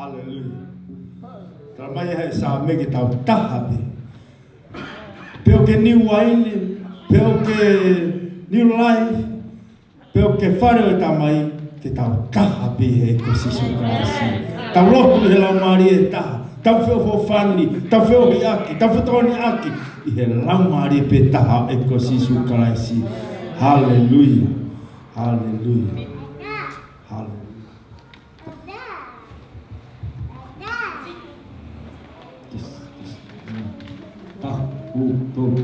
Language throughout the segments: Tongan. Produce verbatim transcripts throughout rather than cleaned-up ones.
Haleluia. Tala mai ʻe he Saame ke tau taha pē. Pe ʻoku ke New Wine, pe ʻoku ke New Life, pe ʻoku ke Fale ʻo e Tamai, ke tau taha pē he ʻEiki ko Sīsū Kalaisi. Tau lotu he Laumālie ʻe taha. Tau feʻofoʻofani, tau feohiʻaki, tau fetokoniʻaki ʻi he Laumālie pē taha ʻo e ʻEiki ko Sīsū Kalaisi. Haleluia. Haleluia. Haleluia. Taha, ua, tolu.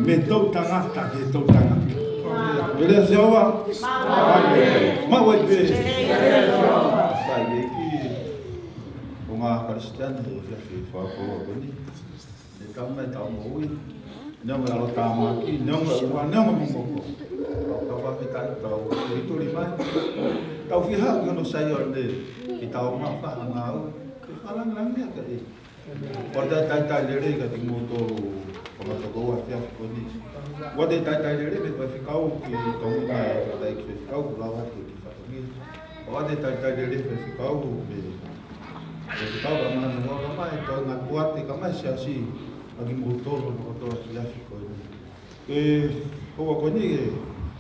Mei he toʻutangata ki he toʻutangata. Pele Sihova. Maʻu ai pē. Sai, ʻEiki, ko e ngaahi Kalisitiane, ʻi he efiafi fakakoloa ko eni. Naʻe tau mai tau moʻui. Neongo ʻalotāmaki, neongo ʻuha, neongo momoko. Tau fakafetaʻi, tau tuli mai. Tau fiha ki hono Saione, ke tau maʻu ha ngāue ke fakalāngilangiʻi ʻa e ʻEiki. ʻOku ou talitali lelei kiate kimoutolu kau tokoua he efiafi ko eni. ʻOku ou talitali lelei mei he faifekau ki Tonga, ʻa e faifekau kuo lava atu ki fatongia. ʻOku ou talitali lelei faifekau mei he faifekau ka mana noa ka mai, toenga kuate ka mai siasi, ʻa kimoutolu kotoa he efiafi ko eni. ʻE, ʻoua ko eni ʻe,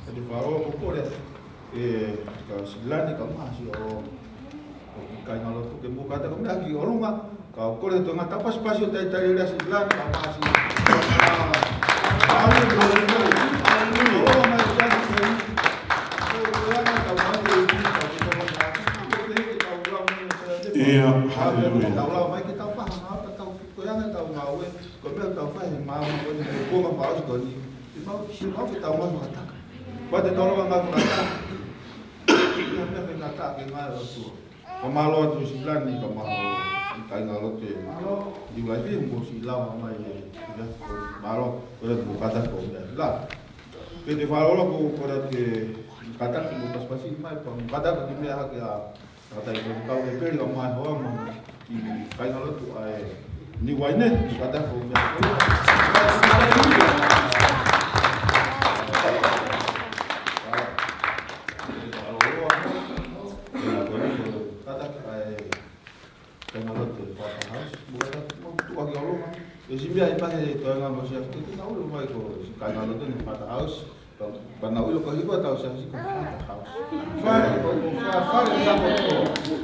ʻe te faro ko kole, ʻe, ka Silani ka masi ʻo, ʻo ki kāingalotu ke mou kātaki mei ʻolunga, ka ʻoku kole ʻe he toenga tau pasipasi ʻo talitali lelei ʻa Silani ka masi. Haleluia. Haleluia. ʻOua mai siasi ko eni. Ko e anga tau mai ko e ʻEiki, tau ki tau mai. Ia, haleluia. Tau lau mai ke tau faʻa hanga ʻo tau ko e anga tau ngāue, ko e meʻa tau fai he māmani ko eni, ko e kuonga fakaʻosi ko eni. ʻE mau, ʻe mau ke tau ngāue fakataha. Pea te tau lava ngāue fakataha. ʻI ha meʻa faingataʻa ke ngāue ʻa e ʻOtua. Ka mālō atu Silani, ka mālō ʻi kāingalotu. Mālō. Niu Laifi, mo Silani mai ē. Mālō, ko e mou kātaki ko e meʻa la. Pea te falo la ko, ko e kātaki mo pasipasi mai, pea mou kātaki ki he meʻa hake ʻa Ka tai ko kau e peli ka mai hoa mo ki kāingalotu ʻa e Niu Vaine, ka ta ko mea ko. Ka ta ʻa e kāingalotu Father House, mo ka ta mo tuʻa ki ʻolunga. ʻE si mea i mahe toenga mo si a ki na ulu mai ko si kāingalotu ni Father House. Pea naʻa ku ʻilo ko e hiko ʻetau siasi ko Father House. Fai, ko, ko, fa-, fai ia ko, ko, ko,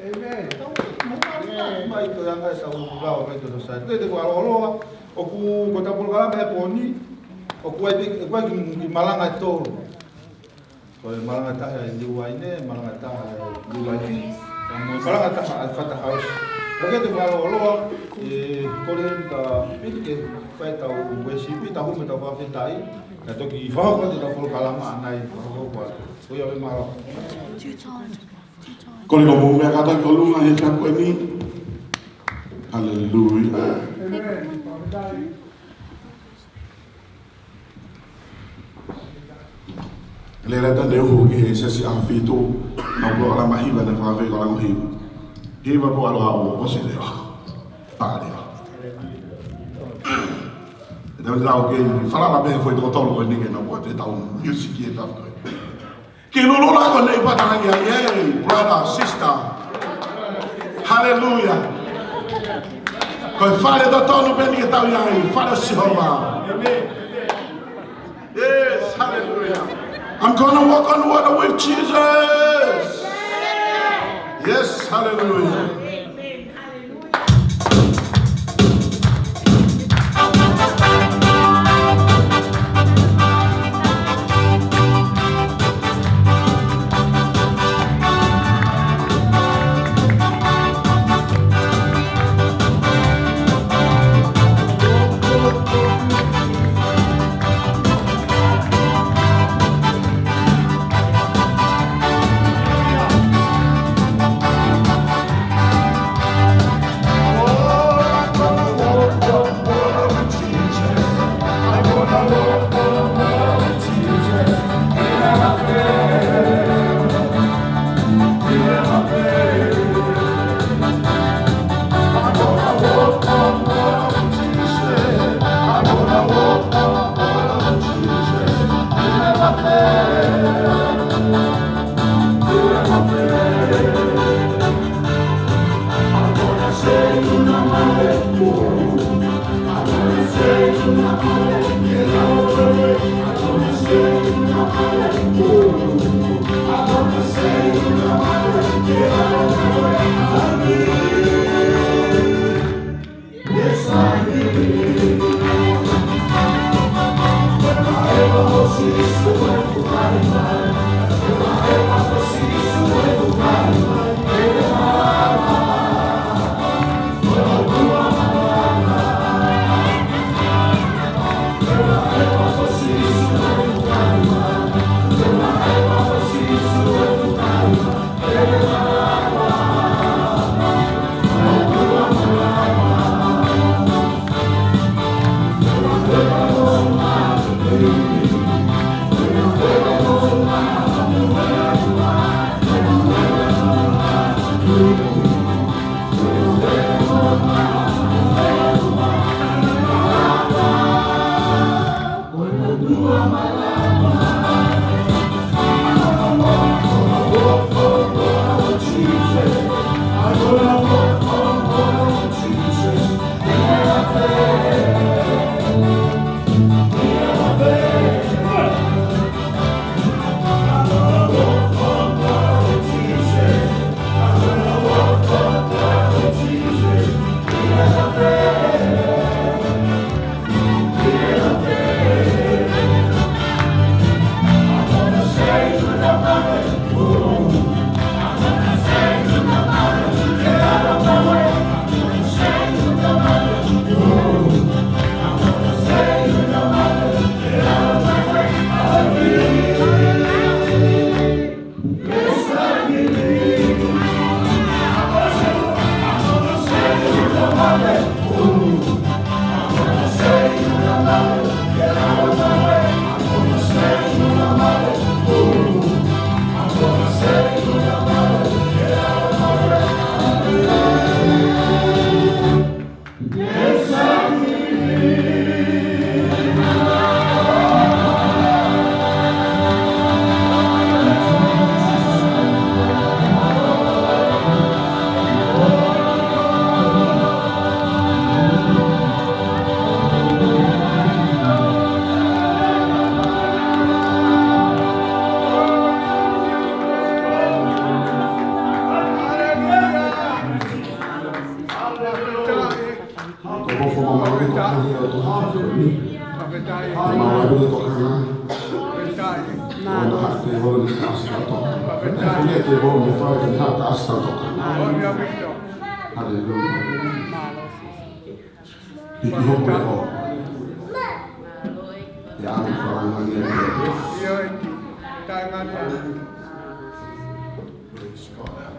Amen. Mai ko e anga ʻetau lau mai ko e sai. Te te waloa, ʻoku ko e polokalama he pō ni, ʻoku ʻi ai pē, ʻoku ʻi ai ki, ki malanga ʻe tolu. Ko e malanga taha ʻa e Niu Vaine, malanga taha ʻa e Niu Laifi, pea mo e malanga taha ʻa e Father House. Ka ke te waloa, ʻe kole ka piti ke fai ʻetau uēsipi, tau hū mo ʻetau fakafetaʻi, ka toki fakahoko atu ʻetau polokalama ʻanai, fakahoko atu. Ko ia ʻe mālō. Kole ka mou meʻa kātaki ʻolunga he efiafi ko eni. Haleluia. Lele ta ne uhu ki he siasi ʻAhofitu, na polokalama hiva na fafei ko lango hiva. Hiva po alo au, o si leo. Pale. E tau lau ke falala pē foʻi tokotolu ko eni ke na ʻoku ʻi ai ʻetau music ʻi he tafa ko ē. Ke lulululu ko eni pea tau ʻi ai, brother, sister. Haleluia. Ko e fale totonu pē eni ke tau ʻi ai, fale ʻo Sihova. Yes, hallelujah. I'm gonna walk on water with Jesus. Yes, hallelujah. Mālō e tokanga. Mālō. Ona haʻu e tēvolo ni ke ʻasi ʻo tokanga. Pea ko e tēvolo ni fai ke haʻu ʻo ʻasi ʻo tokanga. Haleluia. Hiki hoko e ʻofa. ʻE ʻalu ʻo fakalāngilangiʻi e ʻEiki. Praise God.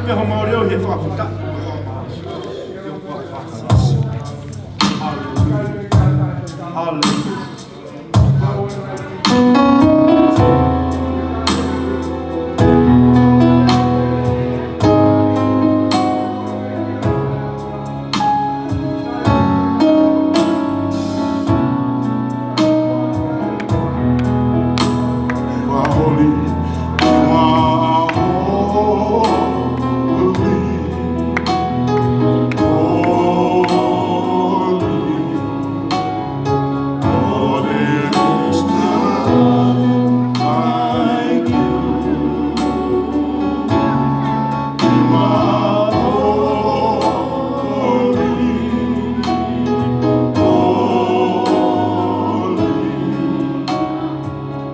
Pea homau leʻo he fakafetaʻi. Hallelujah. Hallelujah. You are holy. You are holy. Holy. Oh, there is none like you. You are holy, holy,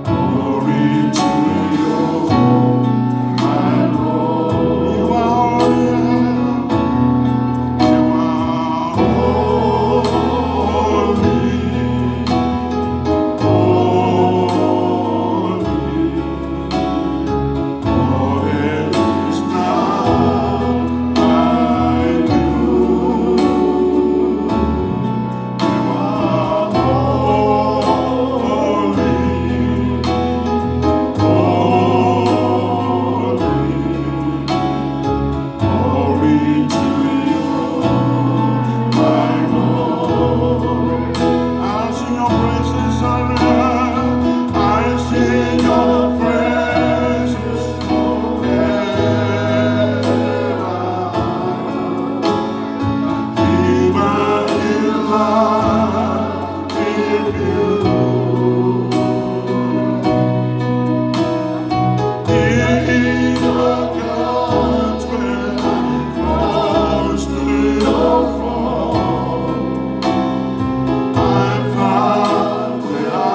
holy to you, my Lord. You are holy, you are holy, holy. Oh, there is none like you. You are holy, holy, holy to you, my Lord. I'll sing your praises forever. I'll sing your praises forever. Viva in love with you. In the courts where I'm close to your throne, I find where I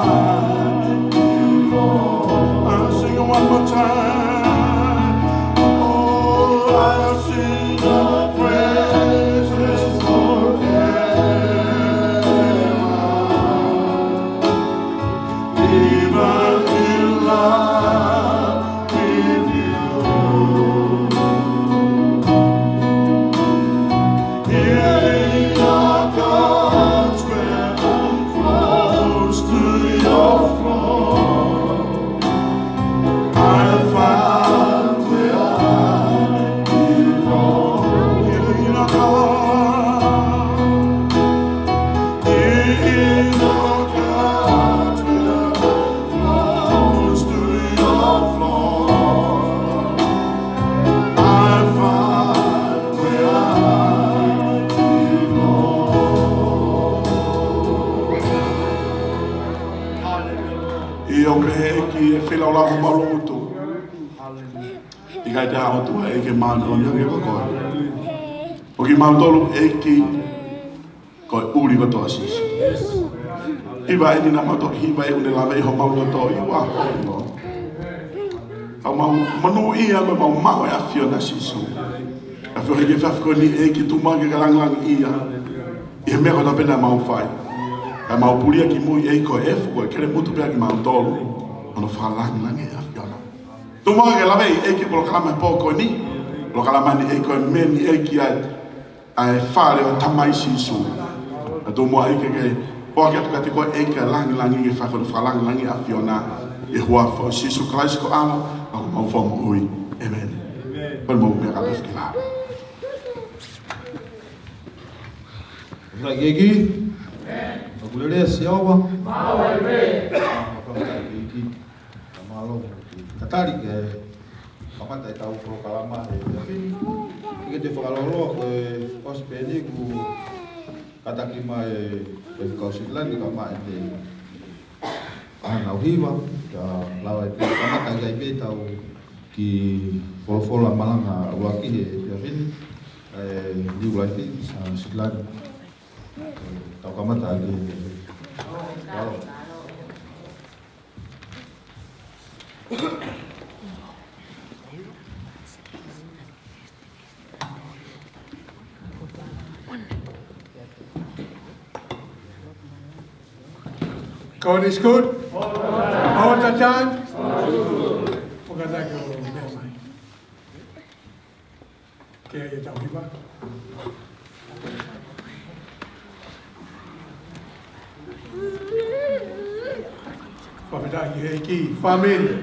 belong. I'll sing it one more time. Oh, I'll sing your praises forever. Viva in love with you. Here in your courts where I'm close to your throne, I find where I belong. Here in your courts, here in your courts where I'm close to your throne, I find where I belong. ʻIo, pehē ʻEiki, ʻe feilaulau homau loto. ʻIkai te ʻa e ʻOtua ʻEiki māʻoniʻoni hangē ko koe. ʻO kimautolu ʻEiki, ko e ʻuli kotoa ʻo Sīsū. Hiva eni naʻa mau toki hiva ʻi heʻene lave ʻi homau loto, you are holy, Lord. Ka mau monūʻia ko ʻemau maʻu e ʻAfiona Sīsū. ʻAfio he efiafi ko eni ʻEiki, tuku muʻa ke ke langilangiʻia ʻi he meʻa kotoa pē naʻa mau fai. Kae mau pulia ki mui ʻEiki, ko e efu, ko e kelemutu pē ʻa kimautolu. Hono fakalangilangiʻi e ʻAfiona. Tuku muʻa ke ke lave ʻEiki polokalama he pō ko eni. Polokalama ni ʻEiki ko e meni ʻEiki ʻa e ʻa e fale ʻo e Tamai Sīsū. Ka tuku muʻa ʻEiki ke foaki atu kiate koe ʻEiki ʻa e langilangi ke fai hono fakalangilangiʻi e ʻAfiona. ʻI he huafa ʻo Sīsū Kalaisi ko e ʻAlo, ko homau Fakamoʻui. ʻĒmeni. Ko e mau meʻa ka tau fiki lā. Fakafetaʻi ki he ʻEiki. Fakalelei ʻa Sihova. Fakafetaʻi ki he ʻEiki. Ka mālō. Tatali ke kamata ʻetau polokalama he efiafi ni. ʻIkai ke te fakalōloa ko e ʻosi pē eni kuo kātaki mai ʻe he kau Sitilani ka mai ʻene ʻa ʻenau hiva, ka lava ʻe pē kamata ʻikai pē ʻetau kiʻi folofola malanga ʻuluaki he efiafi ni, ʻe Liu Laifi, ʻa Sitilani. Tau kamata ʻaki. Mālō. God is good. All the time. All the time. All the time. Ke tau hiva. Fakafetaʻi ki he ʻEiki, fāmili.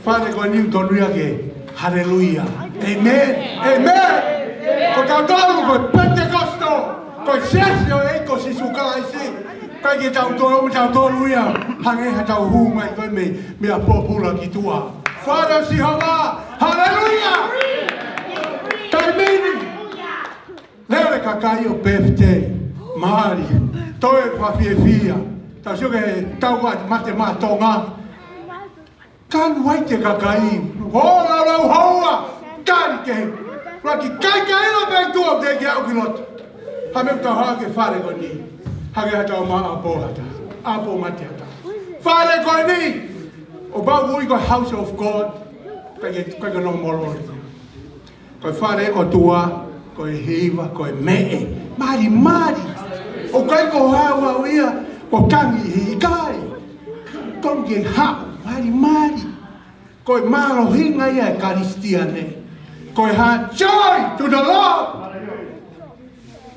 Fale ko eni ʻoku tonu ia ke haleluia. ʻĒmeni. ʻĒmeni. Ko kitautolu ko e Pentecostal, ko e siasi ʻo e ʻEiki ko Sīsū Kalaisi. ʻIkai ke tau tolo, mo tau tolo ia, hangē ha tau hū mai ko e meʻa, meʻa pōpula ki tuʻa. Fale ʻo Sihova, haleluia! Taimi ni, lele kakai ʻo birthday, mali, toe fakafiefia. Tau sio ki he tau ʻa e mate maʻa Tonga. Kanu ai e kakai, ʻo laulau houa, kali ke, ʻuluaki kaikai ʻilo pē tuʻa te ke aʻu ki loto. Ha meʻa ʻoku tau haʻu ki he fale ko eni. Hangē ha tau maʻa ʻapo ha taha, ʻapo mate ha taha. Fale ko eni, ʻoku pau ui ko e House of God, ʻikai ke, ʻikai ke nongo molo. Ko e fale ʻo e ʻOtua, ko e hiva, ko e meʻe. Mali, mali. ʻOku ʻikai ko ha ua ia, ko e tangi ʻi he ʻikai. Tonu ke haʻu, mali, mali. Ko e mālohinga ia ʻo e Kalisitiane. Ko e ha joy to the Lord.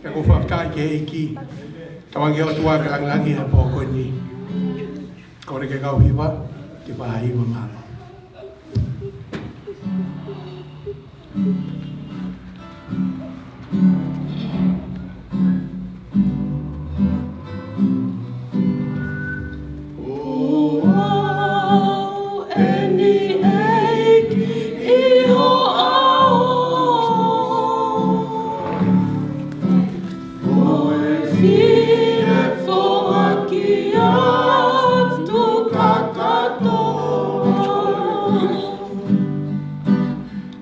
Pea ʻoku ou fakafetaʻi ki he ʻEiki. Tauange ʻOtua ke langilangiʻia he pō ko eni. Kole ke kau hiva, ke fai ha hiva mālō. ʻOku ʻaʻau eni ʻEiki ʻi ho ʻao. Ko e fie foaki atu kakato.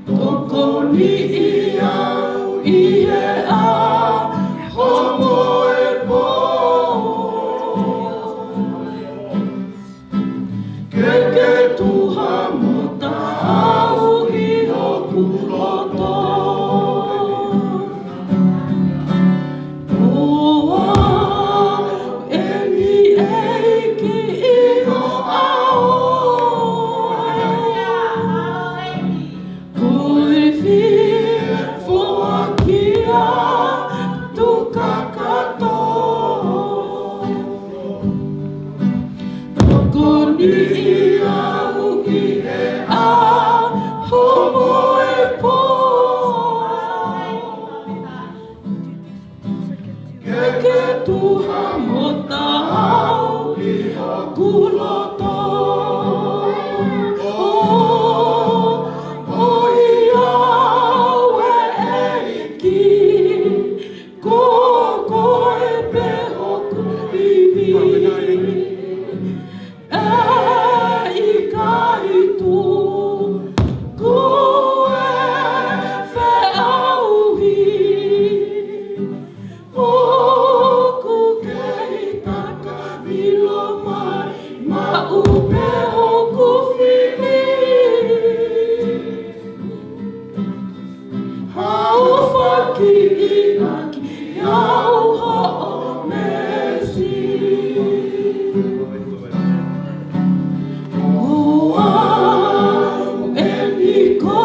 Tokoniʻi au ʻi he ʻaho mo e pō. Ke ke tuha mo taau ʻi hoku loto. ʻOku ʻaʻau eni ʻEiki ʻi ho ʻao. Ko e fie foaki atu kakato. Tokoniʻi au ʻi he ʻaho mo e pō. Ke ke tuha mo taau ʻi hoku loto. ʻOku ʻiate au ʻEiki, ko koe pē hoku ivi. ʻE ʻikai tuku e feʻauhi. ʻOku kei taka vilo mai maʻu pē hoku fili. Haʻu foki ʻi he ʻEiki ʻi hoʻo meesi. ʻOku ʻaʻau eni ko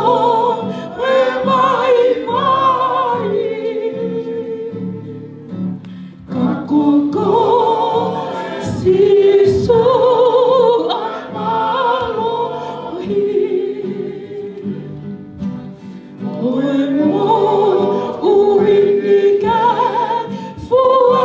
e vaivai. Ka ko koe Sīsū ʻa e mālohi. Ko e moʻui ni ke fua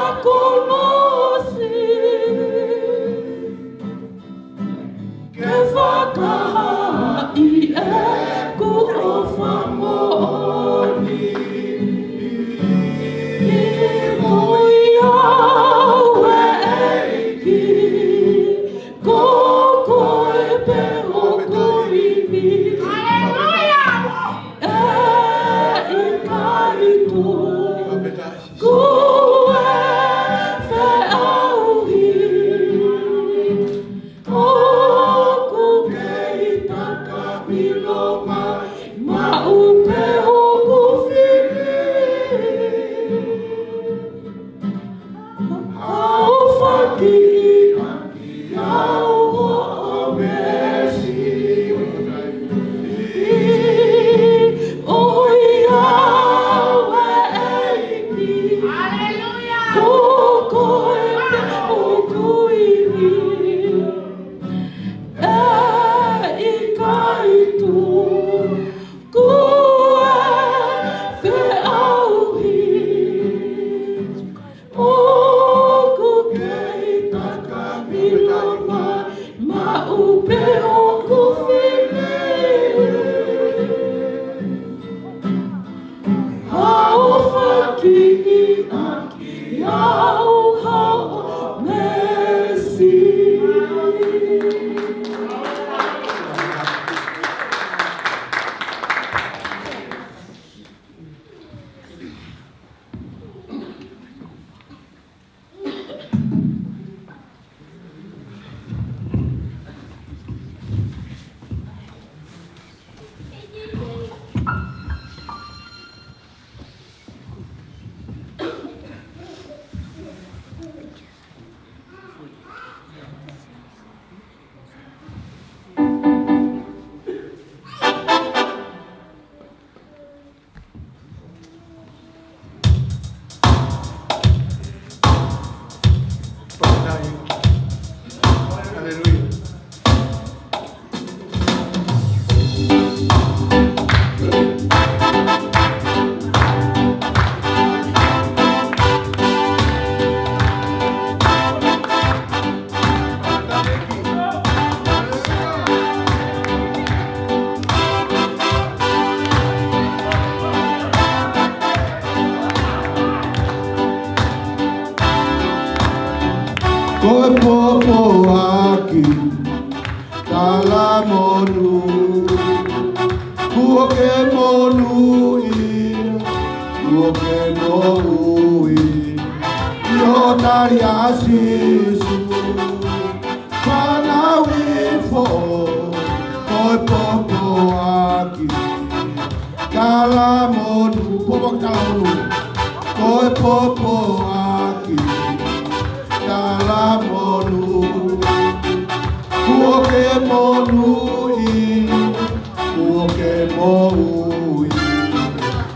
Haleluia. Ko e pōpoaki talamonū, kuo ke monūʻia, kuo ke moʻui, ʻi hoʻo tali ʻa Sīsū. Fānau ifo, ko e pōpoaki talamonū, pōpoaki talamonū. Ko e pōpoaki talamonū, kuo ke monūʻia, kuo ke moʻui,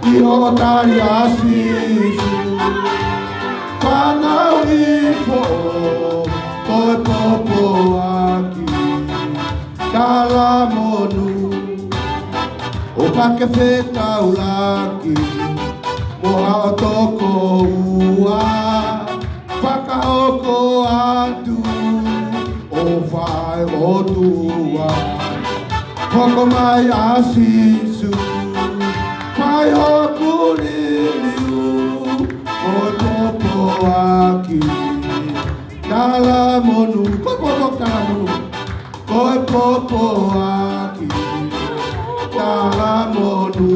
ʻi hoʻo tali ʻa Sīsū. Fānau ifo, ko e pōpoaki talamonū. ʻOka ke fetaulaki mo haʻo tokoua, fakahoko atu ʻofa ʻa e ʻOtua. Hoko mai ʻa Sīsū, fai hoku liliu, ko e pōpoaki talamonū, ko e pōpoaki talamonū. Ko e pōpoaki talamonū,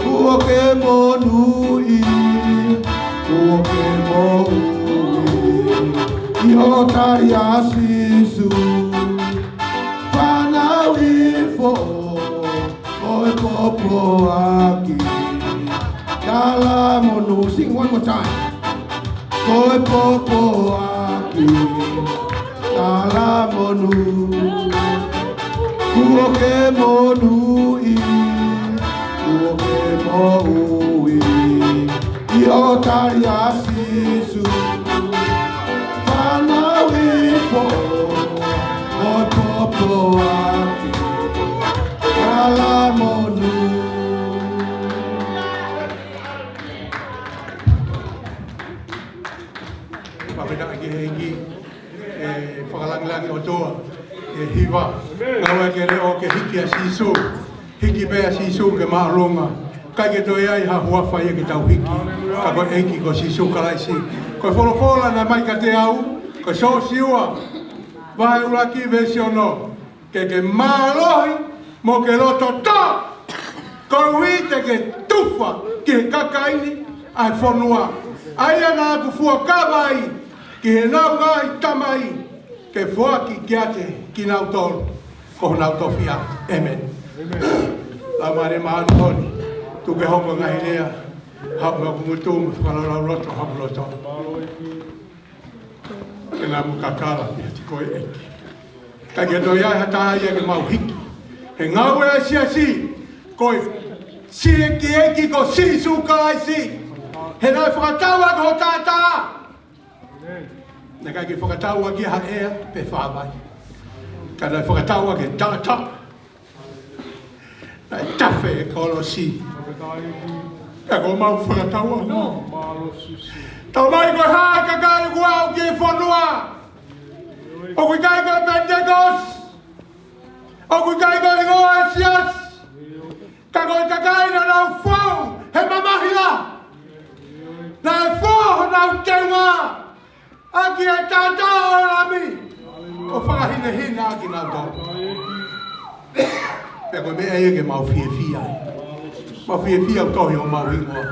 kuo ke monūʻia, kuo ke moʻui, ʻi hoʻo tali ʻa Sīsū. Fānau ifo, ko e pōpoaki talamonū. Sing one more time. Ko e pōpoaki talamonū, kuo ke monūʻia, kuo ke moʻui, ʻi hoʻo tali ʻa Sīsū. Fānau ifo, ko e pōpoaki talamonū. Fakafetaʻi ki he ʻEiki, ʻe fakalāngilangi ʻOtua, ʻe hiva. Ngāue ke leʻo ke hiki ʻa Sīsū. Hiki pē ʻa Sīsū ki māʻolunga. ʻIkai ke toe ʻi ai ha huafa ia ke tau hiki, ka ko e ʻEiki ko Sīsū Kalaisi. Ko e folofola naʻe ʻomai kiate au, ko Siosiua vahe ʻuluaki veesi ono. Ke ke mālohi mo ke loto tō, koeʻuhi te ke tufa ki he kakai ni ʻa e fonua, ʻa ia naʻa ku fuakava ai ki heʻenau ngaahi tamai, ke foaki kiate kinautolu ko honau tofiʻa. ʻĒmeni. Laumālie Māʻoniʻoni, tuku ke hoko e ngaahi lea, haʻu mei hoku ngutu mo fakalaulauloto hoku loto. Ke nau mo kakala ki he tiko ʻo e ʻEiki. Ka ke toe ʻi ai ha taha ia ke mau hiki he ngāue ʻa e siasi, ko e siʻi ʻEiki ko Sīsū Kalaisi. He naʻe fakatau ʻaki ho taʻataʻa. Naʻe ʻikai ke fakatau ʻaki ha ʻea pe fāvai. Ka naʻe fakatau ʻaki e taʻataʻa. Naʻe tafe e kolosi. Ka ko homau fakatau ʻa mo. Tau mai ko e hā e kakai kuo aʻu ki he fonua. ʻOku ʻikai ko e Penitekosi. ʻOku ʻikai ko e hingoa ʻo e siasi. Ka ko e kakai naʻa nau fou he mamahi la. Naʻe fou teunga ʻaki e taʻataʻa ʻo e Lami, ʻo fakahinehina ʻaki kinautolu. Pea ko e meʻa ia ke mau fiefia ai. Mau fiefia ʻo tohi homau hingoa.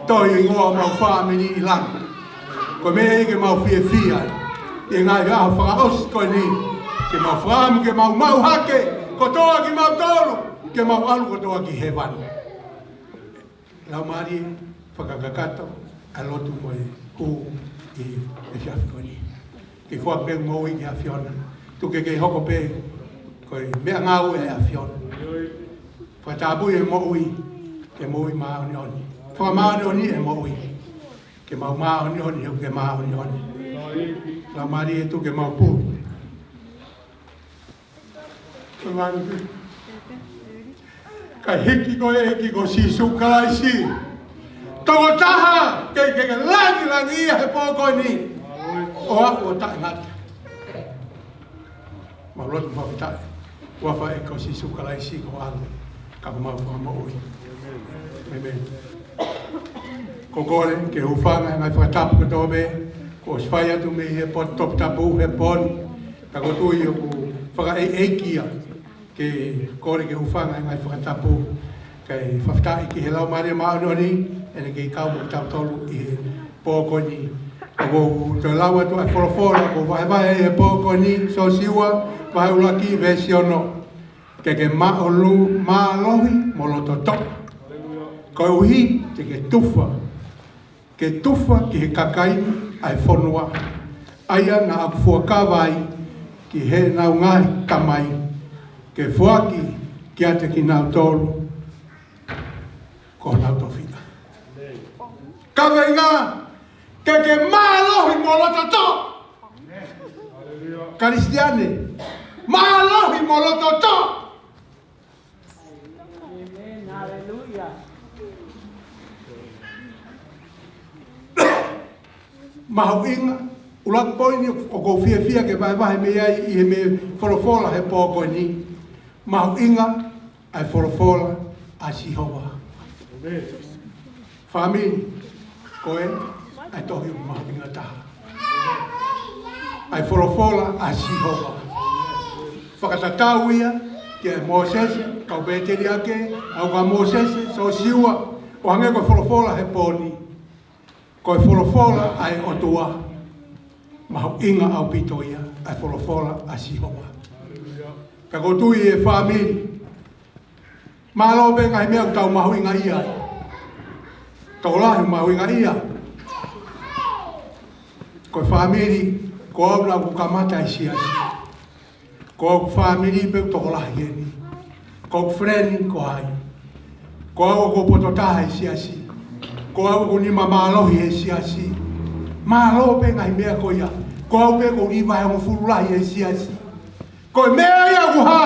Tohi hingoa homau fāmili ʻi langi. Ko e meʻa ia ke mau fiefia ai. ʻI he ngaahi ʻaho fakaʻosi ko eni, ke mau fakaʻamu ke mau maʻu hake kotoa kimautolu, ke mau ʻalu kotoa ki hēvani. Laumālie, fakakakato ʻa e lotu mo e hū ʻi he efiafi ko eni. Ke foaki pē moʻui ki he ʻAfiona. Tuku ke ke hoko pē ko e meʻangāue ʻa e ʻAfiona. Fakatapui e moʻui ke moʻui māʻoniʻoni. Fakamāʻoniʻoni e moʻui ke mau māʻoniʻoni, he ʻoku ke māʻoniʻoni. Laumālie, tuku ke mau puli. Kae hiki ko e ʻEiki ko Sīsū Kalaisi, tokotaha ke, ke, ke langilangiʻia he pō ko eni, ʻo aʻu ʻo taʻengata. Mau lotu fakafetaʻi. Huafa ʻo e ʻEiki ko Sīsū Kalaisi ko ho ʻAlo, ka ko homau Fakamoʻui. ʻĒmeni. Ko e kole ke hūfanga he ngaahi fakatapu kotoa pē kuo ʻosi fai atu mei he potu toputapu he pō ni. Ka ko e tui ʻoku fakaʻeiʻeiki ia, ke kole ke hūfanga he ngaahi fakatapu, kae fakafetaʻi ki he Laumālie Māʻoniʻoni, ʻene kei kau mo kitautolu ʻi he pō ko eni. ʻOku ou toe lau atu ʻa e folofola kuo vahevahe he pō ko eni, Siosiua vahe ʻuluaki veesi ono. Ke ke māʻolu-, mālohi mo loto toʻa, koeʻuhi te ke tufa, ke tufa ki he kakai ʻa e fonua, ʻa ia naʻa ku fuakava ai ki heʻenau ngaahi tamai, ke foaki kiate kinautolu ko honau tofiʻa. Kaveinga, ke ke mālohi mo loto toʻa. Kalisitiane, mālohi mo loto toʻa. ʻĒmeni. Haleluia. Mahuʻinga, ʻuluaki poini ʻoku ou fiefia ke vahevahe mei ai ʻi he meʻa folofola he pō ko eni. Mahuʻinga ʻa e folofola ʻa Sihova. ʻĒmeni. Fāmili, ko e ʻa e tohi ʻoku mahuʻinga taha. ʻA e folofola ʻa Sihova. Fakatatau ia kia Mōsese, kau pēteliake, ʻa Mōsese, Siosiua, ʻo hangē ko e folofola he pō ni. Ko e folofola ʻa e ʻOtua. Mahuʻinga ʻaupito ia, ʻa e folofola ʻa Sihova. Ka ko e tui e fāmili, mālō pē ngaahi meʻa ʻoku tau mahuʻingaʻia ai. Tokolahi mahuʻingaʻia. Ko e fāmili, ko au naʻa ku kamata e siasi. Ko hoku fāmili pē ʻoku tokolahi eni. Ko hoku friend ko hai. Ko au ʻoku ou poto taha he siasi. Ko au ʻoku ou nima mālohi he siasi. Mālō pē ngaahi meʻa ko ia. Ko au pē ʻoku ou nima vahe hongofulu lahi he siasi. Ko e meʻa ia ʻoku hā,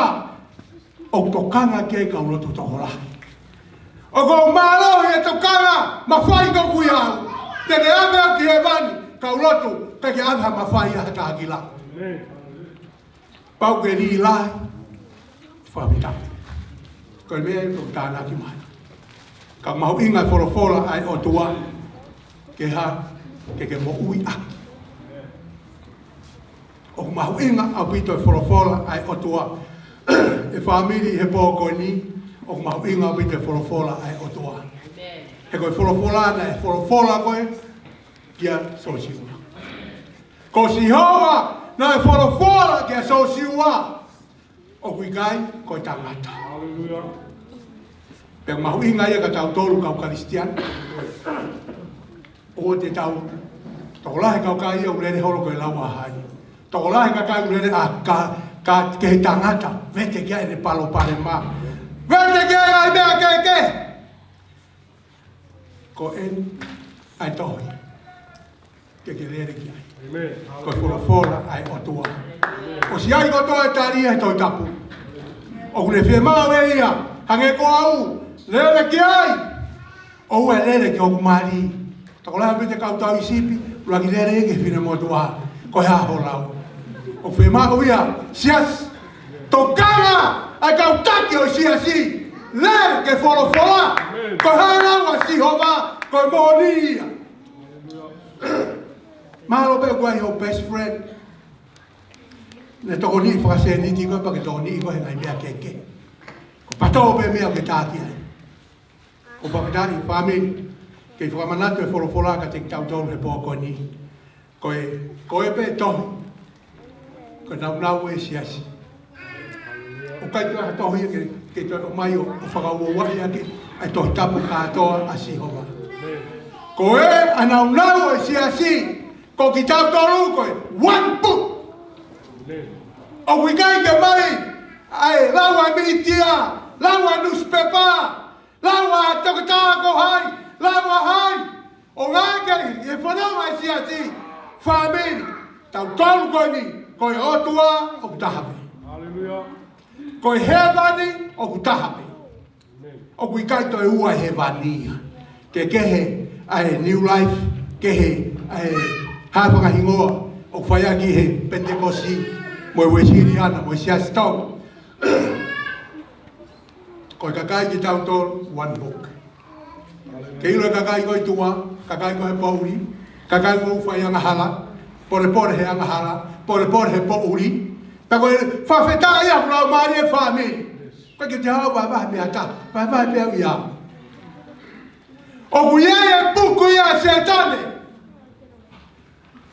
ʻoku tokanga ki ai kau lotu tokolahi. ʻOku ou mālohi he tokanga mafai ko ē ʻoku ʻi au. Te ne ʻave au ki hēvani, kau lotu, kae ʻikai ke ʻave ha mafai ʻa ha taha ki lalo. Pau ke lī lahi, fakafetaʻi. Ko e meʻa ia ʻoku tānaki mai. Ka mahuʻinga e folofola ʻa e ʻOtua, ke hā, ke ke moʻui ʻaki. ʻOku mahuʻinga ʻaupito e folofola ʻa e ʻOtua. ʻE fāmili he pō ko eni, ʻoku mahuʻinga ʻaupito e folofola ʻa e ʻOtua. He ko e folofola naʻe folofola ko ē kia Siosiua. Ko Sihova naʻe folofola kia Siosiua. ʻOku ʻikai ko e tangata. Pea mahuʻinga ia kia tautolu kau Kalisitiane. ʻOua te tau, tokolahi e kakai ia ʻoku lele holo ko e lau ʻa hai. Tokolahi e kakai ʻoku lele ʻa ka, ka ki he tangata. Vete ki ai ʻene palopalema. Vete ki ai ʻa e meʻa kehekehe. Ko eni ʻa e tohi ke ke lele ki ai. Ko e folofola ʻa e ʻOtua. ʻOsi ʻai kotoa e tali ia he Tohi Tapu. ʻOku ne fiemaʻu ʻe ia, hangē ko au, lele ki ai. ʻOua ʻe lele ki hoku mali. Tokolahi ʻaupito e kau tau ʻi sipi, ʻuluaki lele ki he finemotuʻa. Ko e hā ho lau? ʻOku fiemaʻu ia, siasi. Tokanga ʻa e kau taki ʻo e siasi. Lele ki he folofola. Ko e hā e lau ʻa Sihova, ko e moʻoni ia. Mahalo pē ʻoku ʻi ai hoʻo best friend naʻe tokoniʻi fakasēniti koe pea ke tokoniʻi koe he ngaahi meʻa kehekehe. Ko e patō pē meʻa ʻoku ke tā ki ai. Ko e fakafetaʻi fāmili, ke fakamanatu e folofola kiate kitautolu he pō ko eni. Ko e, ko e pē tohi, ko e nāunau e siasi. ʻOku ʻikai ke ʻi ai ha tohi ke, ke toe ʻomai ʻo, ʻo fakauouaʻi ʻaki ʻa e Tohi Tapu kātoa ʻa Sihova. Ko e ʻa e nāunau e siasi, ko kitautolu ko e one book. ʻOku ʻikai ke ʻomai ʻa e lau ʻa e mītia, lau ʻa e newspaper, lau ʻa e toketā ko hai, lau ʻa hai. ʻO ngāueʻaki ʻi he fononga e siasi, fāmili, tautolu ko eni, ko e ʻOtua ʻoku taha pē. Haleluia. Ko e hēvani ʻoku taha pē. ʻOku ʻikai toe ua e hēvani ia. Kehekehe ʻa e New Life, kehe ʻa e hā e fanga hingoa ʻoku fai ʻaki he Penitekosi, mo e Uēsiliana, mo e Siasi Tonga. Ko e kakai kitautolu, one book. Ke ʻilo e kakai ko e tuʻa, kakai ko e poʻuli, kakai ko e fai angahala, polepole he angahala, polepole he poʻuli. Pea ko e fakafetaʻi ʻa e laumālie fāmili. Ko e ke te hao vahevahe meʻa tā, vahevahe pē au ia. ʻOku ʻi ai e puku ia ʻa Sētane.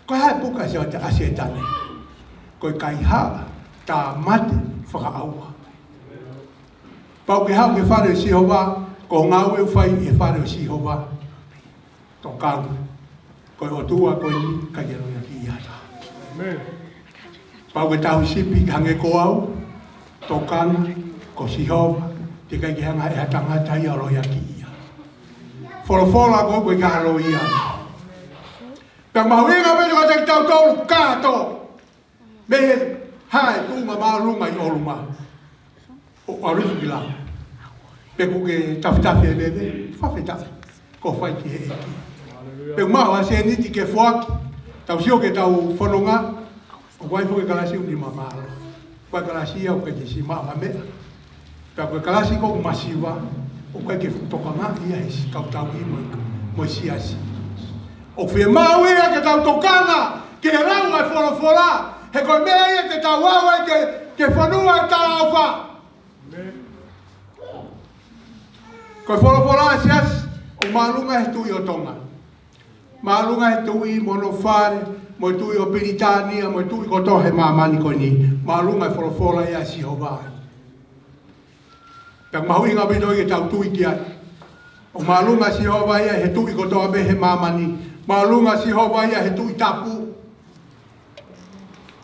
Ko e hā e puku ʻa Sēta-, ʻa Sētane? Ko e kaihaʻa, tāmate, fakaʻauha. Pau ke haʻu ki he fale ʻo Sihova, ko e ngāue ʻoku fai ʻi he fale ʻo Sihova. Tokanga. Ko e ʻOtua ko eni, ʻikai ke loiakiʻi ia ha taha. Pau ke tauhi sipi hangē ko au, tokanga, ko Sihova, teʻeki ai ke hanga ʻe ha tangata ia ʻo loiakiʻi ia. Folofola ko ē ʻoku ʻikai ha loia. Pea mahuʻinga pē kiate kitautolu kātoa. Mei he hā e tuʻunga māʻolunga ʻi ʻolunga. ʻO ʻalu hifo ki lalo. Pe ʻoku ke tafitafi e veve, fakafetaʻi. Ko e fai ki he ʻEiki. Pe ʻoku maʻu ha sēniti ke foaki. Tau sio ki heʻetau fononga. ʻOku ʻi ai foki e kalasi ʻoku nima mālō. Ko e kalasi ia ʻoku ʻikai ke siʻi maʻu ha meʻa. Pea ko e kalasi ko ē ʻoku masiva, ʻoku ʻikai ke fuʻu tokangaʻi ia he siʻi kau tauhi mo e, mo e siasi. ʻOku fiemaʻu ia ke tau tokanga ki he lau ʻa e folofola, he ko e meʻa ia te tau ō ai ki he, ki he fonua ʻo e talaʻofa. Ko e folofola ʻa e siasi, ʻoku māʻolunga he tuʻi ʻo Tonga. Māʻolunga he tuʻi mo hono fale, mo e tuʻi ʻo Pilitānia, mo e tuʻi kotoa he māmani ko eni. Māʻolunga e folofola ia ʻa Sihova. Pea mahuʻinga ʻaupito ia ke tau tui ki ai. ʻOku māʻolunga ʻa Sihova ia he tuʻi kotoa pē he māmani. Māʻolunga ʻa Sihova ia he Tuʻi Tapu.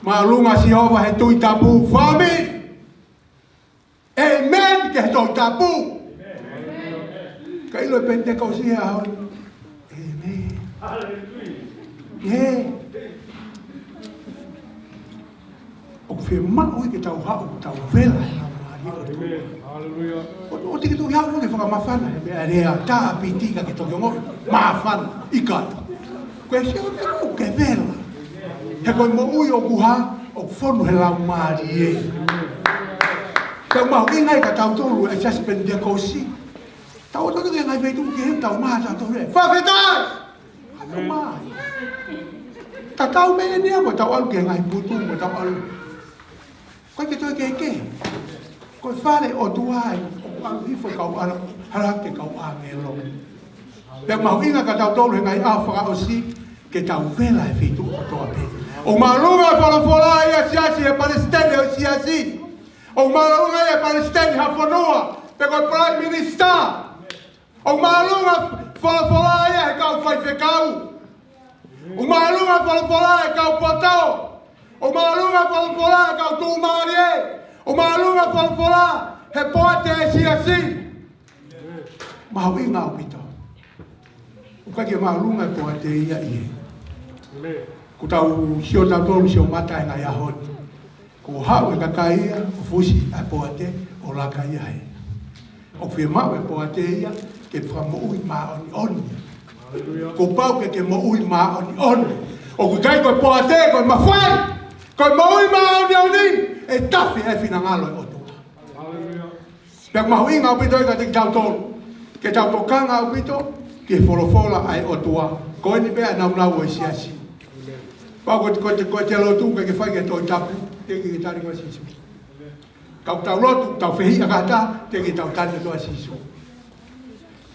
Māʻolunga ʻa Sihova he Tuʻi Tapu. Fāmili. ʻĒmeni ki he Tohi Tapu. Ka ʻilo e Penitekosi he ʻaho ni. ʻĒmeni. ʻĒ. ʻOku fiemaʻu ia ke tau haʻu, tau vela he laumālie ʻo e ʻOtua. ʻOua te ke toki haʻu ke fakamāfana he meʻa lea tā piti ka ke toki ongoʻi māfana, ʻikai. Ko e sio te ʻoku ke vela. He ko e moʻui ʻoku hā, ʻoku fonu he laumālie. Pea mahuʻinga ia kia tautolu ʻa e siasi Penitekosi. Tau ʻoatu ki he ngaahi feituʻu kehe tau mā tautolu ē. Fakafetaʻi! ʻĒmeni. Tatau mei heni ia mo tau ʻalu ki he ngaahi putu mo tau ʻalu. ʻOku ʻikai ke toe kehekehe. Ko e fale ʻo e ʻOtua ē, ʻoku ʻalu hifo e kau ʻāngelo, hala hake e kau ʻāngelo. Pea mahuʻinga kia tautolu he ngaahi ʻaho fakaʻosi, ke tau vela he feituʻu kotoa pē. ʻOku māʻolunga e folofola ia ʻa e siasi he palesiteni ʻo e siasi. ʻOku māʻolunga ia he palesiteni ha fonua, pe ko e Prime Minister. ʻOku māʻolunga e folofola ia he kau faifekau. ʻOku māʻolunga e folofola he kau poto. ʻOku māʻolunga e folofola he kau tuʻumālie. ʻOku māʻolunga e folofola he poate ʻa e siasi. Mahuʻinga ʻaupito. ʻOku ʻikai ke māʻolunga e poate ia ʻi hē. Kuo tau sio tautolu sio mata he ngaahi ʻaho ni. Kuo haʻu e kakai ia, ʻo fusi ʻa e poate, ʻo laka ia hē. ʻOku fiemaʻu e poate ia, ke fakamoʻui māʻoniʻoni. Kuo pau ke ke moʻui māʻoniʻoni. ʻOku ʻikai ko e poate, ko e mafai. Ko e moʻui māʻoniʻoni, ʻe tafe ai e finangalo ʻo e ʻOtua. Pea mahuʻinga ʻaupito ia kiate kitautolu. Ke tau tokanga ʻaupito ki he folofola ʻa e ʻOtua. Ko eni pē ʻa e nāunau ʻo e siasi. Pea ko e, ko e, ko e lotu ʻikai ke fai ki he Tohi Tapu, teʻeki ke tali ʻe Sīsū. Ka ʻoku tau lotu, tau fehiʻa kātoa, teʻeki ke tau tali ʻe Sīsū.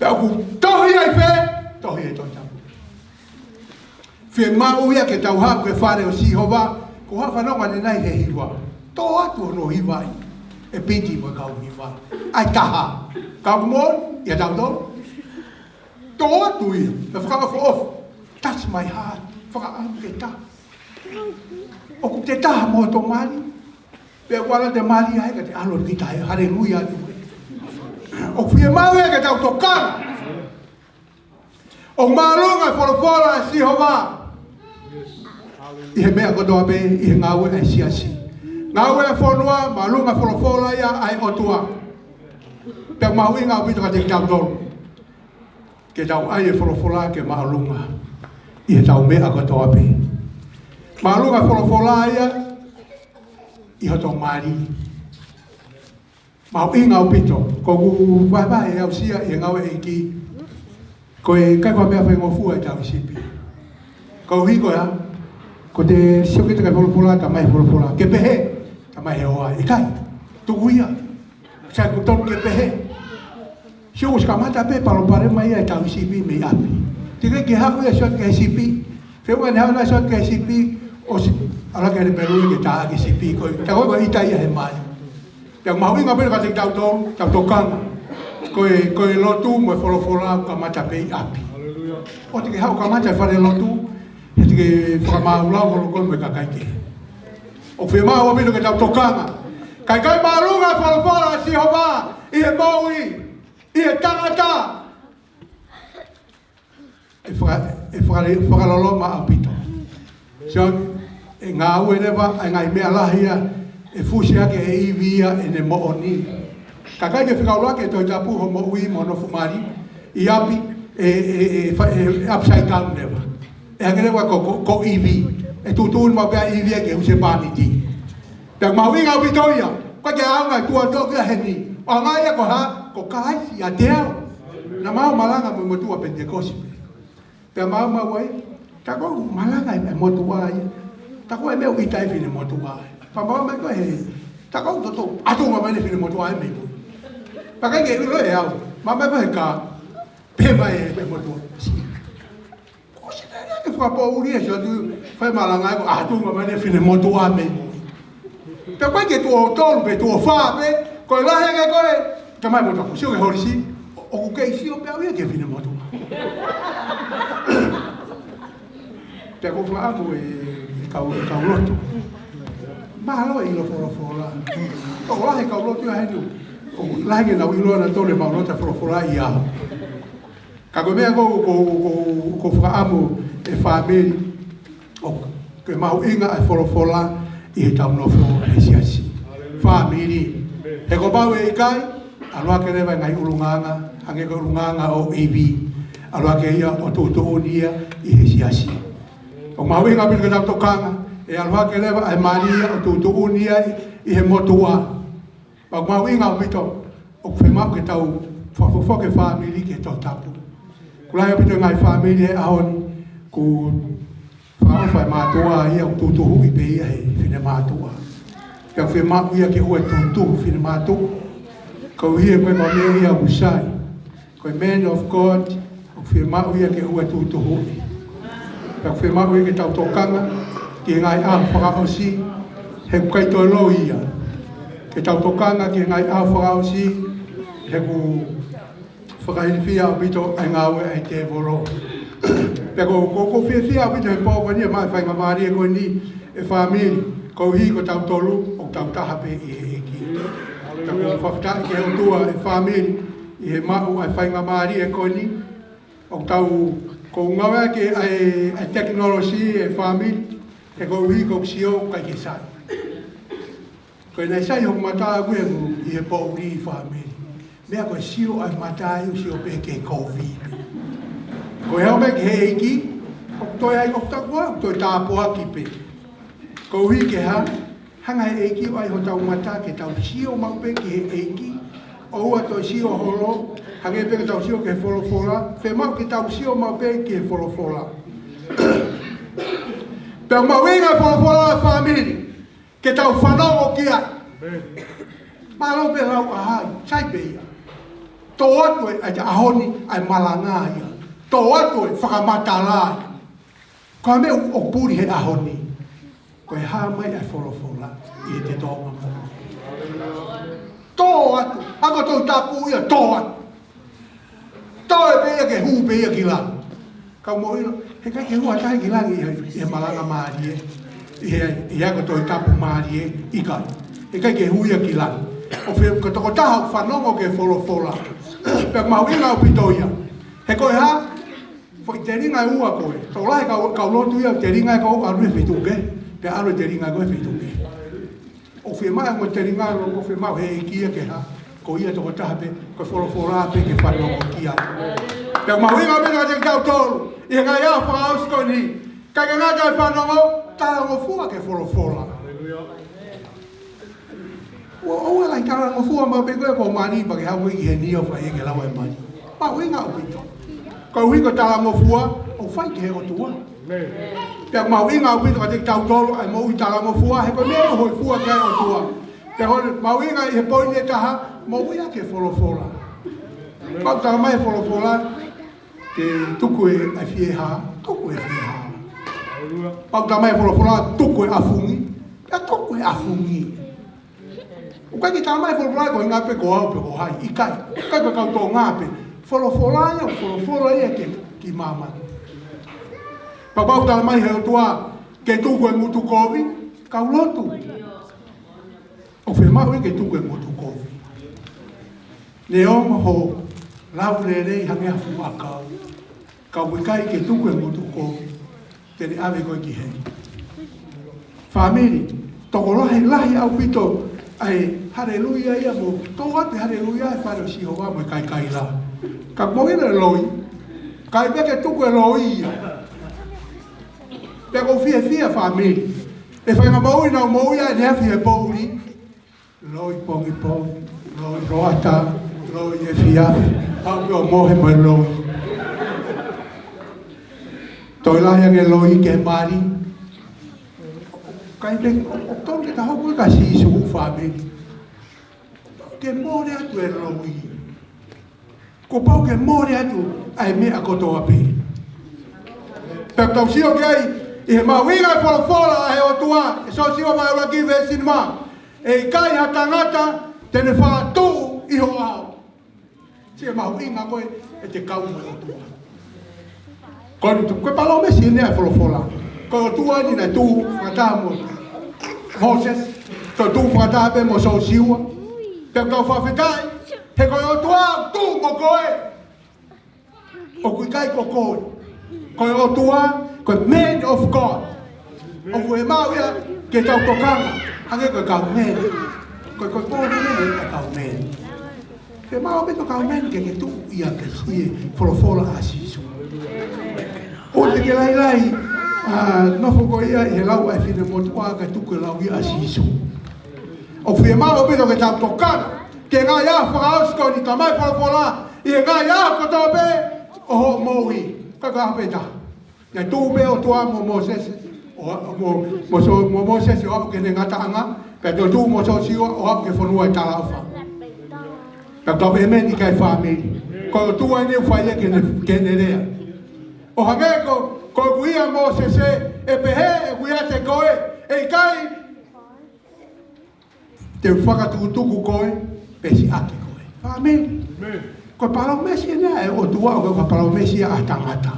Pea ʻoku tohi ai pē, tohi he Tohi Tapu. Fiemaʻu ia ke tau haʻu ki he fale ʻo Sihova, ko e hā e fanongo ʻanenai he hiva. Toʻo atu hono hiva ia, ʻe piti mo e kau hiva. ʻAi taha. Ka ʻoku moʻoni, ia tau tō. Toʻo atu ia, pea fakaʻofoʻofa. Touch my heart. Fakaʻamu ke taha. ʻOku te taha mo hoto mali. Pea ʻoku ala te mali ai ka te ʻalu ki tahi. Haleluia atu. ʻOku fiemaʻu ia ke tau tokanga. ʻOku māʻolunga e folofola ʻa Sihova ʻi he meʻa kotoa pē, ʻi he ngāue ʻa e siasi. Ngāue ʻa e fonua, māʻolunga e folofola ia ʻa e ʻOtua. Pea mahuʻinga ʻaupito kiate kitautolu ke tau ʻai e folofola ke māʻolunga ʻi heʻetau meʻa kotoa pē. Māʻolunga e folofola ia ʻi hoto mali. Mahuʻinga ʻaupito, ko ʻeku vahevahe ʻe aʻusia ʻi he ngāue ʻa e ʻEiki. Ko e ʻikai ko ha meʻa faingofua ʻetau ʻi sipi. Koeʻuhi ko e hā, ko ʻete sio ki he folofola, talamai he folofola ke pehē, talamai he ʻoua, ʻikai. Tuku ia. Sai, ʻoku totonu ke pehē. Sio, ʻosi kamata pē palopalema ia ʻetau ʻi sipi mei ʻapi. Teʻeki ke haʻu ia ʻo sio atu ki he sipi. Feʻunga ne haʻu naʻa sio atu ki he sipi, ʻosi ʻalu hake lepelue ke tā ʻaki e sipi ko ē. Tā ko ē ko e ʻita ia he mali. Pea mahuʻinga pē kiate kitautolu, tau tokanga. Ko e, ko e lotu mo e folofola ʻoku kamata pē ʻi ʻapi. ʻOua te ke haʻu ʻo kamata e falelotu, he te ke fakamāulau holo koe mo e kakai kehe. ʻOku fiemaʻu ʻaupito ke tau tokanga. Kae ʻikai māʻolunga e folofola ʻa Sihova ʻi he moʻui, ʻi he tangata, ʻe faka-, ʻe fakale-, fakaloloma ʻaupito. Sio, ʻe ngāue leva ʻa e ngaahi meʻa lahi ia, ʻe fusi hake ʻe he ivi ia ʻene moʻoni. Ka ʻikai ke fekauʻaki ʻe he Tohi Tapu hoʻo moʻui mo hoʻo nofo mali ʻi ʻapi, ʻe, ʻe, ʻe fa-, ʻe upside down leva. ʻE hangē leva ko, ko, ko e ivi. ʻE tuʻutuʻuni maʻu pē ʻa e ivi ia ki he husepāniti. Pea mahuʻinga ʻaupito ia, ʻoku ʻikai ke ʻaonga e tuʻa ʻoku ʻi heni. ʻOku ʻaonga ia ko e hā, ko Kalaisi ʻiate au. Naʻa mau malanga mo e motuʻa Penitekosi. Pea mau maʻu ai, tā ko ē ʻoku malanga e motuʻa ia. Tā ko ē meʻa ʻoku ʻita ai e finemotuʻa ia. Pea mau mai ko ē, tā ko ē ʻoku toutou ʻatu mai e finemotuʻa ia mei mui. Pea ʻikai ke ʻilo ʻe au, mau mai ko ē he kā, pehē mai e motuʻa. Ko e sio atu ke fakapoʻuli e sio atu, fai malanga ʻoku ʻatu mai e finemotuʻa mei mui. Pea ʻikai ke tuʻo tolu pe tuʻo fā pe, ko e lahi ange ko ē, talamai e motuʻa, ko e sio ki he holisi, ʻo, ʻoku kei sio pē au ia ki he finemotuʻa. Pea ko e fakaʻamu e, e kau, e kau lotu. Mālō e ʻilo folofola. ʻOku lahi e kau lotu ia heni. ʻOku lahi ke nau ʻilo ʻa e tole mau lotu folofola ia. Ka ko e meʻa ko, ko, ko, ko e fakaʻamu e fāmili, ʻoku mahuʻinga e folofola ʻi heʻetau nofo he siasi. Fāmili. He kapau ʻe ʻikai, ʻalu hake leva e ngaahi ʻulungaanga, hangē ko e ʻulungaanga ʻo e ivi. ʻAlu hake ia ʻo tuʻutuʻuni ia ʻi he siasi. ʻOku mahuʻinga ʻaupito ke tau tokanga, ʻe ʻalu hake leva e mali ia ʻo tuʻutuʻuni ia ʻi, ʻi he motuʻa. Pea ʻoku mahuʻinga ʻaupito, ʻoku fiemaʻu ke tau fakafoki e fāmili ki he Tohi Tapu. ʻOku lahi ʻaupito e ngaahi fāmili he ʻaho ni, ʻoku fakaʻofa e mātuʻa ia ʻoku tutuhuʻi pē ia he finemātuʻa. Pea ʻoku fiemaʻu ia ke ʻoua ʻe tutuhu e finemātuʻa. Koeʻuhi he ko e meʻa ia ʻoku sai. Ko e man of God, ʻoku fiemaʻu ia ke ʻoua ʻe tutuhuʻi. Pea ʻoku fiemaʻu ia ke tau tokanga ki he ngaahi ʻaho fakaʻosi, he ʻoku ʻikai toe loi ia. Ke tau tokanga ki he ngaahi ʻaho fakaʻosi, he ʻoku fakailifia ʻaupito ʻa e ngāue ʻa e tēvolo. Pea ʻoku, ʻoku, ʻoku ou fiefia ʻaupito he pō ko eni ʻa e maʻu e faingamālie ko eni e fāmili, koeʻuhi ko tautolu ʻoku tau taha pē ʻi he ʻEiki. Ka ʻoku ou fakafetaʻi ki he ʻOtua e fāmili ʻi he maʻu ʻa e faingamālie ko eni. ʻOku tau, ʻoku ngāueʻaki ʻa e, ʻa e technology e fāmili, he koeʻuhi ko e sio ʻoku ʻikai ke sai. Ko e naʻe sai hoku mata ʻaʻaku ʻi he poʻuli fāmili. Meʻa ko e sio ʻa e mata ʻoku sio pē ki he kovi. Ko e haʻu mai ki he ʻEiki, ʻoku toe ʻai ʻoku tau koa, ʻoku toe tāpuaki pē. Koeʻuhi ke hā, hanga ʻe he ʻEiki ʻo ʻai hotau mata ke tau sio maʻu pē ki he ʻEiki, ʻoua toe sio holo, hangē pē ke tau sio ki he folofola, fiemaʻu ke tau sio maʻu pē ki he folofola. Pea mahuʻinga e folofola, fāmili, ke tau fanongo ki ai. Mālō pē lau ʻa hai, sai pē ia. Tō atu e, ʻa e ʻaho ni, ʻa e malanga ia. Tō atu e fakamatala ia. Ko e meʻa ʻoku puli he ʻaho ni, ko e hā mai ʻa e folofola ʻi heʻete tōʻonga moʻui. Tō atu, ako Tohi Tapu ia, tō atu. Tō ē pē ia ke hū pē ia ki langi. Kau moʻui ʻilo, heʻikai ke hū ha taha ki langi ʻi he, ʻi he malanga mālie, ʻi he, ʻi he ako Tohi Tapu mālie, ʻikai. Heʻikai ke hū ia ki langi. ʻOku fie, ko e tokotaha ʻoku fanongo ki he folofola. Pea mahuʻinga ʻaupito ia. He ko e hā, foʻi telinga ʻe ua ko ē. Tokolahi kau, kau lotu ia, telinga ʻe ua ʻalu he feituʻu kehe, pea ʻalu e telinga ko ē he feituʻu kehe. ʻOku fiemaʻu mo e telinga ʻoku fiemaʻu he ʻEiki ia ke hā, ko ia tokotaha pē, ko e folofola pē ke fanongo ki ai. Pea mahuʻinga pē kiate kitautolu ʻi he ngaahi ʻaho fakaʻosi ko eni. ʻIkai ke ngata he fanongo, talangofua ki he folofola. ʻOua, ʻoua ʻe lahi talangofua maʻu pē ko e ko mani pea ke haʻu ki heni ʻo fai ke lau e mani. Mahuʻinga ʻaupito. Koeʻuhi ko e talangofua ʻoku fai ki he ʻOtua. Pea mahuʻinga ʻaupito kiate kitautolu ʻa e moʻui talangofua, he ko e meʻa ʻoku hōifua ki ai e ʻOtua. Pea ko e mahuʻinga ʻi he poini ʻe taha, moʻui ʻaki e folofola. Pea ʻoku talamai ʻe he folofola ke tuku e, ʻa e fiehā, tuku e fiehā. Pea ʻoku talamai ʻe he folofola, tuku e ʻafungi, pea tuku e ʻafungi. ʻOku ʻikai ke talamai ʻe he folofola ko e ʻuhinga pē ko au pe ko hai, ʻikai. ʻIkai ko e kau Tonga pē. Folofola ia, folofola ia ki, ki māmani. Pea ʻoku talamai ʻe he ʻOtua ke tuku e ngutu kovi, kau lotu. ʻOku fiemaʻu ia ke tuku e ngutu kovi. Neongo hoʻo lau lelei hangē ha fuʻu ʻakau, ka ʻoku ʻikai ke tuku e ngutu kovi, te ne ʻave koe ki heli. Fāmili, tokolahi lahi ʻaupito ʻa e haleluia ia mo, tō atu e haleluia he fale ʻo Sihova mo e kaikaila. Ka ko e loi, ʻikai pē ke tuku e loi ia. Pea ʻoku ou fiefia, fāmili, he faʻahinga moʻui naʻa ku moʻui ai ʻaneafi he poʻuli. Loi pongipongi, loi loʻata, loi efiafi, aʻu pē ʻo mohe mo e loi. Toe lahi ange e loi ki he mali. ʻIkai pē, ʻoku tonu ke ta hoko ʻo ka Sīsū, fāmili. Ke mole atu e loi. Kuo pau ke mole atu ʻa e meʻa kotoa pē. Pea tau sio ki ai, ʻi he mahuʻinga e folofola ʻa e ʻOtua, ʻi Siosiua vahe ʻuluaki veesi nima. ʻE ʻikai ha tangata te ne faʻa tuʻu ʻi ho ʻao. Sio ki he mahuʻinga ko ē ʻete kau mo e ʻOtua. Ko e, ko e palōmesi eni ʻa e folofola. Ko e ʻOtua eni naʻe tuʻu fakataha mo Mōsese, toe tuʻu fakataha pē mo Siosiua. Pea tau fakafetaʻi, he ko e ʻOtua ʻoku tuʻu mo koe. ʻOku ʻikai ko koe. Ko e ʻOtua, ko e man of God. ʻOku fiemaʻu ia ke tau tokanga hangē ko e kau meli. Ko e, ko e pō meli, ko e kau meli. Fiemaʻu pē ʻe he kau meli ke ke tuʻu ia ke sio ki he folofola ʻa Sīsū. ʻOua te ke lailai, ʻa, nofo koe ia ʻi he lau ʻa e finemotuʻa kae tuku e lau ia ʻa Sīsū. ʻOku fiemaʻu pē ke tau tokanga ki he ngaahi ʻaho fakaʻosi ko eni, talamai ʻe he folofola, ʻi he ngaahi ʻaho kotoa pē ʻo hoʻo moʻui. Ka ka pē ta. Naʻe tuʻu pē e ʻOtua mo Mōsese, ʻo, mo, mo So-, mo Mōsese ʻo aʻu ki heʻene ngataʻanga, pea toe tuʻu mo Siosiua ʻo aʻu ki he fonua ʻo e talaʻofa. Pea tau ʻēmeni ki ai, fāmili. Ko e ʻOtua eni ʻoku fai ia ki heʻene, ki heʻene lea. ʻO hangē ko, ko ʻeku ʻia Mōsese, ʻe pehē ʻeku ʻiate koe, ʻe ʻikai te u fakatukutuku koe, pe siʻaki koe. Fāmili. ʻĒmeni. Ko e palōmesi eni ʻa e ʻOtua, ʻoku ʻikai ko ha palōmesi ia ʻa e tangata.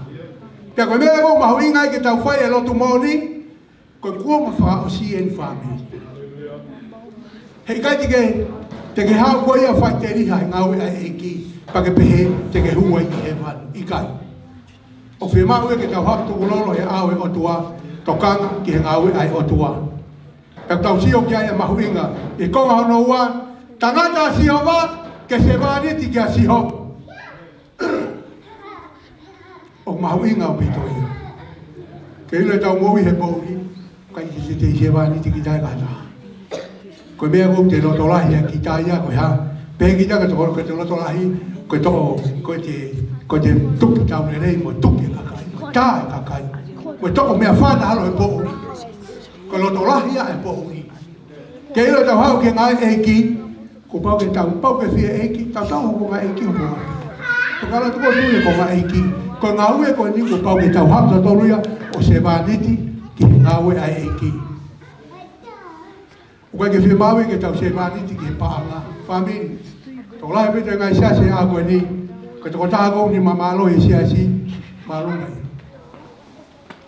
Pea ko e meʻa ʻoku mahuʻinga ai ke tau fai e lotu moʻoni, ko e kuonga fakaʻosi eni, fāmili. Heʻikai te ke, te ke haʻu koe ia ʻo faʻiteliha he ngāue ʻa e ʻEiki, pea ke pehē te ke hū ai ki hēvani. ʻIkai. ʻOku fiemaʻu ia ke tau haʻu tukulolo he ʻao ʻo e ʻOtua, tokanga ki he ngāue ʻa e ʻOtua. Pea tau sio ki ai ʻa e mahuʻinga. ʻI he konga hono ua, tangata ʻa Sihova, ke sevāniti kia Sihova. ʻOku mahuʻinga ʻaupito ia. Ke ʻilo ʻetau moʻui he poʻuli, ʻikai ke te, te sevāniti kita ʻe ha taha. Ko e meʻa ʻoku te loto lahi ʻa kita ia, ko e hā? Pehē kita ko e toko, ko e te loto lahi, ko e toko, ko e te, ko e te tuki tau lelei mo tuki e kakai, mo tā e kakai, mo toʻo meʻafana ʻalu he poʻuli. Loto lahi ia e poʻuli. Ke ʻilo tau haʻu ki he ngāue ʻa e ʻEiki, kuo pau ke tau, pau ke fie ʻEiki, tau tau hoko ngāue ʻEiki hoko. Tokala tuko tui ko ngāue ʻEiki. Ko e ngāue ko eni kuo pau ke tau haʻu tautolu ia ʻo sevāniti ki he ngāue ʻa e ʻEiki. ʻOku ʻikai ke fiemaʻu ia ke tau sevāniti ki he paʻanga. Fāmili. Tokala e pita ngaahi siasi ʻa ko eni. Ko e tokotaha ko eni māmālohi siasi. Mālō mai.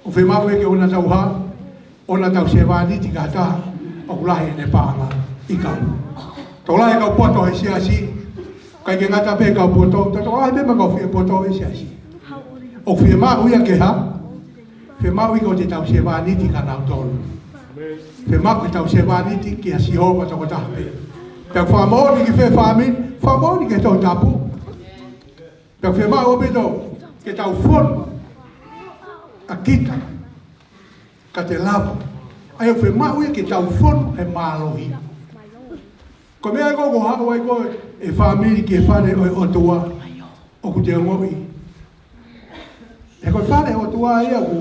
ʻOku fiemaʻu ia ke ʻoua naʻa tau hā, ʻoua naʻa tau sevāniti ki ha taha ʻoku lahi ʻene paʻanga, ʻikai. Tokala e kau poto he siasi, ʻikai ke ngata pē kau poto, tokala pē mo e kau fie poto he siasi. ʻOku fiemaʻu ia ke hā, fiemaʻu ia ke ʻoua te tau sevāniti kia nautolu. Fiemaʻu ke tau sevāniti kia Sihova tokotaha pē. Pea fakamoʻoni ki fē fāmili, fakamoʻoni ki he Tohi Tapu. Pea fiemaʻu ʻaupito ke tau fonu ʻa kita ka te lava. ʻA ia ʻoku fiemaʻu ia ke tau fonu he mālohi. Ko e meʻa ko ē ʻoku haʻu ai ko ē e fāmili ki he fale ʻo e ʻOtua, ʻoku te ongoʻi. He ko e fale ʻo e ʻOtua ia ʻoku,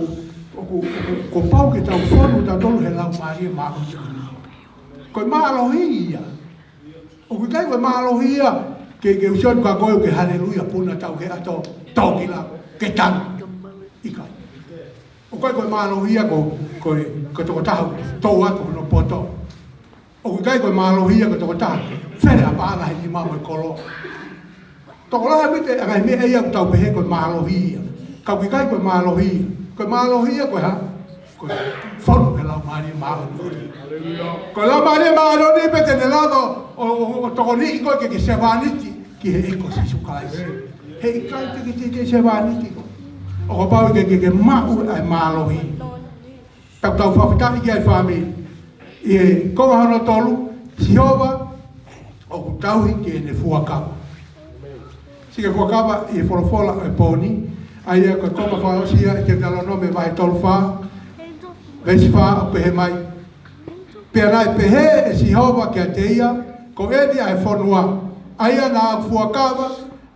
ʻoku, ʻoku, kuo pau ke tau fonu tautolu he Laumālie Māʻoniʻoni. Ko e mālohi ia. ʻOku ʻikai ko e mālohi ia ke, ke usion ka ko e ke haleluia puna tau ke ʻato tokila ke tanu. ʻIkai. ʻOku ʻikai ko e mālohi ia ko, ko e, ko e tokotaha ʻoku tō atu hono poto. ʻOku ʻikai ko e mālohi ia ko e tokotaha fele ʻa paʻanga he nima mo e kolo. Tokala e pita ngaahi meʻa ia ʻoku tau pehē ko e mālohi ia. Ka ʻoku ʻikai ko e mālohi ia. Ko e mālohi ia ko e hā? Ko e fonu he Laumālie Māʻoniʻoni. Ko e Laumālie Māʻoniʻoni pē te ne lava ʻo, ʻo, ʻo, ʻo tokoniʻi koe ke ke sevāniti ki he ʻEiki ko Sīsū Kalaisi. He ʻikai te ke, te ke sevāniti koe ʻo kapau ʻikai ke ke maʻu ʻa e mālohi. Tau tau fakafetaʻi ki ai fāmili. ʻI he konga hono tolu, Sihova ʻoku tauhi ki heʻene fuakava. Sio ki he fuakava ʻi he folofola ʻo e pō ni, ʻa ia ko e konga fakaʻosi ia ʻi he Teutalonome vahe tolu fā, veesi fā ʻoku pehē mai. Pea naʻe pehē ʻe Sihova kiate ia, ko eni ʻa e fonua, ʻa ia naʻa ku fuakava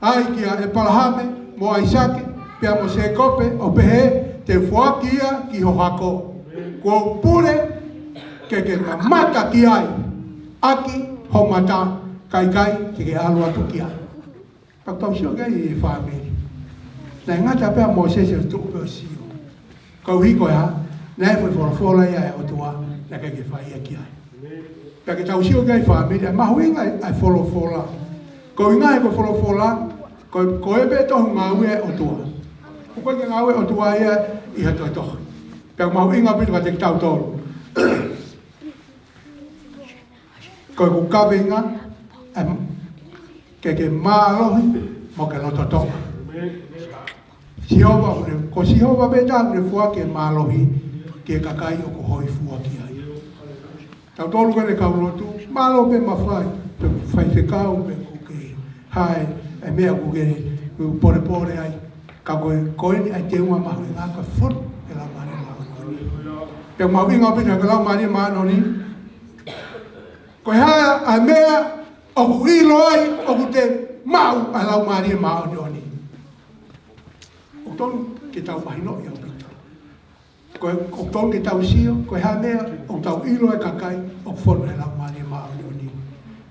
ai kia ʻEpalahame, mo ʻAisake, pea mo Sēkope, ʻo pehē, te u foaki ia ki ho hako. Kuo u pule ke ke mamata ki ai, ʻaki ho mata, ka ʻikai ke ke ʻalu atu ki ai. Pea tau sio ki ai e fāmili. Naʻe ngata pē ʻa Mōsese ʻo tuʻu pē ʻo sio. Koeʻuhi ko e hā, naʻe foʻi folofola ia ʻa e ʻOtua, naʻe ʻikai ke fai ia ki ai. Pea ke tau sio ki ai fāmili, ʻa e mahuʻinga ʻa e folofola. Ko e ʻuhinga he ko e folofola, ko, ko e pē tohu ngāue ʻa e ʻOtua. ʻOku ʻikai ke ngāue ʻOtua ia ʻi ha tohitohi. Pea mahuʻinga ʻaupito kiate kitautolu. Ko ʻeku kaveinga, em, ke ke mālohi mo ke loto toʻa. Sihova ʻoku ne, ko Sihova pē taha ʻoku ne foaki e mālohi ki he kakai ʻoku hōifua ki ai. Tautolu ko eni kau lotu, mālō pē mafai, pe faifekau, pe kuo ke hā e meʻa kuo ke, kuo ke polepole ai. Ka ko e, ko eni ʻa e teunga mahuʻinga ko e fonu he Laumālie Māʻoniʻoni. Pea mahuʻinga ʻaupito he Laumālie Māʻoniʻoni. Ko e hā ʻa e meʻa ʻoku ʻilo ai ʻoku te maʻu ʻa e Laumālie Māʻoniʻoni. ʻOku tonu ke tau mahinoʻi ʻaupito. Ko e, ʻoku tonu ke tau sio, ko e hā e meʻa ʻoku tau ʻilo ai e kakai ʻoku fonu he Laumālie Māʻoniʻoni.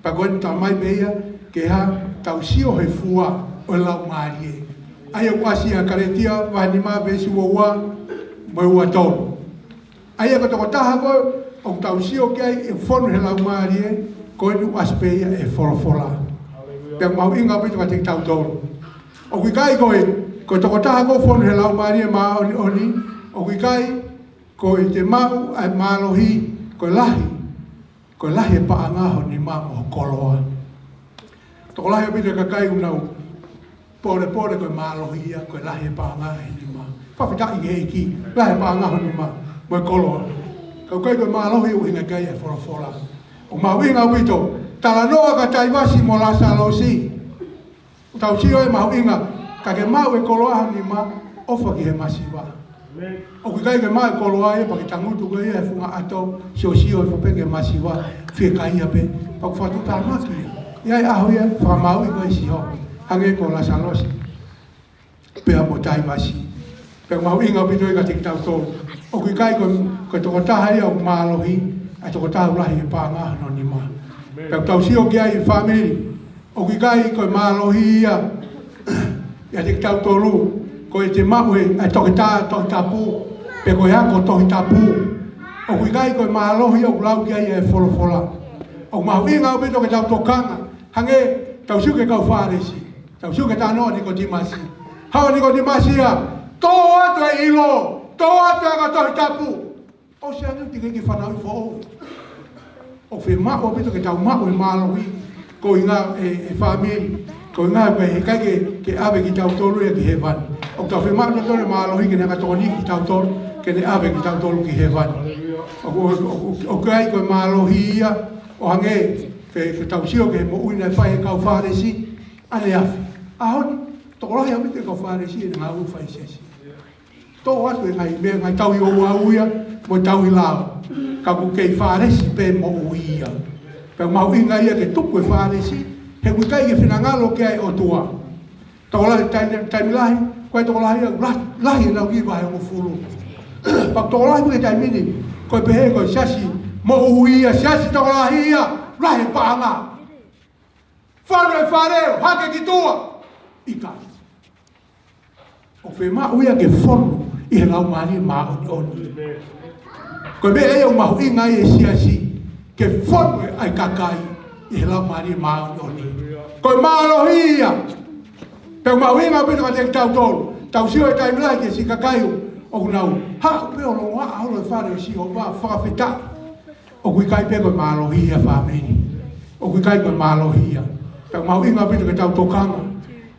Pea ko eni talamai pē ia, ke hā, tau sio he fua ʻo e Laumālie. ʻA ia ʻoku ʻasi ʻia Kalētia, vahe nima veesi ua ua, mo e ua tolu. ʻA ia ko e tokotaha ko ē ʻoku tau sio ki ai ʻoku fonu he Laumālie, ko eni ʻoku ʻasi pē ia he folofola. Pea mahuʻinga ʻaupito kiate kitautolu. ʻOku ʻikai ko e, ko e tokotaha ko ē ʻoku fonu he Laumālie Māʻoniʻoni, ʻoku ʻikai ko e te maʻu ʻa e mālohi, ko e lahi, ko e lahi e paʻanga ho nima mo ho koloa. Tokolahi ʻaupito e kakai ʻoku nau polepole ko e mālohi ia, ko e lahi e paʻanga he nima. Fakafetaʻi ki he ʻEiki, lahi e paʻanga ho nima mo e koloa. Ka ʻoku ʻikai ko e mālohi ʻuhinga ki ai e folofola. ʻOku mahuʻinga ʻaupito, talanoa kia Taivasi mo Lāsalosi. Tau sio e mahuʻinga, ka ke maʻu e koloa ho nima, ʻofa ki he masiva. ʻOku ʻikai ke maʻu e koloa ia, pea ke tangutu koe ia he funga ʻato, siosio hifo pē ki he masiva, fiekaia pē, pea ʻoku fakatuʻutāmaki ia. ʻI ai e ʻaho ia, fakamaauʻi koe ʻe Sihova, hangē ko Lāsalosi. Pea mo Taivasi. Pea mahuʻinga ʻaupito ia kiate kitautolu. ʻOku ʻikai ko, ko e tokotaha ia ʻoku mālohi, ʻa e tokotaha ʻoku lahi e paʻanga hono nima. Pea ʻoku tau sio ki ai, fāmili, ʻoku ʻikai ko e mālohi ia ʻiate kitautolu ko ʻete maʻu e, ʻa e toketā Tohi Tapu, pe ko e ako Tohi Tapu. ʻOku ʻikai ko e mālohi ʻoku lau ki ai e folofola. ʻOku mahuʻinga ʻaupito ke tau tokanga. Hangē, tau sio ki he kau Fālesi. Tau sio ki he talanoa ʻo Nikotīmasi. Haʻu ʻa Nikotīmasi ia, tō atu e ʻilo, tō atu e ako Tohi Tapu. ʻOsi ange, teʻeki ke fanauʻi foʻou. ʻOku fiemaʻu ʻaupito ke tau maʻu e mālohi, ko e ʻuhinga, e, e fāmili, ko e ʻuhinga ʻoku ʻikai ke, ke ʻave kitautolu ia ki hēvani. ʻOku tau fiemaʻu kitautolu e mālohi ke ne hanga ʻo tokoniʻi kitautolu, ke ne ʻave kitautolu ki hēvani. ʻOku, ʻoku, ʻoku, ʻoku ʻikai ko e mālohi ia, ʻo hangē, ke, ke tau sio ki he moʻui naʻe fai ʻe he kau Fālesi, ʻaneafi. ʻAho ni, tokolahi ʻaupito e kau Fālesi ʻi he ngāue fai siasi. Tō atu e ngaahi meʻa, ngaahi tauhi ouau ia, mo e tauhi lao. Ka ʻoku kei Fālesi pē moʻui ia. Pea mahuʻinga ia ke tuku e Fālesi, he ʻoku ʻikai ke finangalo ki ai e ʻOtua. Tokolahi, taimi, taimi lahi, ko e tokolahi ia, lahi, lahi ʻenau kiʻi vahe hongofulu. Pea tokolahi pē taimi ni, ko e pehē ko e siasi moʻui ia, siasi tokolahi ia, lahi e paʻanga. Fonu e fale, hake ki tuʻa. ʻIkai. ʻOku fiemaʻu ia ke fonu ʻi he Laumālie Māʻoniʻoni. Ko e meʻa ia ʻoku mahuʻinga ai e siasi, ke fonu e ʻai kakai ʻi he Laumālie Māʻoniʻoni. Ko e mālohi ia. Pea ʻoku mahuʻinga ʻaupito kiate kitautolu. Tau sio he taimi lahi ki he siʻi kakai ʻoku nau haʻu pē ʻo longoaʻa holo he fale ʻo Sihova, fakafetaʻi. ʻOku ʻikai pē ko e mālohi ia, fāmili. ʻOku ʻikai ko e mālohi ia. Pea ʻoku mahuʻinga ʻaupito ke tau tokanga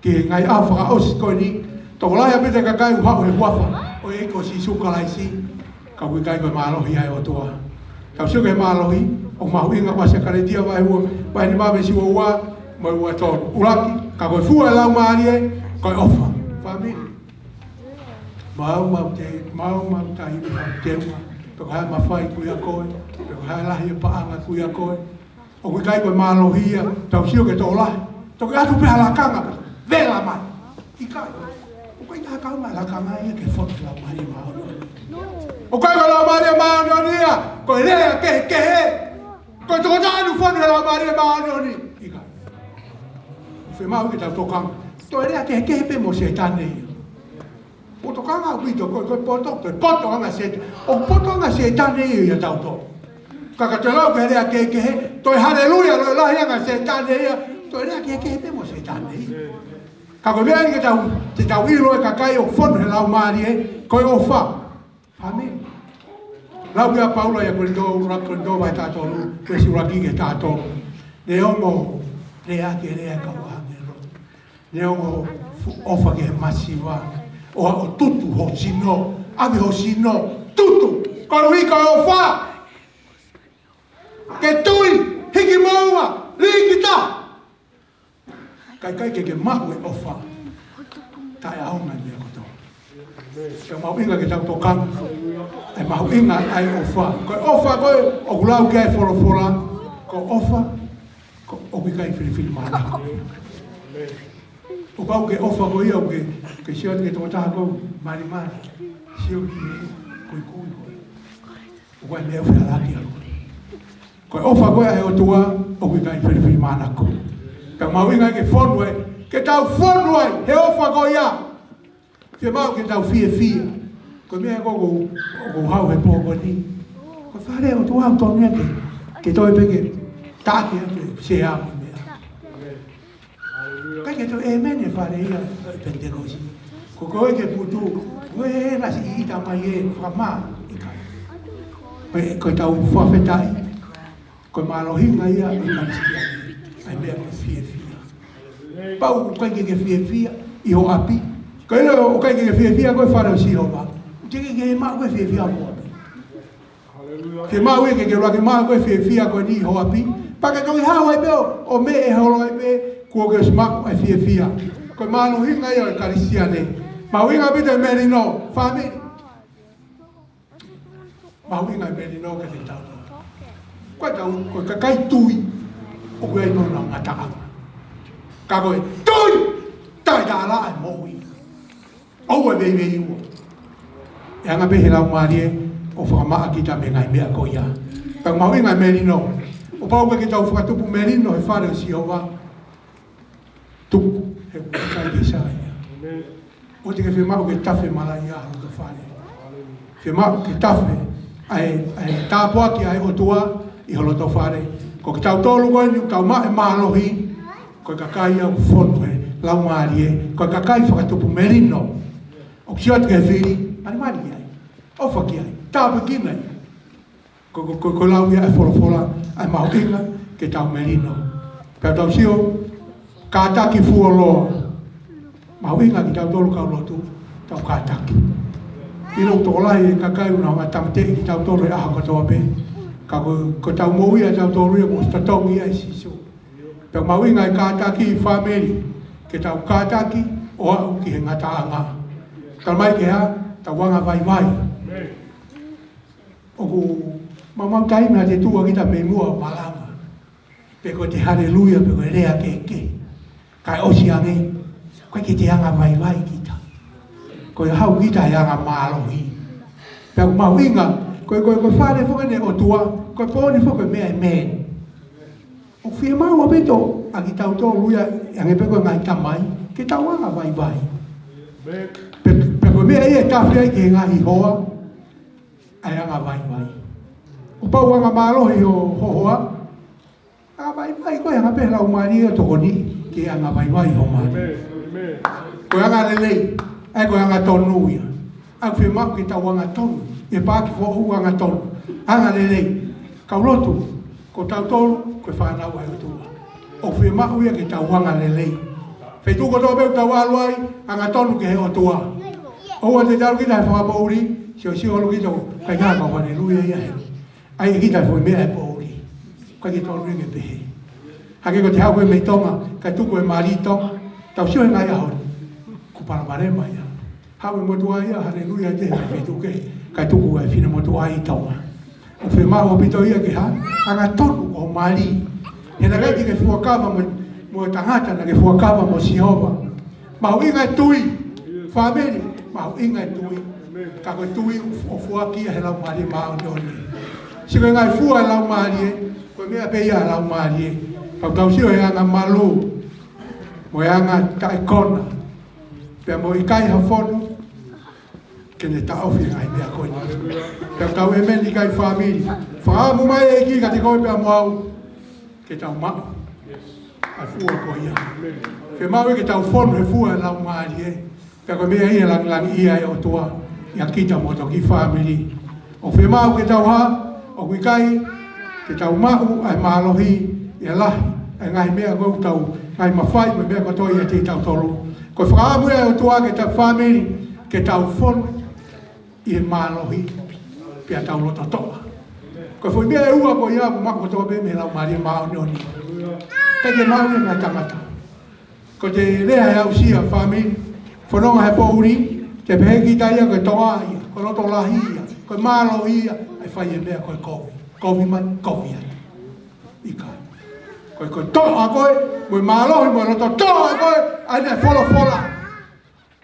ki he ngaahi ʻaho fakaʻosi ko eni. Tokolahi ʻaupito e kakai ʻoku haʻu he huafa ʻo e ʻEiki ko Sīsū Kalaisi. Ka ʻoku ʻikai ko e mālohi ia ʻo e ʻOtua. Tau sio ki he mālohi, ʻoku mahuʻinga, ʻoku ʻasi ʻia Kalētia vahe ua, vahe nima veesi ua ua, mo e ua tolu. ʻUluaki, ka ko e fua ʻo e Laumālie, ko e ʻofa. Fāmili. Maumau te, maumau taimi, maumau teunga, pe ko e hā e mafai ʻoku ʻia koe, pe ko e hā e lahi e paʻanga ʻoku ʻia koe. ʻOku ʻikai ko e mālohi ia, tau sio ki he tokolahi. Toki ʻatu pē ha lakanga, vela mai. ʻIkai. ʻOku ʻikai ha kaunga lakanga ia ke fonu he Laumālie Māʻoniʻoni. ʻOku ʻikai ko e Laumālie Māʻoniʻoni ia, ko e lea kehekehe. Ko e tokotaha ʻoku fonu he Laumālie Māʻoniʻoni. ʻIkai. ʻOku fiemaʻu ke tau tokanga. Toe lea kehekehe pē mo Sētane ia. ʻOku tokanga ʻaupito, ko e, ko e poto, ko e poto ʻa Sētane. ʻOku poto ʻa Sētane ia ʻia tautolu. Ka ka te lau ki he lea kehekehe, toe haleluia, loi lahi ʻa Sētane ia, toe lea kehekehe pē mo Sētane ia. Ka ko e meʻa eni ke tau, te tau ʻilo e kakai ʻoku fonu he Laumālie, ko e ʻofa. Amen. Lau ʻe Paula ʻia Kolinitō, ʻuluaki Kolinitō vahe taha tolu, veesi ʻuluaki ki he taha tolu. Neongo, lea ke lea kau ʻāngelo. Neongo fu-, ʻofa ki he masiva, ʻo aʻu ʻo tutu ho sino, ʻave ho sino, tutu, koeʻuhi ko e ʻofa. Ke tui, hiki moua, likita. Ka ʻikai ke ke maʻu e ʻofa, taʻeʻaonga e meʻa kotoa. Pea mahuʻinga ke tau tokanga, ʻa e mahuʻinga ʻa e ʻofa. Ko e ʻofa ko ē ʻoku lau ki ai e folofola, ko e ʻofa, ko, ʻoku ʻikai filifilimānako. ʻO pau ke ʻofa ko ia, ʻoku ke, ke sio ki he tokotaha ko ē, malimali, sio ki he kuikui ko ē. ʻOku ʻi ai e meʻa ʻoku fehālaaki ʻalu. Ko e ʻofa ko ē ʻa e ʻOtua, ʻoku ʻikai filifilimānako. Pea mahuʻinga ke fonu ai, ke tau fonu ai he ʻofa ko ia. Fiemaʻu ke tau fiefia. Ko e meʻa ko ē ʻoku, ʻoku haʻu he pō ko eni. Ko e fale ʻo e ʻOtua ʻoku tonu ia ke, ke toe pē ke taʻaki atu e sea mo e meʻa. ʻIkai ke toe ʻēmeni e fale ia ʻo e Penitekosi. Ko koe ke putu, ko e lasi ʻita mai e fakamā, ʻikai. Ko e, ko e tau fakafetaʻi, ko e mālohinga ia ʻo e Kalisitiane, ʻa e meʻa ko e fiefia. Pau ʻoku ʻikai ke ke fiefia ʻi ho ʻapi. Ka ʻilo ʻoku ʻikai ke ke fiefia ko e fale ʻo Sihova, teʻeki ke maʻu ko e fiefia mo ʻapi. Ke maʻu ia ke ke ʻuluaki maʻu ko e fiefia ko eni ʻi ho ʻapi. Pea ke toki haʻu ai pē ʻo, ʻo meʻe holo ai pē, kuo ke ʻosi maʻu ʻa e fiefia. Ko e mālohinga ia ʻo e Kalisitiane. Mahuʻinga ʻaupito e melino, fāmili. Mahuʻinga e melino ke te tau. Ko e tau, ko e kakai tui, ʻoku ʻi ai hono ngataʻanga. Ka ko e tui, taʻetaʻalaʻa e moʻui. ʻOua ʻe veiveiua. ʻE anga pē he Laumālie, ʻo fakamaʻa kita mei he ngaahi meʻa ko ia. Pea mahuʻinga e melino. ʻO pau ke tau fakatupu melino he fale ʻo Sihova. Tuku, he ʻoku ʻikai ke sai ia. ʻOua te ke fiemaʻu ke tafe malaʻia ho loto fale. Fiemaʻu ke tafe ʻa e, ʻa e tāpuaki ʻa e ʻOtua ʻi ho loto fale. Ko kitautolu ko eni ʻoku tau maʻu e mālohi, ko e kakai ia ʻoku fonu he Laumālie, ko e kakai fakatupu melino. ʻOku sio atu ki he fili, malimali ki ai. ʻOfa ki ai. Tāpuekina ia. Ko, ko, ko, ko e lau ia ʻa e folofola, ʻa e mahuʻinga ke tau melino. Pea tau sio, kātaki fuoloa. Mahuʻinga kitautolu kau lotu, tau kātaki. ʻIlo ʻoku tokolahi e kakai ʻoku nau hanga ʻo tāmateʻi kitautolu he ʻaho kotoa pē. Ka ko, ko ʻetau moʻui ʻatautolu ia, mo totongi ia ʻe Sīsū. Pea mahuʻinga e kātaki fāmili, ke tau kātaki ʻo aʻu ki he ngataʻanga. Talamai ke hā, tau anga vaivai. ʻOku maumau taimi ha te tuʻu ʻa kita mei muʻa ʻo malanga. Pe ko e te haleluia, pe ko e lea kehekehe. Kae ʻosi ange, ʻoku ʻikai ke te anga vaivai kita. Ko e haʻu kita he anga mālohi. Pea ʻoku mahuʻinga, ko e, ko e, ko e fale foki eni ʻo e ʻOtua, ko e pō ni foki ko e meʻa ʻe mē. ʻOku fiemaʻu ʻaupito ʻa kitautolu ia, ʻi he anga pē ko e ngaahi tamai, ke tau anga vaivai. Pe, pe ko e meʻa ia ʻe tafe ai ki he ngaahi hoa, ʻa e anga vaivai. ʻO pau anga mālohi ho, ho hoa, anga vaivai ko e anga pē Laumālie ʻo tokoni ke anga vaivai ho mali. Ko e anga lelei, ʻa e ko e anga tonu ia. ʻOku fiemaʻu ke tau anga tonu, ʻi he paaki foʻou anga tonu. Anga lelei, kau lotu, ko tautolu, ko e fānau ʻa e ʻOtua. ʻOku fiemaʻu ia ke tau anga lelei. Feituʻu kotoa pē ʻoku tau ʻalu ai, anga tonu ki he ʻOtua. ʻOua te tau kita he fakapoʻuli, siosio holo kita, ʻikai ngata ko e haleluia ia he. ʻAi kita foʻi meʻa he poʻuli. ʻIkai ke tonu ia ke pehē. Hangē ko e te haʻu koe mei Tonga, kae tuku e mali Tonga. Tau sio he ngaahi ʻaho ni. Kuo palopalema ia. Haʻu e motuʻa ia, haleluia, te he feituʻu kehe, kae tuku e finemotuʻa ʻi Tonga. ʻOku fiemaʻu ʻaupito ia ke hā, anga tonu ho mali. He naʻe ʻikai ke fuakava mo, mo e tangata, naʻe fuakava mo Sihova. Mahuʻinga e tui, fāmili, mahuʻinga e tui. Ka ko e tui ʻoku foaki ia he Laumālie Māʻoniʻoni. Sio ki he ngaahi fua e Laumālie, ko e meʻa pē ia ʻa e Laumālie. Pea tau sio he anga malū, mo e anga taʻekona. Pea mo e ʻikai ha fonu, ke ne taʻofi e ngaahi meʻa ko eni. Pea tau ʻēmeni ʻikai fāmili. Fakaʻamu mai e ʻEiki kiate koe pea mo au, ke tau maʻu ʻa e fua ko ia. Fiemaʻu ia ke tau fonu he fua e Laumālie. Pea ko e meʻa ia ʻe langilangiʻia ai e ʻOtua, ʻia kita mo toki fāmili. ʻOku fiemaʻu ke tau hā, ʻoku ʻikai, ke tau maʻu ʻa e mālohi, ʻi he lahi ʻa e ngaahi meʻa ko ʻetau ngaahi mafai mo e meʻa kotoa ʻiate kitautolu. Ko e fakaʻamu ia ʻa e ʻOtua ke tau fāmili, ke tau fonu ʻi he mālohi, pea tau loto toʻa. Ko e foʻi meʻa ʻe ua ko ia ʻoku maʻu kotoa pē mei he Laumālie Māʻoniʻoni. ʻIkai ke maʻu ia mei he tangata. Ko e te lea he aʻusia fāmili, fononga he poʻuli, te pehē kita ia ko e toʻa ia, ko e loto lahi ia, ko e mālohi ia, ʻe fai e meʻa ko e kovi. Kovi mai, kovi atu. ʻIkai. Ko e, ko e toʻa koe, mo e mālohi, mo e loto toʻa koe, ʻa ia ʻe folofola.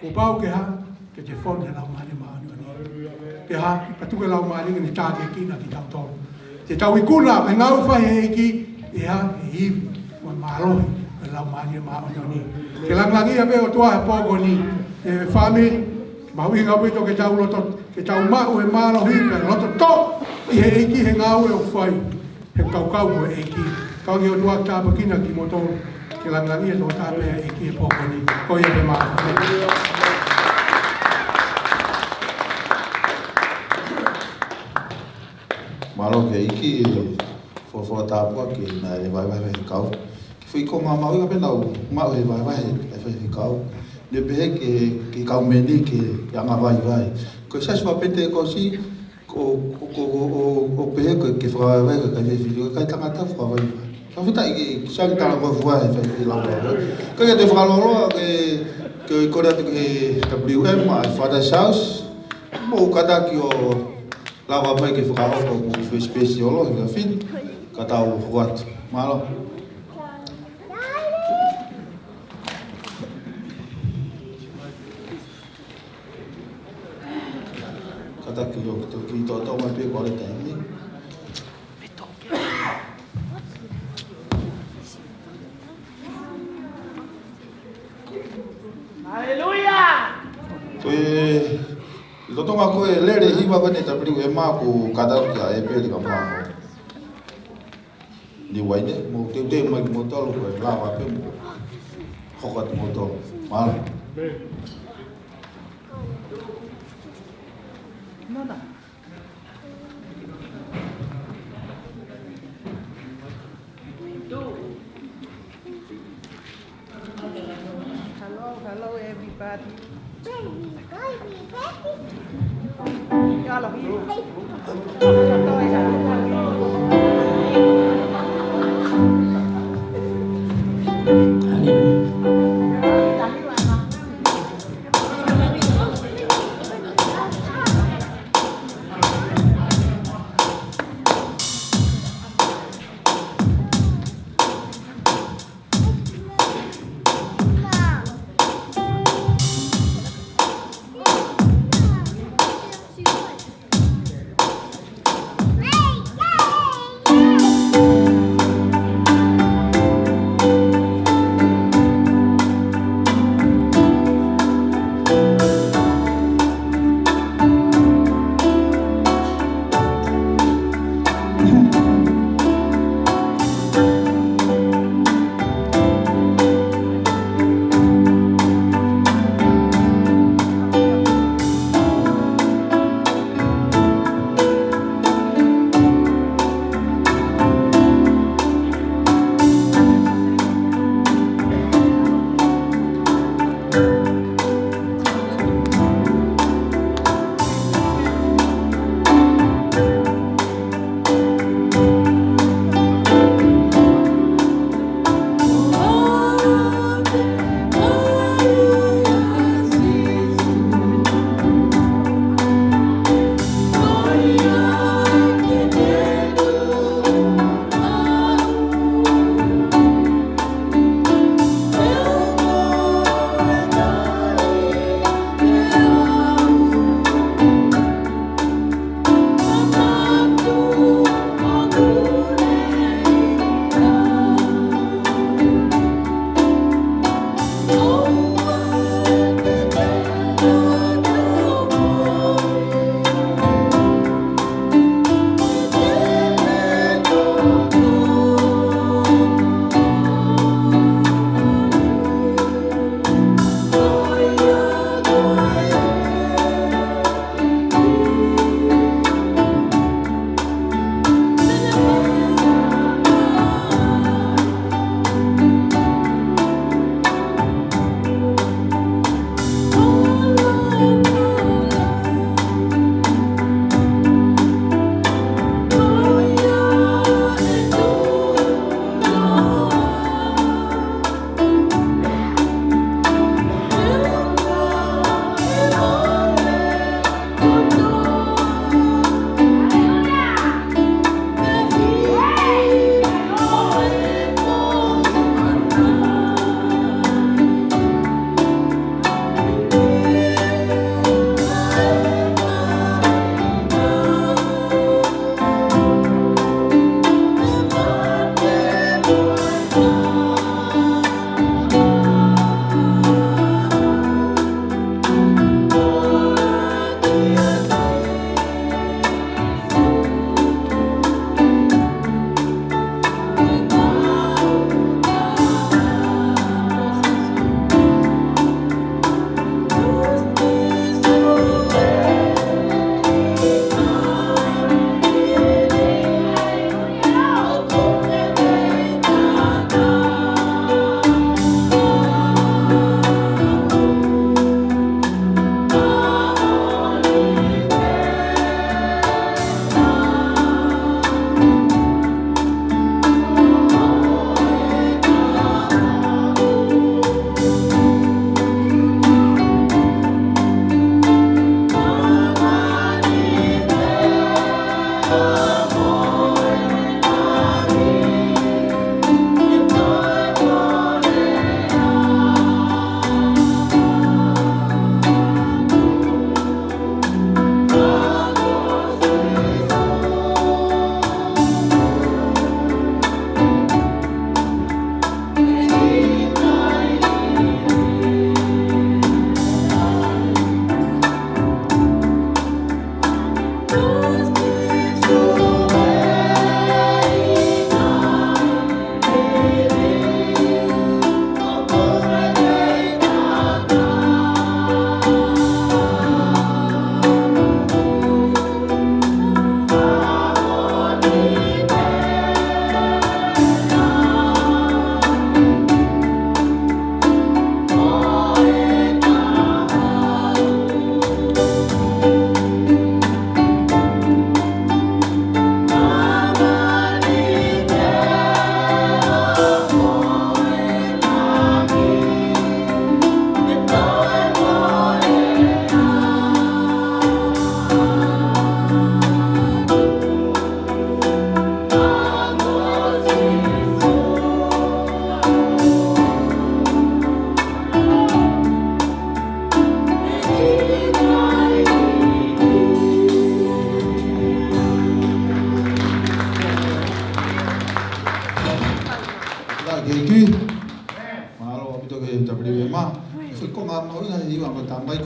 Kuo pau ke hā, ke te fonu he Laumālie Māʻoniʻoni. Ke hā, ka tuku e Laumālie ke ne tākiekina kitautolu. Te tau ikuna, ʻa e ngāue ʻoku fai he ʻEiki, ʻe hā, ʻe ivi, mo e mālohi, ʻa e Laumālie Māʻoniʻoni. Ke langilangiʻia pē ʻOtua he pō ko eni, ʻe fāmili, mahuʻinga ʻaupito ke tau loto, ke tau maʻu e mālohi, ke loto toʻa, ʻi he ʻEiki he ngāue ʻoku fai. He kaukau mo e ʻEiki. Kau ki he ʻOtua ke tāpuekina kimoutolu. Ke langilangiʻia e tokotaha pē ʻa e ʻEiki he pō ko eni. Ko ia pē mālō. Mālō ki he ʻEiki, folofola tāpuaki naʻe vahevahe he kau. Ke fai ko e ngaahi maʻu ia pē naʻa ku maʻu he vahevahe ʻa e faifekau. Ne pehē ke, ke kau meni ke anga vaivai. Ko e siasi fakapenitekosi, Ko, ko, ko, ko, ko, ko pehē ko e ke fakavaivai, ko e kai fefili, ko e kai tangata fakavaivai. Fakafetaʻi ki, ki Sali Talangofua he fai ki lau lau. Ko ia te fakaloloa ke, ke kole atu ki he W M ʻa e Father's House. Mou kātaki ʻo lava mai ke fakahoko mo ki fespesi olo he kafini. Ka tau hoko atu. Mālō. Ka Taki o ki to ki to to ma pe ko le taimi. Haleluia! Ko e, lolotonga ko e lele hiva ko eni ʻa e WMA, ko e kata ki ai pē lika mā. Ni wai ne, mo teuteu mai mo tolo ko e lava pē mo. Hoko atu mo tolo. Mālō. Nona. Hello, hello, everybody.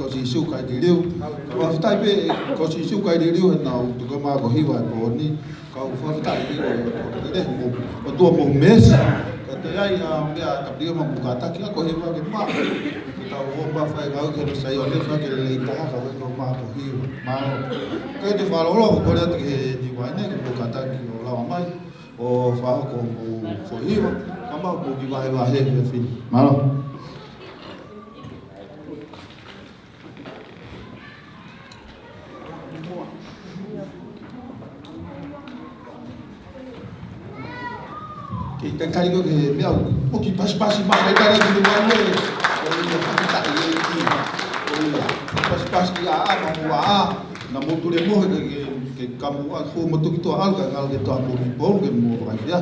Ko Sīsū kai liliu. Ka fakafetaʻi pē, ko Sīsū kai liliu he naʻa ku tuku mai ko e hiva e pō ni. Ka u fakafetaʻi pē ko e, ko e lele mo, ʻOtua mo e meesi. Ka te ai a mea ka pio ma mu kātaki a ko e hiva ke ma. Ke tau ō ma fai ngāue ke no sai o le fa ke lelei taha ka ko ma ko e hiva. Mālō. Ka te fakalolo ko kole atu ki he ni mai ne ke mu kātaki ʻo lava mai. ʻO fakahoko mo e hiva. Ka ma mo ki vahevahe he fili. Mālō. Ke tau kali ko e meʻa, ʻoku pasipasi mai, kai tala ki te manu e. ʻOku ʻi ai e fakataʻi e ki. ʻOku ʻi ai e pasipasi ki ʻa ʻa, ka mo ʻa ʻa, naʻa mo tule mo he ke, ke, ke kamu a, ko mo tuki toa ʻalu, ka ngalo ke toa mo ki polu, ke mo fakaifea.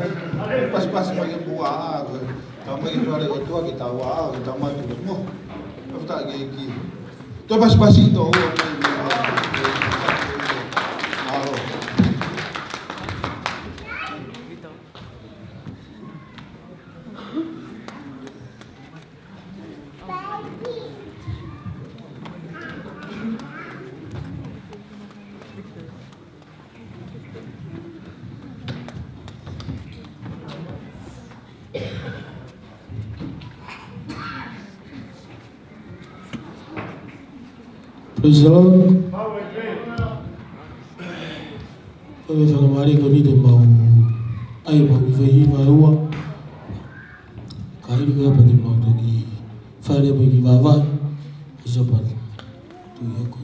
Pasipasi mai ke mo ʻa ʻa, ko e, ka mai ke fale ʻOtua ke tau ʻa ʻa, ke tau mai tule mo. Fakataʻi e ki. Toe pasipasi ʻi toʻo ua. Mālō. Praise the Lord. Ko e fakamālō ko eni te mau ʻai mau ki he hiva ʻe ua. Ka hili ko ia pea te mau toki fale mai ki vāvāi. Ko e Sāpate. Tui hoko.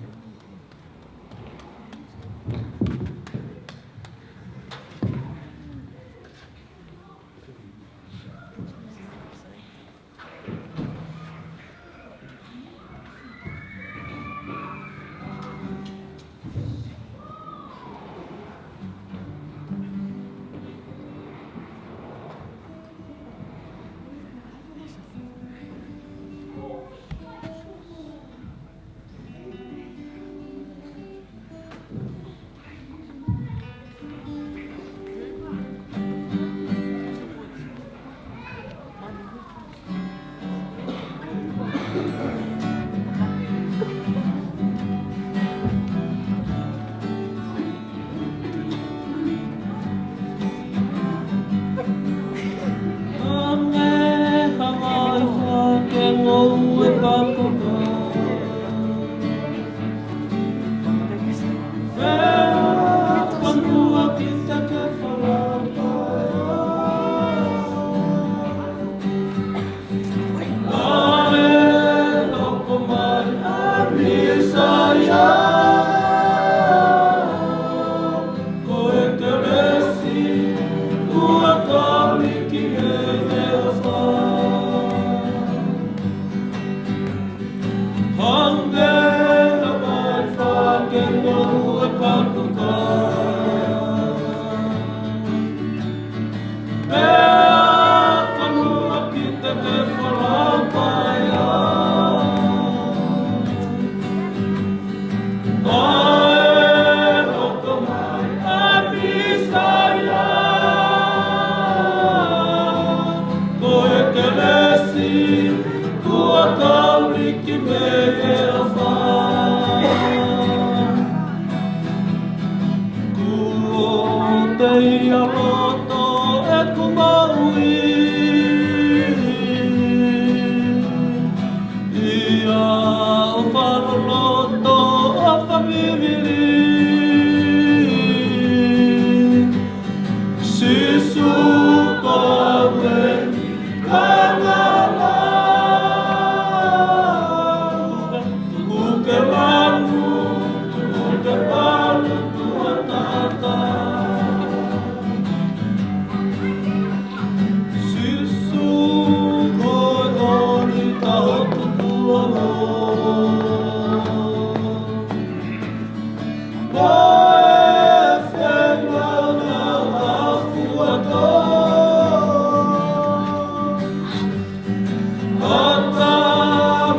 Kuo teia loto ʻeku moʻui, ʻi he ʻofa loloto, ʻofa vivili. Sīsū ko au ē, kae ngala. Tuku ke manu, tuku ke palu, tuku tata. Sīsū ko e ʻOtua ʻo e tupuʻanga. Ko e fengaʻanga ʻa e fuata. Ata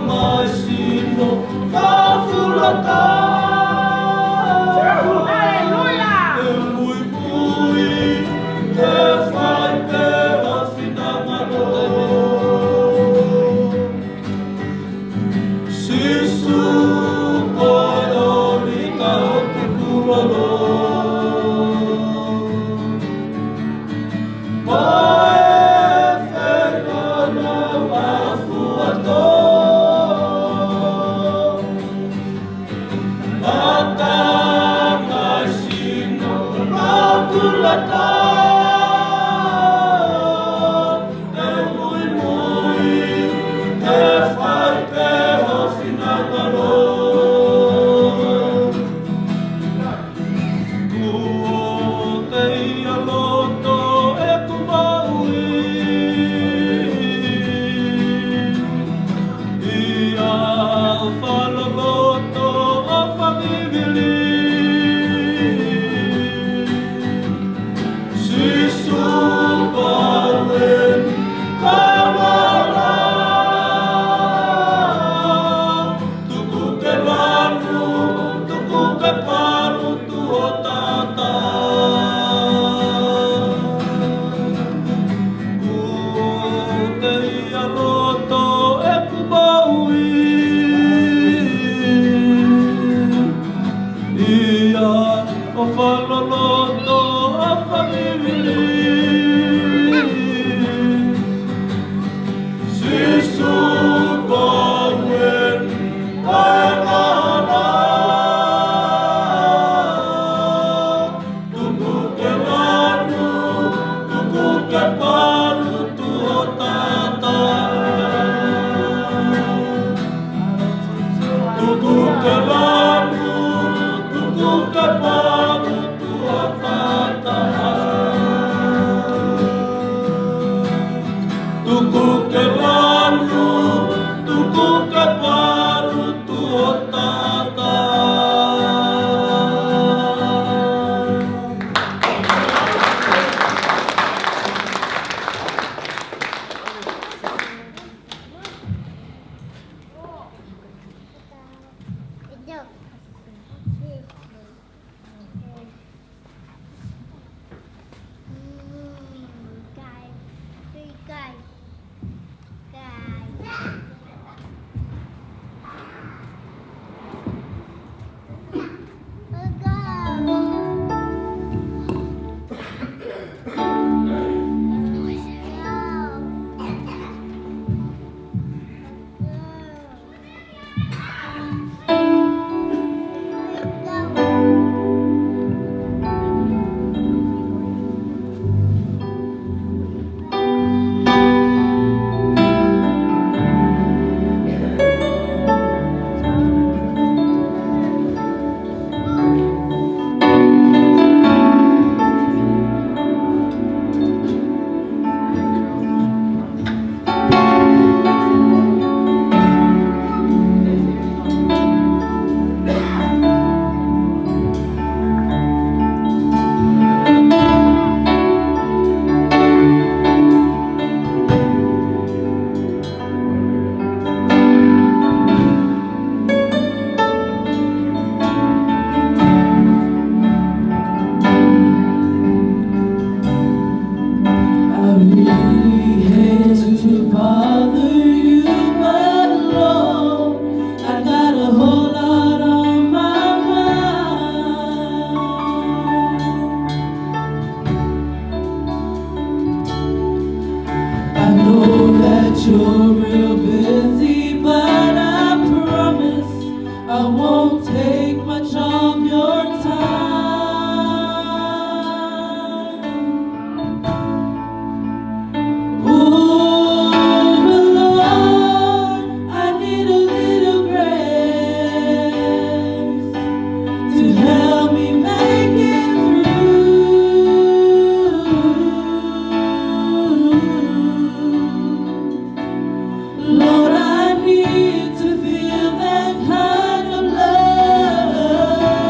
mai sino ka fulata. Haleluia. Te muimui, te fai pē ʻa e finangalo. Sīsū Loto ʻo fāmili. Sīsū ko e kavala. Tuku ke lanu, tuku ke palu, tuʻu ʻo taʻataʻa. Kuo teʻia loto ʻeku moʻui. ʻIa, ʻofa loloto, ʻofa vivili. Sīsū ko e kavala. Tuku ke lanu, tuku ke palu, tuʻu ʻo taʻataʻa. Tuku ke lanu, tuku ke palu, tuʻu ʻo taʻataʻa. Tuku ke lanu, tuku ke palu, tuʻu ʻo taʻataʻa. I really hate to bother you, but Lord, I got a whole lot on my mind. I know that you're real busy, but I promise I won't take much of your time. Ooh, but Lord, I need a little grace to help me make it through. Lord, I need to feel that kind of love.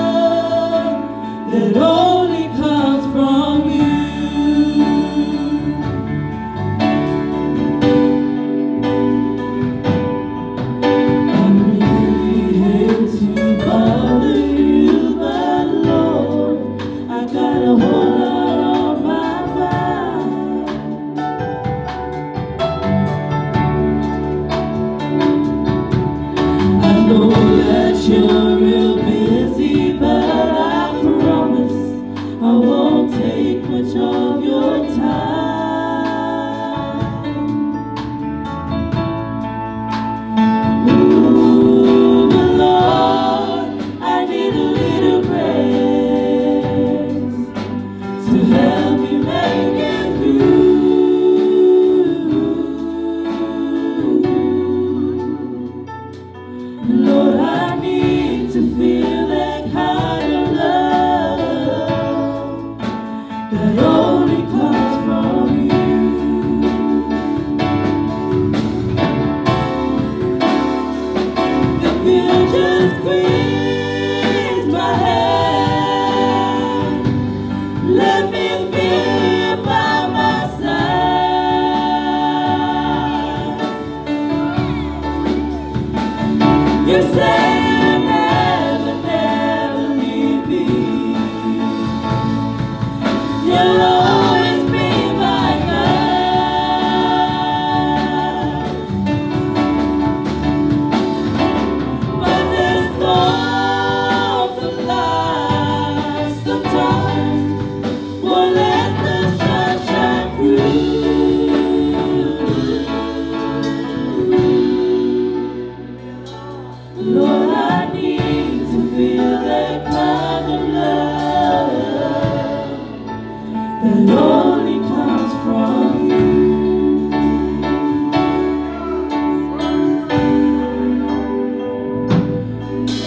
It only comes from you.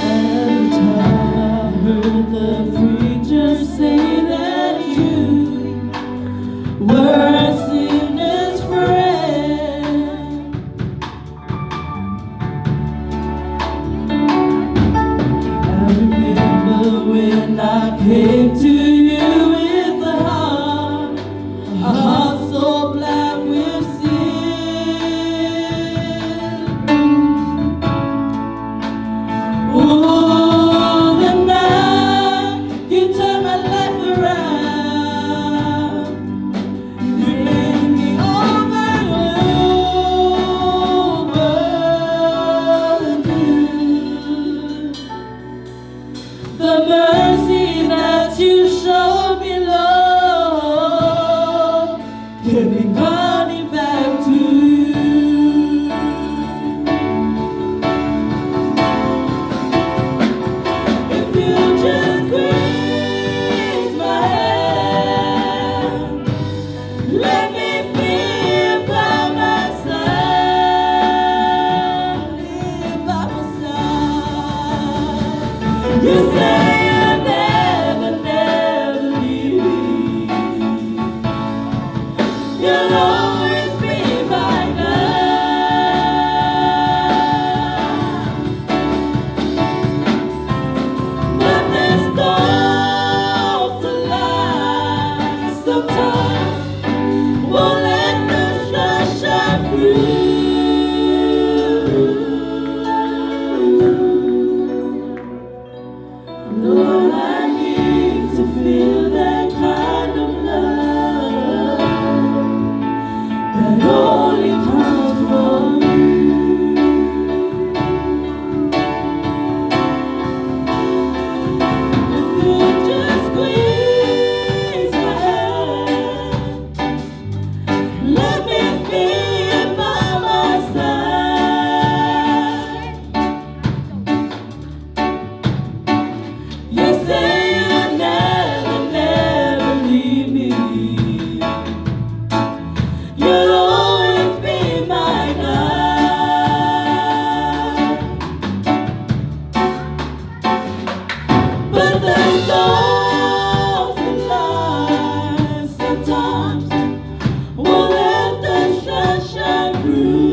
Every time I heard the preacher say that you were a sinner's friend, I remember when I came to you with a heart, a heart so black with sin. Oh, the night you turned my life around. You made me over and over again. The mercy that you showed me, Lord, can be running back to you. If you just squeeze my hand, let me feel by my side, feel by my side. You say you'll never, never leave me. You'll always be my God. But there's storms of life sometimes won't let the sun shine through. Lord, I need to feel that kind of love that only comes from you. If you just squeeze my hand, let me feel by my side. You say you'll never, never leave me. You'll always be my God. But the storms of life sometimes won't let the sun shine through.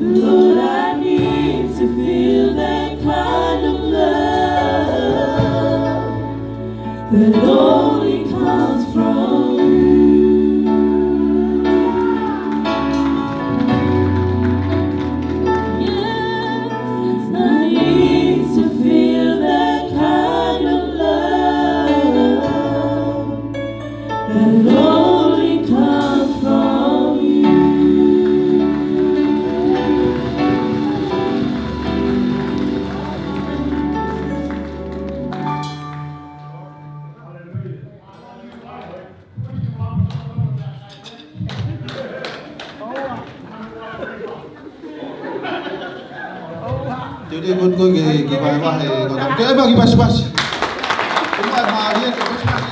Lord, I need to feel that kind of love that only comes from you. Yes, I need to feel that kind of love that only comes from you. Te u lea mo koe ke, ke vahevahe, ke, ke ʻai mai ha kiʻi pasipasi. Ke ʻai mai ha kiʻi pasipasi.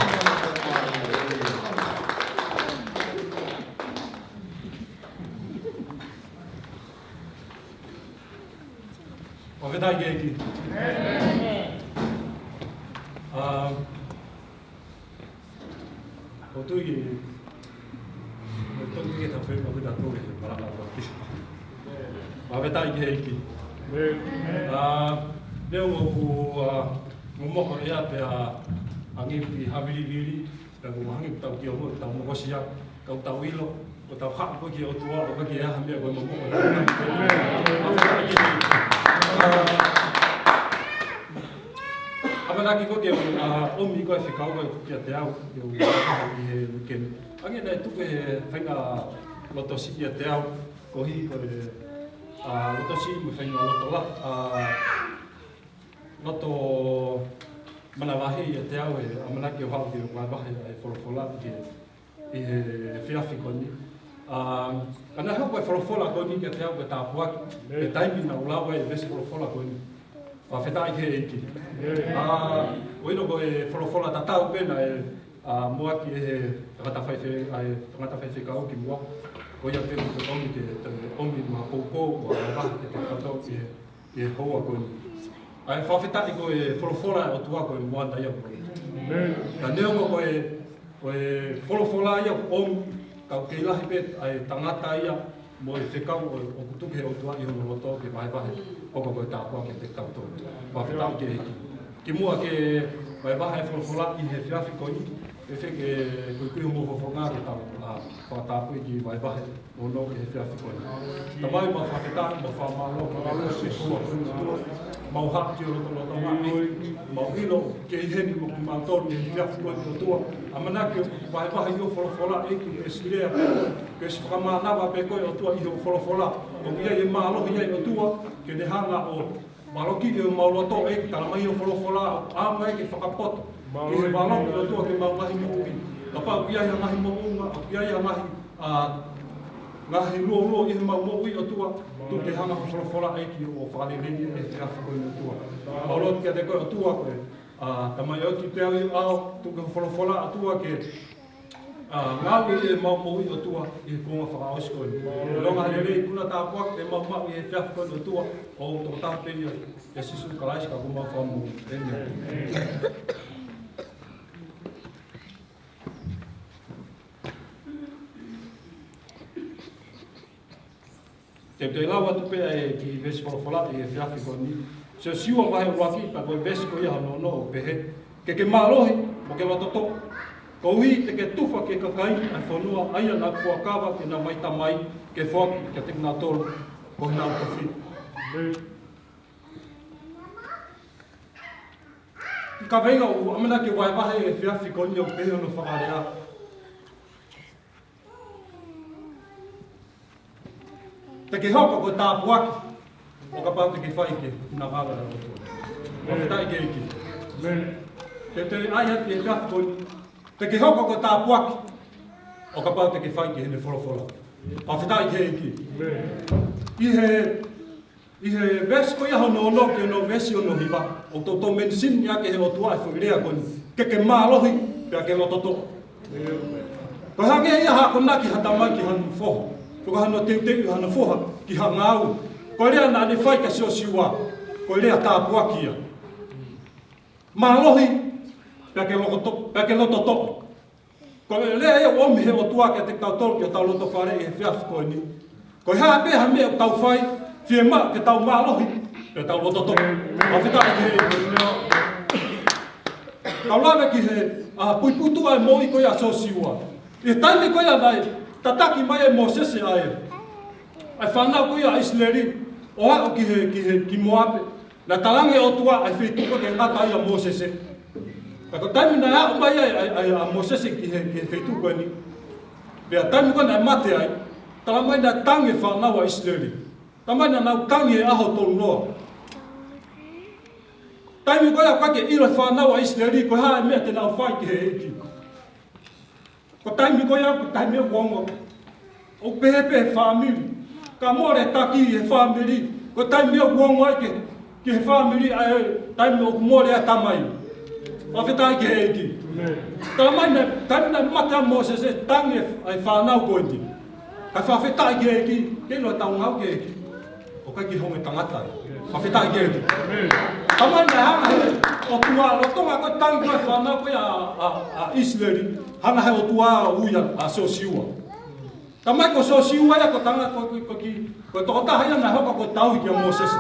Fakafetaʻi ki he ʻEiki. ʻA, ʻoku ou tui ʻe, ʻoku ou tui ke tau fai mo kitautolu he malanga ʻuluaki. Fakafetaʻi ki he ʻEiki. ʻA, leo ʻoku, ʻa, momoko ʻea pea ʻange pē ha vilivili, pea ʻoku hangē ʻoku tau kei ʻomai, tau mokosia, ka ʻoku tau ʻilo, ʻoku tau haʻu ko ē ki he ʻOtua, ʻoku ʻikai ke ʻi ai ha meʻa ko e momoko. ʻA, fakafetaʻi ki he ʻEiki. ʻA, ʻamanaki ko ē ke u, ʻa, ʻomi ko ē fekau ko ē kiate au, ke u ʻi he weekend. Hangē naʻe tuku he faʻahinga loto siʻi kiate au, ko e, ʻa, loto siʻi mo e faʻahinga loto la, ʻa, loto manavahē ʻiate au he ʻamanaki ʻo haʻu ke u vahevahe ʻa e folofola ki he, ʻi he efiafi ko eni. ʻA, ka naʻe hoko e folofola ko eni kiate au ko e tāpuaki, ʻi he taimi naʻa ku lau ai e veesi folofola ko eni. Fakafetaʻi ki he ʻEiki. ʻA, ʻoku ʻilo ko e folofola tatau pē naʻe, ʻa, muʻaki ʻe he tangata faife-, ʻa, e tangata faifekau kimuʻa. Ko ia pē ʻoku ʻomi ke, ke ʻomi maʻa e poupou, ʻa e vahe ke te kato ki he, ki he houa ko eni. ʻA e fakafetaʻi ko e folofola ʻa e ʻOtua ko e muʻa ia ko ē. Ka neongo ko e, ko e folofola ia ʻoku ʻomi, ka ʻoku kei lahi pē ʻa e tangata ia mo e fekau ʻo, ʻoku tuku ʻe he ʻOtua ʻi hono loto ke vahevahe, ʻo ka ko e tāpuaki kiate kitautolu. Fakafetaʻi ki he ʻEiki. Kimuʻa ke vahevahe e folofola ʻi he efiafi ko eni, ʻe fie ke kuikui homou fofonga ke tau, ʻa, fakatapui ki he vahevahe ʻo hono ʻi he efiafi ko eni. Tamai, mau fakafetaʻi, mau fakamālō, mau fakamālō ki he ʻOtua. Mau haʻu ki ho lotolotonga, mau ʻilo ʻoku ke ʻi heni mo kimautolu ʻi he efiafi ko eni ʻOtua. ʻAmanaki ke vahevahe ʻi ho folofola ʻEiki, ke ʻosi lea, ke ʻosi fakamānava pē koe ʻOtua ʻi ho folofola. ʻOku ʻi ai e mālohi ia ʻOtua, ke ne hanga ʻo valokiʻi homau loto ʻEiki, talamai ʻe ho folofola, ʻoku ʻaonga ia ke fakapoto ʻi he valoki ʻOtua ki heʻemau ngaahi moʻui. Kapau ʻoku ʻi ai ha ngaahi moʻunga, ʻoku ʻi ai ha ngaahi, ʻa, ngaahi luoluo ʻi heʻemau moʻui ʻOtua, tuku ke hanga ʻe ho folofola ʻEiki ʻo fakaleleiʻi e efiafi ko eni ʻOtua. Mau lotu kiate koe ʻOtua ko e, ʻa, tamaioʻeiki pē ʻi he ʻao, tuku ke ho folofola ʻOtua ke ʻa, ngāue ʻi heʻemau moʻui ʻOtua ʻi he kuonga fakaʻosi ko eni. Longa lelei, ikuna, tāpuaki te mau maʻu ʻi he efiafi ko eni ʻOtua, ʻo tokotaha pē ia, ʻia Sīsū Kalaisi ko homau Fakamoʻui. ʻĒmeni. Te u toe lau atu pē ʻa e kiʻi veesi folofola ʻi he efiafi ko eni. Siosiua vahe ʻuluaki, pea ko e veesi ko ia hono ono ʻoku pehē: Ke ke mālohi, mo ke lototoʻa. Koeʻuhi te ke tufa ki he kakai ʻa e fonua, ʻa ia naʻa ku fuakava ke nau mai tamai, ke foaki kiate kinautolu ko honau tofiʻa. ʻI he kaveinga ʻoku ʻamanaki ke vahevahe he efiafi ko eni ʻoku pehē hono fakalea: Te ke hoko ko e tāpuaki, ʻo kapau te ke fai ki he finangalo ʻo e ʻOtua. Fakafetaʻi ki he ʻEiki. Te, te ai atu he efiafi ko eni. Te ke hoko ko e tāpuaki, ʻo kapau te ke fai ki heʻene folofola. Fakafetaʻi ki he ʻEiki. ʻI he, ʻi he veesi ko ia hono ono ki hono veesi hono hiva, ʻoku toutou mention ʻaki ʻe he ʻOtua e foʻi lea ko eni: Ke ke mālohi, pea ke lototoʻa. Ko e hangē ia ha akonaki ha tamai ki hano foha, pe ko hano teuteu ʻa hano foha ki ha ngāue. Ko e lea naʻa ne fai kia Siosiua, ko e lea tāpuaki ia. Mālohi, pea ke loto-, pea ke lototoʻa. Ko e lea ia ʻoku ʻomi ʻe he ʻOtua kiate kitautolu ki hotau loto fale ʻi he efiafi ko eni. Ko e hā pē ha meʻa ʻoku tau fai, fiemaʻu ke tau mālohi, pea tau lototoʻa. Fakafetaʻi ki he ʻEiki. Tau lave ki he, ʻa, puipuituʻa e moʻui ko ia ʻa Siosiua. ʻI he taimi ko ia naʻe tataki mai ai ʻe Mōsese ʻa e, ʻa e fānau ko ia ʻa ʻIsileli, ʻo aʻu ki he, ki he, ki Mōape. Naʻe talaange ʻe he ʻOtua ʻa e feituʻu ko ē ke ngata ai ʻa Mōsese. Ka ko e taimi naʻe aʻu mai ai ʻa, ʻa, ʻa Mōsese ki he, ki he feituʻu ko eni, pea taimi ko ē naʻe mate ai, talamai naʻe tangi e fānau ʻa ʻIsileli. Talamai naʻa nau tangi he ʻaho tolu noa. Taimi ko ia ʻoku ʻikai ke ʻilo ʻe he fānau ʻa ʻIsileli ko e hā e meʻa te nau fai ki he ʻEiki. Ko e taimi ko ia, ko e taimi ʻoku ongo. ʻOku pehē pē fāmili. Ka mole taki he fāmili. Ko e taimi ʻoku ongo ai ki he, ki he fāmili ʻa e taimi ʻoku mole ai e tamai. Fakafetaʻi ki he ʻEiki. Talamai naʻe, taimi naʻe mate ai ʻa Mōsese, tangi e, ʻa e fānau ko eni. Ka fakafetaʻi ki he ʻEiki, ke ʻilo ʻetau ngāue ki he ʻEiki, ʻoku ʻikai ke honge tangata ia. Fakafetaʻi ki he ʻEiki. Talamai naʻe hanga ʻe he ʻOtua, lolotonga ko e tangi ko ē e fānau ko ia ʻa, ʻa, ʻa ʻIsileli, hanga ʻe he ʻOtua ʻo ui ʻa, ʻa Siosiua. Talamai ko Siosiua ia ko e tangata ko, ko, ko e kiʻi, ko e tokotaha ia naʻe hoko ko e tauhi kia Mōsese.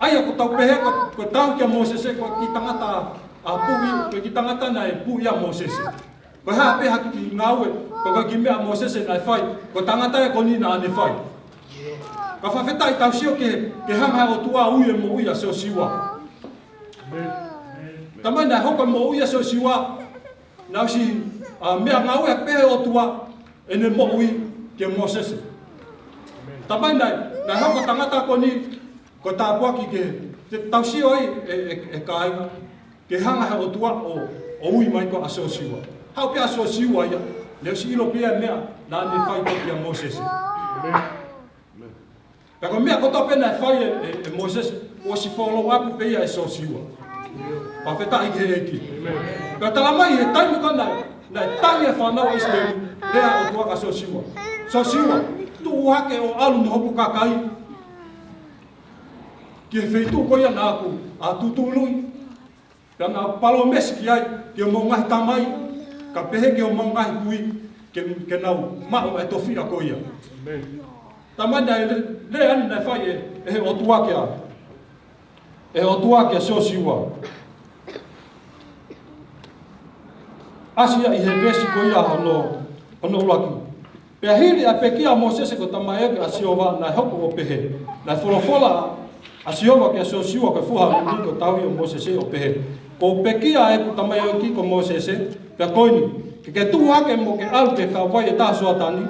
ʻA ia ʻoku tau pehē ko, ko e tauhi kia Mōsese ko e kiʻi tangata, ʻa, puʻi, ko e kiʻi tangata naʻe puʻi ʻa Mōsese. Ko e hā pē ha kiʻi ngāue, pe ko e kiʻi meʻa ʻa Mōsese naʻe fai, ko e tangata ia ko eni naʻa ne fai. Ka fakafetaʻi tau sio ke, ke hanga ʻe he ʻOtua ʻo ui e moʻui ʻa Siosiua. Talamai naʻe hoko e moʻui ʻa Siosiua, naʻe ʻosi, ʻa, meʻangāue pē ʻe he ʻOtua ʻene moʻui kia Mōsese. Talamai naʻe, naʻe hoko e tangata ko eni ko e tāpuaki ke, te tau sio ai ʻe, ʻe, ʻe kāinga, ke hanga ʻe he ʻOtua ʻo, ʻo ui mai ko ē ʻa Siosiua. Haʻu pē ʻa Siosiua ia, naʻe ʻosi ʻilo pē ia e meʻa naʻa ne fai ko ē kia Mōsese. Pea ko e meʻa kotoa pē naʻe fai ʻe, ʻe, ʻe Mōsese, ʻosi follow up pē ia ʻe Sōsiua. Fakafetaʻi ki he ʻEiki. Pea talamai he taimi ko ē naʻe, naʻe tangi e fānau ʻa ʻIsileli, lea ʻa e ʻOtua kia Sōsiua: Sōsiua, tuʻu hake ʻo ʻalu mo hoku kakai ki he feituʻu ko ia naʻa ku, ʻa, tutuluʻi. Pea naʻa ku palōmesi ki ai, ki hoʻomou ngaahi tamai, kae pehē ki hoʻomou ngaahi kui, ke, ke nau maʻu e tofiʻa ko ia. Talamai naʻe lea, lea ʻeni naʻe fai ʻe, ʻe he ʻOtua kia, ʻe he ʻOtua kia Sōsiua. ʻAsi ia ʻi he veesi ko ia hono, hono ʻuluaki. Pea hili ʻa e pekia ʻa Mōsese ko e tamaioʻeiki ʻa Sihova, naʻe hoko ʻo pehē, naʻe folofola ʻa Sihova kia Sōsiua ko e foha ʻo Nuni ko e tauhi ʻo Mōsese ʻo pehē: Kuo u pekia ʻa ʻeku tamaioʻeiki ko Mōsese, pea ko eni, ke ke tuʻu hake mo ke ʻalu ki he kauvai ʻe taha Sioatani,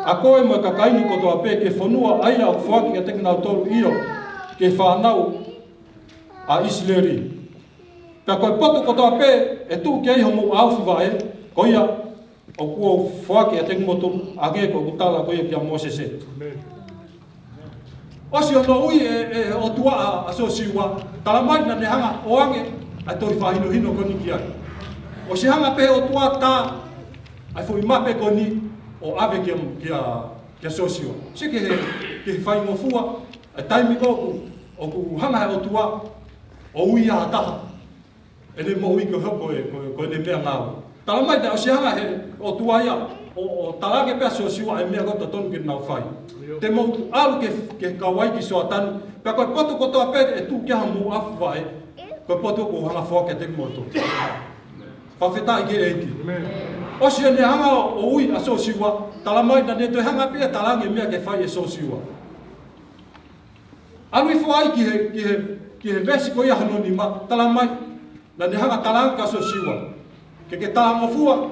ʻa koe mo e kakai ni kotoa pē, ki he fonua ʻa ia ʻoku foaki kiate kinautolu, ʻio, ki he fānau ʻa ʻIsileli. Pea ko e potu kotoa pē ʻe tuʻu ki ai hoʻomou ʻaofi vaʻe, ko ia ʻoku ou foaki kiate kimoutolu, hangē ko ʻeku tala ko ia kia Mōsese. ʻOsi hono ui ʻe, ʻe he ʻOtua ʻa, ʻa Sōsiua, talamai naʻa ne hanga ʻo ʻoange ʻa e tohi fakahinohino ko eni ki ai. ʻOsi hanga pē ʻe he ʻOtua tā ʻa e foʻi mape ko eni ʻo ʻave kia, kia, kia Sōsiua. Sio ki he, ki he faingofua ʻa e taimi ko ē ʻoku, ʻoku hanga ʻe he ʻOtua ʻo ui ha taha ʻene moʻui ke hoko ko e, ko e, ko ʻene meʻangāue. Talamai naʻe ʻosi hanga ʻe he ʻOtua ia ʻo, ʻo talaange pē kia Sōsiua e meʻa ko ē ʻoku totonu ke nau fai. Te mou ʻalu ki he, ki he kauvai ki Sioatani, pea ko e potu kotoa pē ʻe tuʻu ki ai hoʻomou ʻaofi vaʻe, ko e potu ʻoku ou hanga ʻo foaki kiate kimoutolu. Fakafetaʻi ki he ʻEiki. ʻOsi ʻene hanga ʻo ui ʻa Sōsiua, talamai naʻa ne toe hanga pē ʻo talaange e meʻa ke fai ʻe Sōsiua. ʻAlu hifo ai ki he, ki he, ki he veesi ko ia hono nima, talamai naʻa ne hanga ʻo talaange kia Sōsiua: Ke ke talangofua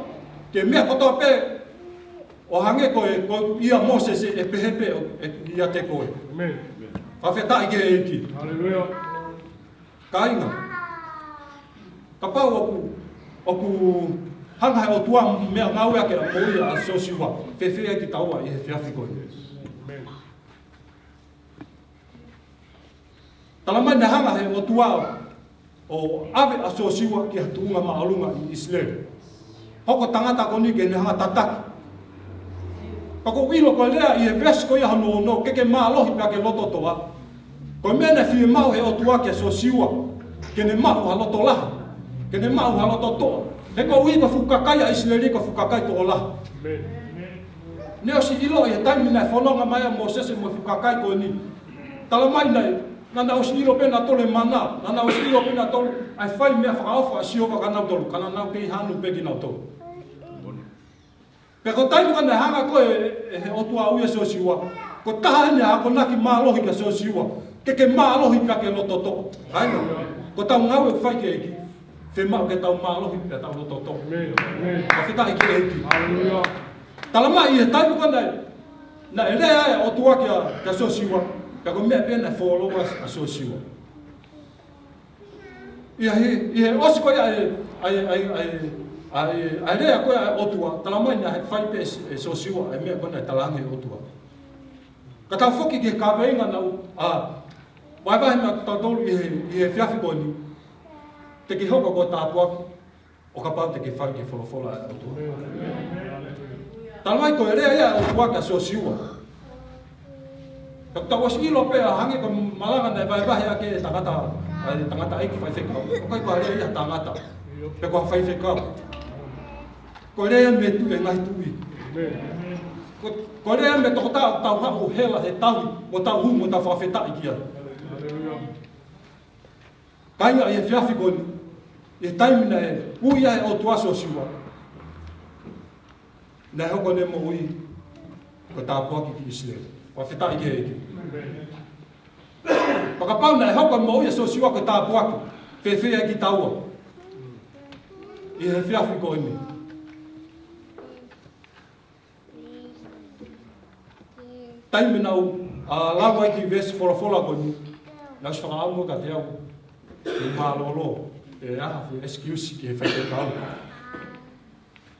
ki he meʻa kotoa pē, ʻo hangē ko e, ko ia Mōsese ʻe pehē pē ʻe, ʻiate koe. Fakafetaʻi ki he ʻEiki. Kāinga, kapau ʻoku, ʻoku hanga ʻe he ʻOtua ʻo meʻangāueʻaki ʻa e moʻui ʻa Sōsiua, fēfē ai kitaua ʻi he efiafi ko eni? Talamai naʻe hanga ʻe he ʻOtua ʻo ʻave ʻa Sōsiua ki ha tuʻunga māʻolunga ʻi ʻIsileli. Hoko e tangata ko eni ke ne hanga ʻo tataki. Pea ʻoku ou ʻilo ko e lea ʻi he veesi ko ia hono ono, ke ke mālohi pea ke loto toʻa, ko e meʻa naʻe fiemaʻu ʻe he ʻOtua kia Sōsiua, ke ne maʻu ha loto lahi, ke ne maʻu ha loto toʻa. He koeʻuhi ko e fuʻu kakai ʻa ʻIsileli ko e fuʻu kakai tokolahi. Naʻe ʻosi ʻilo ʻi he taimi naʻe fononga mai ai ʻa Mōsese mo e fuʻu kakai ko eni, talamai naʻe, naʻa nau ʻosi ʻilo pē nautolu e mana, naʻa nau ʻosi ʻilo pē nautolu ʻa e fai meʻa fakaofo ʻa Sihova kia nautolu, ka naʻa nau kei hanu pē kinautolu. Pea ko e taimi ko ē naʻe hanga ko ē ʻe he ʻOtua ʻo ui ʻa Sōsiua, ko e taha ʻeni ʻa e akonaki mālohi kia Sōsiua, ke ke mālohi pea ke loto toʻa. Kāinga, ko ʻetau ngāue ʻoku fai ki he ʻEiki, fiemaʻu ke tau mālohi pea tau loto toʻa. Fakafetaʻi ki he ʻEiki. Talamai ʻi he taimi ko ē naʻe, naʻe lea ai e ʻOtua kia, kia Sōsiua, pea ko e meʻa pē naʻe follow ʻa, ʻa Sōsiua. ʻI he, ʻi he ʻosi ko ia ʻa e, ʻa e, ʻa e, ʻa e, ʻa e, ʻa e lea ko ia ʻa e ʻOtua, talamai naʻe fai pē ʻe, ʻe Sōsiua e meʻa ko ē naʻe talaange ʻe he ʻOtua. Ka tau foki ki he kaveinga naʻa ku, ʻa, vahevahe maʻatautolu ʻi he, ʻi he efiafi ko eni, te ke hoko ko e tāpuaki, ʻo kapau te ke fai ki he folofola ʻa e ʻOtua. Talamai ko e lea ia ʻa e ʻOtua kia Sōsiua. Ka tau ʻosi ʻilo pē ʻa e hangē ko e malanga naʻe vahevahe ʻaki e tangata, ʻa e tangataʻeiki faifekau. ʻOku ʻikai ko ha lea ia ʻa e tangata, pe ko ha faifekau. Ko e lea ia mei he tuʻi ʻo e ngaahi tuʻi. Ko, ko e lea ia mei he tokotaha ʻoku tau haʻu ʻo hela he tauhi, mo tau hū, mo tau fakafetaʻi ki ai. Kāinga, ʻi he efiafi ko eni, ʻi he taimi naʻe ui ai ʻe he ʻOtua ʻa Sōsiua, naʻe hoko ʻene moʻui ko e tāpuaki ki ʻIsileli. Fakafetaʻi ki he ʻEiki. Pea kapau naʻe hoko e moʻui ʻa Sōsiua ko e tāpuaki, fēfē ai kitaua ʻi he efiafi ko eni? Taimi naʻa ku, ʻa, lau ai ki he veesi folofola ko eni, naʻe ʻosi fakaʻamu kiate au ʻeku mālōlō, ʻe ʻi ai ha foʻi excuse ki he faifekau.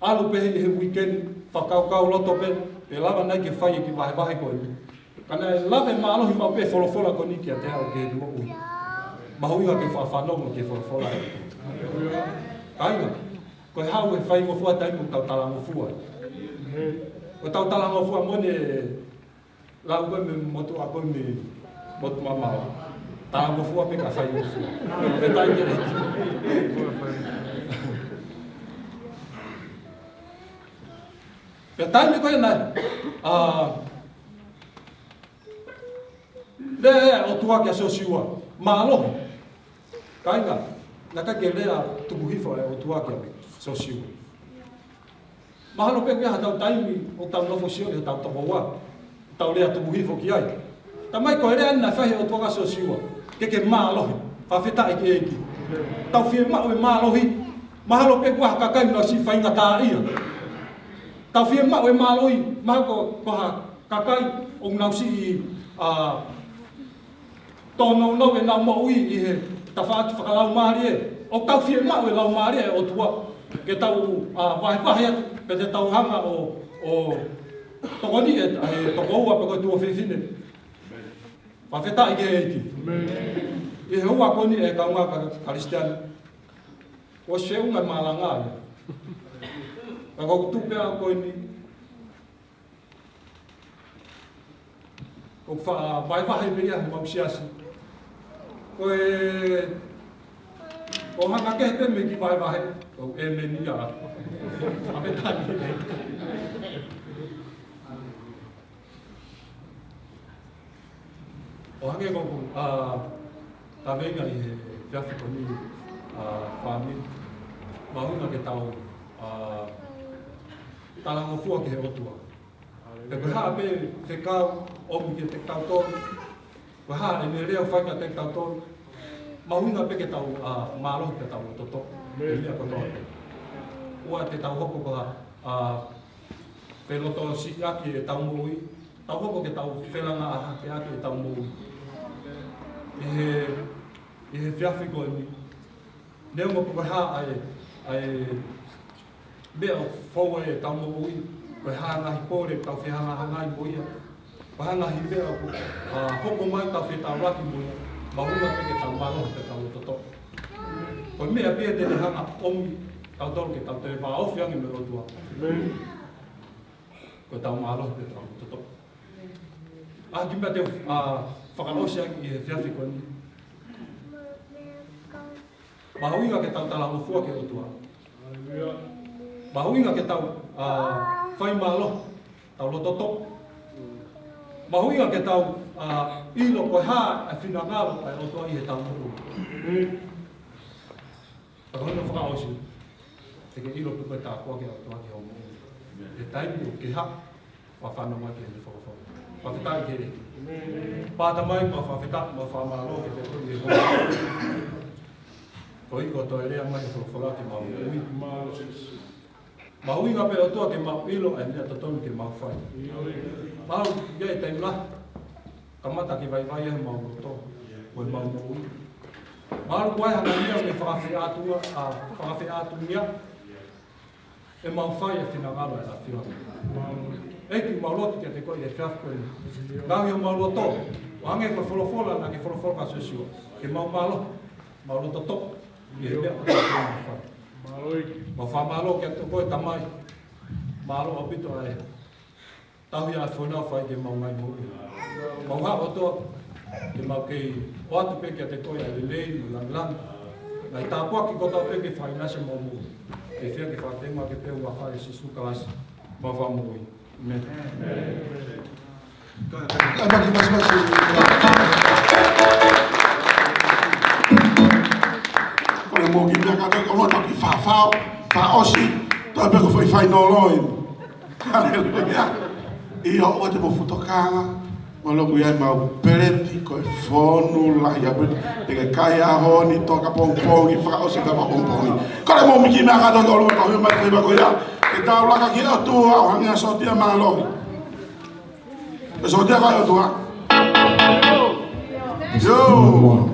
ʻAlu pē he weekend, fakakaukau loto pē, ʻe lava nai ke fai e kiʻi vahevahe ko eni. Ka naʻe lave mālohi maʻu pē folofola ko eni kiate au ke moʻui. Mahuʻinga ke faʻa fanongo ki he folofola. Kāinga, ko e hā e faingofua taimi ʻoku tau talangofua? ʻOku tau talangofua mo e lau ko ē mei he motuʻa ko ē mei Motu Mamao. Talangofua pē ka faingofua. Pea taimi ē. Pea taimi ko ē naʻe, ā, lea ʻa e ʻOtua kia Siosiua, mālohi. Kāinga, naʻe ʻikai ke lea tuku hifo ʻa e ʻOtua kia Siosiua. Mahalo pē ʻoku ʻi ai haʻatau taimi ʻoku tau nofo sio ki hotau tokoua, tau lea tuku hifo ki ai. Taimi ko ē lea naʻe fai ʻe he ʻOtua kia Siosiua, ke ke mālohi, fakafetaʻi ki he ʻEiki. Tau fiemaʻu e mālohi, mahalo pē ʻoku ʻi ai ha kakai ʻoku nau siʻi faingataʻaʻia. Tau fiemaʻu e mālohi, mahalo ko, ko ha kakai ʻoku nau siʻi, ā, tōnounou ʻenau moʻui ʻi he tafaʻaki fakalaumālie. ʻOku tau fiemaʻu e Laumālie ʻo e ʻOtua ke tau, ā, vahevahe atu, pea te tau hanga ʻo, ʻo tokoniʻi e, e tokoua pe ko e tuofefine. Fakafetaʻi ki he ʻEiki. ʻI he ua ko eni e kāinga Kalisitiane, ʻosi feʻunga e malanga ia. Ka ko ʻeku tuʻu pē au ko eni, ʻoku faʻa vahevahe mei ai homau siasi. Ko e, ʻoku hanga kehe pē mei he kiʻi vahevahe, ko e ʻēmeni ia. Fakafetaʻi. ʻO hangē ko ʻeku, ā, kaveinga ʻi he efiafi ko eni, ā, fāmili, mahuʻinga ke tau, ā, talangofua ki he ʻOtua. Pea ko e hā pē fekau ʻomi kiate kitautolu, ko e hā ʻene lea ʻoku fai kiate kitautolu, mahuʻinga pē ke tau, ā, mālohi pea tau loto toʻa. ʻĒmeni. He meʻa kotoa pē. ʻOua te tau hoko ko ha, ā, felotosiʻaki ʻetau moʻui, tau hoko ke tau felangaʻaki ʻaki ʻetau moʻui. ʻI he, ʻi he efiafi ko eni, neongo pe ko e hā ʻa e, ʻa e meʻa ʻoku fou ai ʻetau moʻui, ko e hā e ngaahi pole ʻoku tau fehangahangai mo ia, ko e hā e ngaahi meʻa ʻoku, ā, hoko mai ʻoku tau fetaulaki mo ia, mahuʻinga pē ke tau mālohi pea tau loto toʻa. Ko e meʻa pē ia te ne hanga ʻo ʻomi kitautolu ke tau toe vāofi ange mo e ʻOtua. ʻĒmeni. Ko ʻetau mālohi pea tau loto toʻa. ʻA e kiʻi meʻa te u, ā, fakaʻosi ʻaki ʻi he efiafi ko eni. Mahuʻinga ke tau talangofua ki he ʻOtua. Mahuʻinga ke tau, ā, fai mālohi, tau loto toʻa. Mahuʻinga ke tau, ā, ʻilo ko e hā e finangalo ʻa e ʻOtua ʻi heʻetau moʻui. Ka ko hono fakaʻosi, te ke ʻilo pe ko e tāpuaki ʻa e ʻOtua ki hoʻo moʻui. He taimi ʻoku ke haʻu ʻo fanongo ki heʻene folofola. Fakafetaʻi ki he ʻEiki. Pāta mai, mau fakafetaʻi, mau fakamālō kiate koe ʻi he ʻaho ni. Koeʻuhi kuo toe lea mai e folofola ke mau ui. Mahuʻinga pē ʻOtua ke mau ʻilo e meʻa totonu ke mau fai. Mau ia e taimi lahi kamata ke vaivai ai homau loto, mo ʻemau moʻui. Mahalo ko e hā e meʻa ke fakafeʻātungia, ā, fakafeʻātungia ʻemau fai e finangalo ʻa e ʻAfiona. ʻEiki, mau lotu kiate koe ʻi he efiafi ko eni. Ngaohi homau loto, ʻo hangē ko e folofola naʻa ke folofola kia Siosiua, ke mau mālohi, mau loto toʻa ʻi he meʻa kotoa pē ʻoku mau fai. Mau fakamālō kiate koe Tamai. Mālō ʻaupito ʻa e tauhi ʻa e fonua ʻoku fai ki heʻemau ngaahi moʻui. Mau haʻu ʻOtua, ke mau kei ʻoatu pē kiate koe ʻa e lelei mo e langilangi. Ngaahi tāpuaki kotoa pē ke fakaʻinasi homau moʻui. Ke fai ke fakatenga ke pehē ʻa e ʻofa ʻa Sīsū Kalaisi, homau Fakamoʻui. ʻĒmeni. Kae taki masi masi. Ko e mou kiʻi meʻa kātoa, ko e mou taki fafao, fakaʻosi, toe pē ko e faifai noloi. Haleluia. ʻIo, ʻoua te mou fuʻu tokanga, mo loku ia ʻemau peleti, ko e fonu lahi ʻaupito. Te ke kai ʻaho ni, toka pongipongi, fakaʻosi ka pongipongi. Ko e mou kiʻi meʻa kātoa, ko e mou taki mai, ko ia. Ke tau laka ki he ʻOtua, ʻo hangē ha sōtia mālohi. E sōtia ko e ʻOtua. Yo.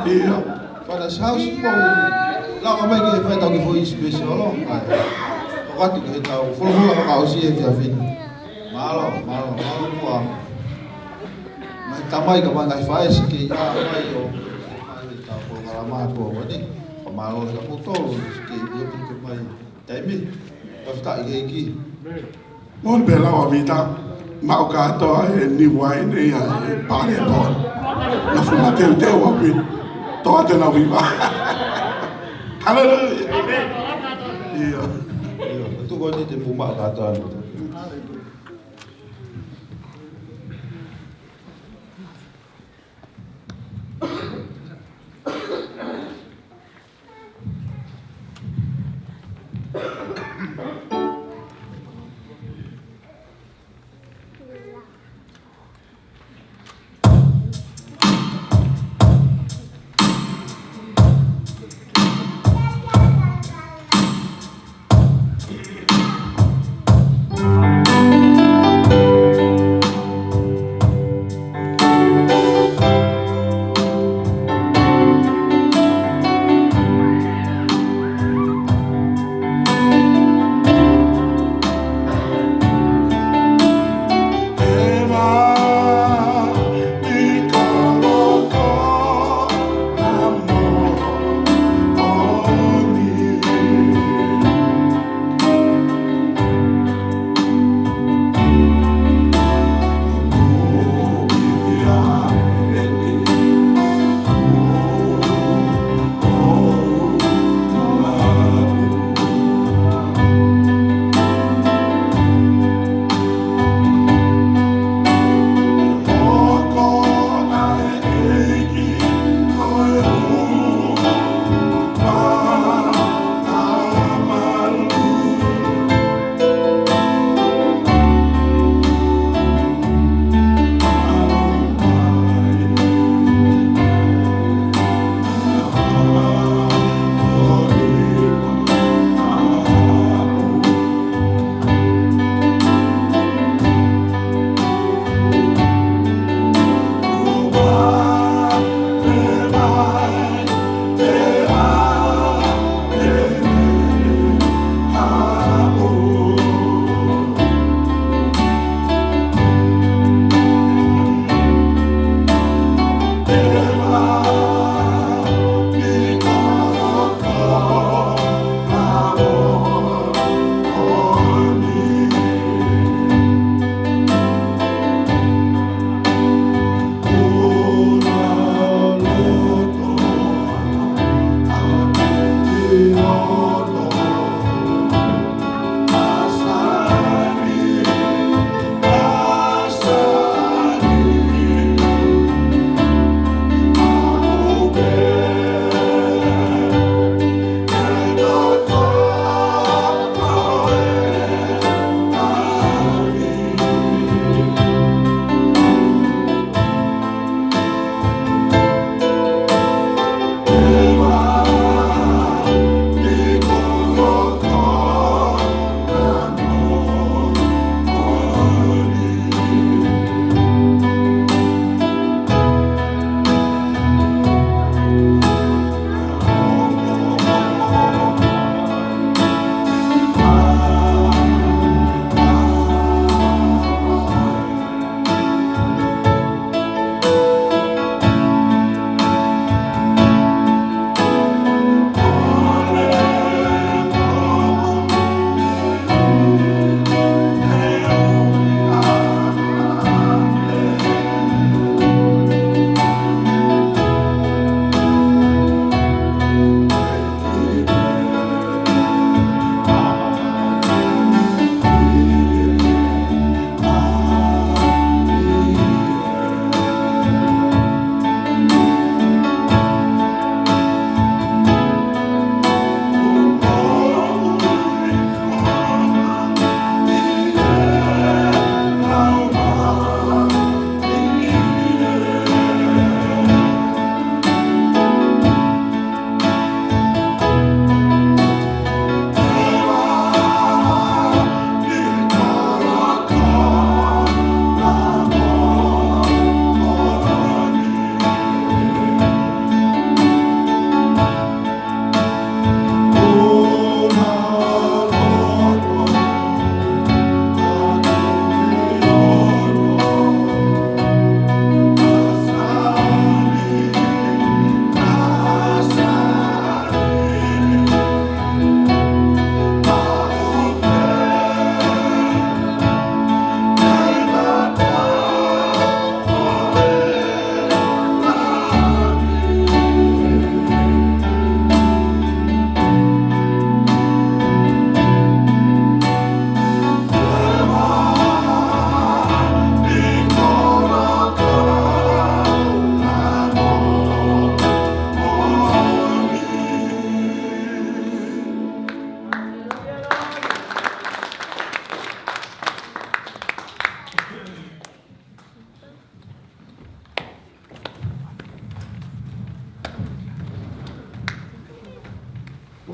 Ia. Fana Siaosi, ko e lava mai ke fai ʻetau kiʻi foʻi special, ʻo. ʻAi. Ko atu ke tau folofola fakaʻosi he efiafi ni. Mālō, mālō, mālō muʻa. Ngaahi tamai kae ʻumaʻā e ngaahi faʻē siʻi kei ʻā mai ʻo. Mai ʻetau polokalama ko eni. Ka mālō ka motolo siʻi kei ʻuepi ke mai. Taimi. Tafitaʻi ki he ʻEiki. Moʻoni pē lau ʻa Vita, maʻu kātoa e niu vaine ia ʻi he pale pō. Na fuma teuteu ʻa Vita. Toa te na viva. Haleluia. Ia. Ia, tuku ʻeni te mou maʻu kātoa.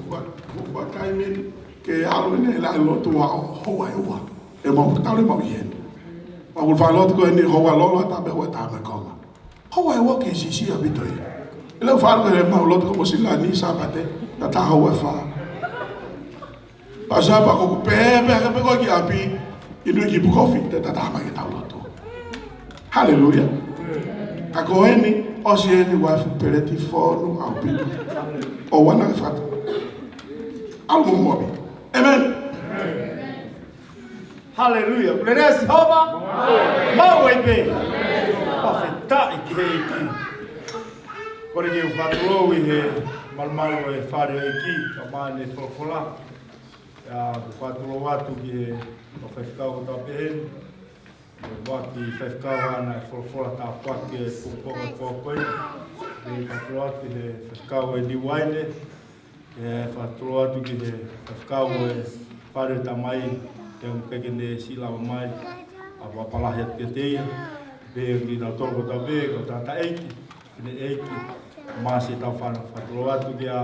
Ua, ua taimi ke ʻalu ʻene ʻi he lotu ʻa houa ʻe ua. ʻE mau tali mau ʻi heni. Mau fai lotu ko eni houa lolo ʻa taha pē houa ʻe taha mo e konga. Houa ʻe ua ke sisi ʻaupito ia. ʻE lava fai ko e mau lotu ko Mosila ni Sāpate, ta ta houa ʻe fā. Pea Sāpate ko ʻeku pehē pē hake pē ko ē ki ʻapi, inu e kipu kofi, te ta ta mai ke tau lotu. Haleluia. Ka ko eni, ʻosi eni ua fu peleti fonu ʻaupito. ʻO wana ke fatu. ʻAlu mo movi. Amen. Haleluia. Kuo lelei ʻa Sihova? Maʻu ai pē. Fakafetaʻi ki he ʻEiki. Kole ke u fakatulou ʻi he malumalu ʻo e fale ʻo e ʻEiki, kae ʻumaʻā ʻene folofola. ʻIo, ʻoku ou fakatulou atu ki he kau faifekau kotoa pē heni. Mo e kiʻi faifekau ʻa ʻene folofola tāpuaki e pongipongi ko eni. ʻOku ou fakatulou atu ki he faifekau ʻo e Niuaine. ʻOku ou fakatulou atu ki he faifekau ʻo e fale ʻo e Tamai, ʻoku ʻikai ke ne siʻi lava mai, ʻa e fakapālangi atu kiate ia. Pea kiate kinautolu kotoa pē, kau tangataʻeiki, fineʻeiki, mo siʻetau fānau. Fakatulou atu kia,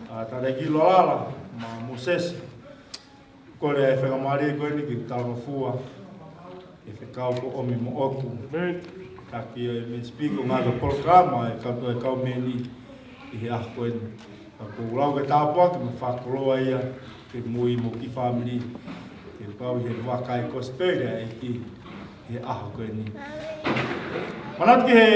ʻa, Taleki Lolala, mo Mōsese. Kole e faingamālie ko eni ke talangofua ki he fekau kuo ʻomi moʻoku. Amen. Taki e main speaker ʻo e ngaahi polokalama ʻa e kau, ʻa e kau meni ʻi he ʻaho ko eni. Ka ʻoku ou lau ke tāpuaki mo fakakoloa ia ke mui mo e kiʻi fāmili ke kau ʻi he vaka ʻo e kosipeli ʻa e ʻEiki ʻi he ʻaho ko eni. Manatu ki he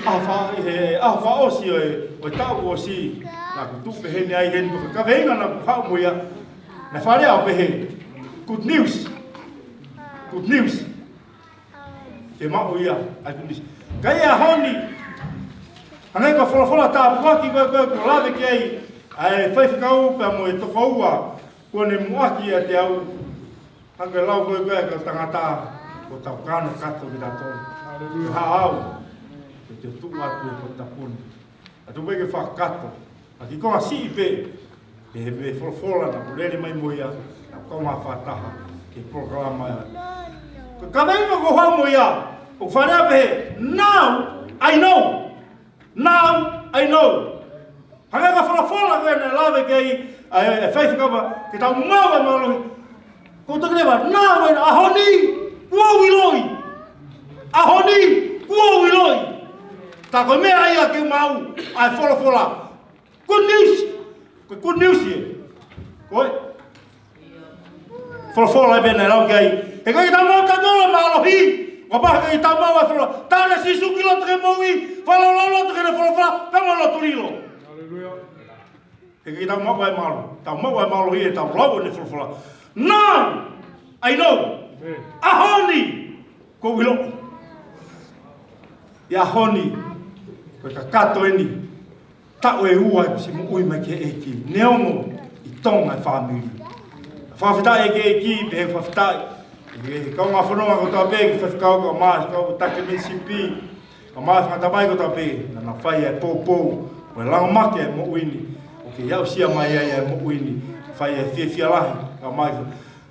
ʻaho fā, ʻi he ʻaho fā ʻosi ʻo e, ʻo e taʻu ʻosi, naʻa ku tuʻu pē heni ai heni ko e kaveinga naʻa ku haʻu mo ia, naʻe fakalea ʻo pehē, good news. Good news. Ke maʻu ia, ʻa e good news. Ka ʻi he ʻaho ni, hangē ko e folofola tāpuaki ko ē, ko ē, kuo lave ki ai ʻa e faifekau pea mo e tokoua kuo ne muʻaki ʻiate au. Hangē ko e lau ko ē, ko ē, kau tangata, ko ʻetau kano kato kitautolu. Haleluia. Haʻu, ke te tuʻu atu e ko tapuni. ʻA tu pē ke fakakato. ʻA ki ko a siʻi pē, ʻe he pē folofola naʻa ku lele mai mo ia, naʻa ku kau mai fakataha ki he polokalama ia. Ko e kaveinga kuo haʻu mo ia, ʻoku fakalea pē, now I know. Now I know. Hangē ko e folofola ko ē naʻe lave ki ai ʻa e, e faifekau, ke tau maʻu e mālohi. Ko e toki leva, now I know, ʻaho ni, kuo u ʻiloʻi. ʻAho ni, kuo u ʻiloʻi. Tā ko e meʻa ia ke maʻu ʻa e folofola. Good news. Ko e good news ia. Ko e folofola ē pē naʻe lau ki ai. He ʻikai ke tau maʻu kitautolu e mālohi, kapau he ʻikai ke tau maʻu e folofola. Tali ʻa Sīsū ki loto ke moʻui, fakalotoloto ki heʻene folofola, pea mo loto lilo. Haleluia. He ʻikai ke tau maʻu e mālohi, tau maʻu e mālohi ʻi heʻetau lau ʻene folofola. Now I know. Amen. ʻAho ni, kuo u ʻiloʻi. ʻI he ʻaho ni, ko e kakato eni. Taʻu ʻe ua ʻeku siʻi moʻui mai ki he ʻEiki, neongo ʻi Tonga e fāmili. Fakafetaʻi ki he ʻEiki, pea fakafetaʻi ki he kaungā fononga kotoa pē, ki he faifekau kae ʻumaʻā, kau taki mei sipi, kae ʻumaʻā e fanga tamai kotoa pē, naʻa nau fai e poupou, mo e langa mahaki e moʻui ni, ʻoku kei aʻusia mai ai e moʻui ni, fai e fiefia lahi, kae ʻumaʻā.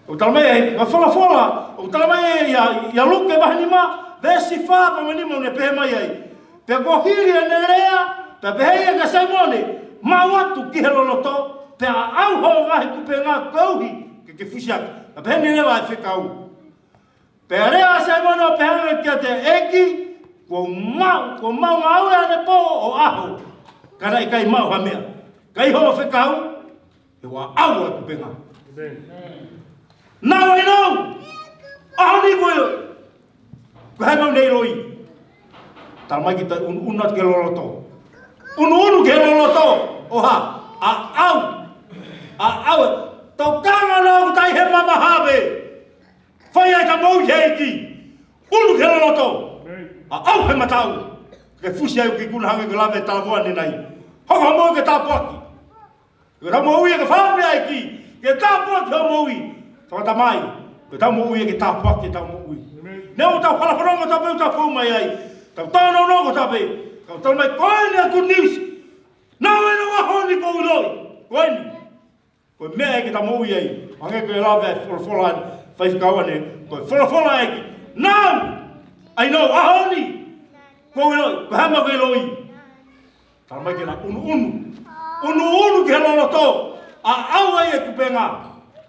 ʻOku tala mai ai, ʻa e folofola, ʻoku tala mai ai ʻia, ʻia Luke vahe nima, veesi fā pea mo e nima ʻoku ne pehē mai ai. Pea kuo hili ʻene lea, pea pehē ia kia Saimone, maʻu atu ki he loloto, pea ʻaʻau hoʻo ngaahi kupenga koeʻuhi ke ke fusi ʻaki. Pea pehē ni leva ʻa e fekau. Pea lea ʻa Saimone ʻo pehē ange kiate ia, ʻEiki, kuo u maʻu, kuo u maʻu ngāue ʻanepō ʻo ʻaho, ka naʻe ʻikai maʻu ha meʻa. Ka ʻi hoʻo fekau, he ʻoku ʻaʻau ʻa e kupenga. Amen. Now I know. ʻAho ni kuo u ʻilo. Ko e hā ʻoku ne ʻiloʻi? Tala mai kita, ʻunuʻunu atu ki he loloto. ʻUnuʻunu ki he loloto. ʻO hā? ʻAʻau. ʻAʻau. Tokanga naʻa ku tai he mamaha pē. Fai ai ka mou he ʻEiki. ʻUnu ki he loloto. ʻAʻau he mataʻu. Ke fusi ai ʻoku ʻikai ke hangē ko e lave talavou ʻanenai. Hoko mai ke tāpuaki. Ke tau moʻui ke fāmili ʻa e ʻEiki, ke tāpuaki hoʻo moʻui. Fakatamai, ke tau moʻui ke tāpuaki ʻetau moʻui. Amen. Neongo ʻetau hala fononga kotoa pē ʻoku tau fou mai ai, ʻetau tōnounou kotoa pē, kau tala mai ko eni ʻa e good news. Now I know, ʻaho ni kuo u ʻiloʻi, ko eni. Ko e meʻa ia ke tau moʻui ai, hangē ko e lave ʻa e folofola ʻa e faifekau ʻanenai, ko e folofola ʻa e ʻEiki. Now I know, ʻaho ni kuo u ʻiloʻi, ko e hā ʻoku ke ʻiloʻi? Talamai ke na ʻunuʻunu. ʻUnuʻunu ki he loloto. ʻAʻau ai e kupenga.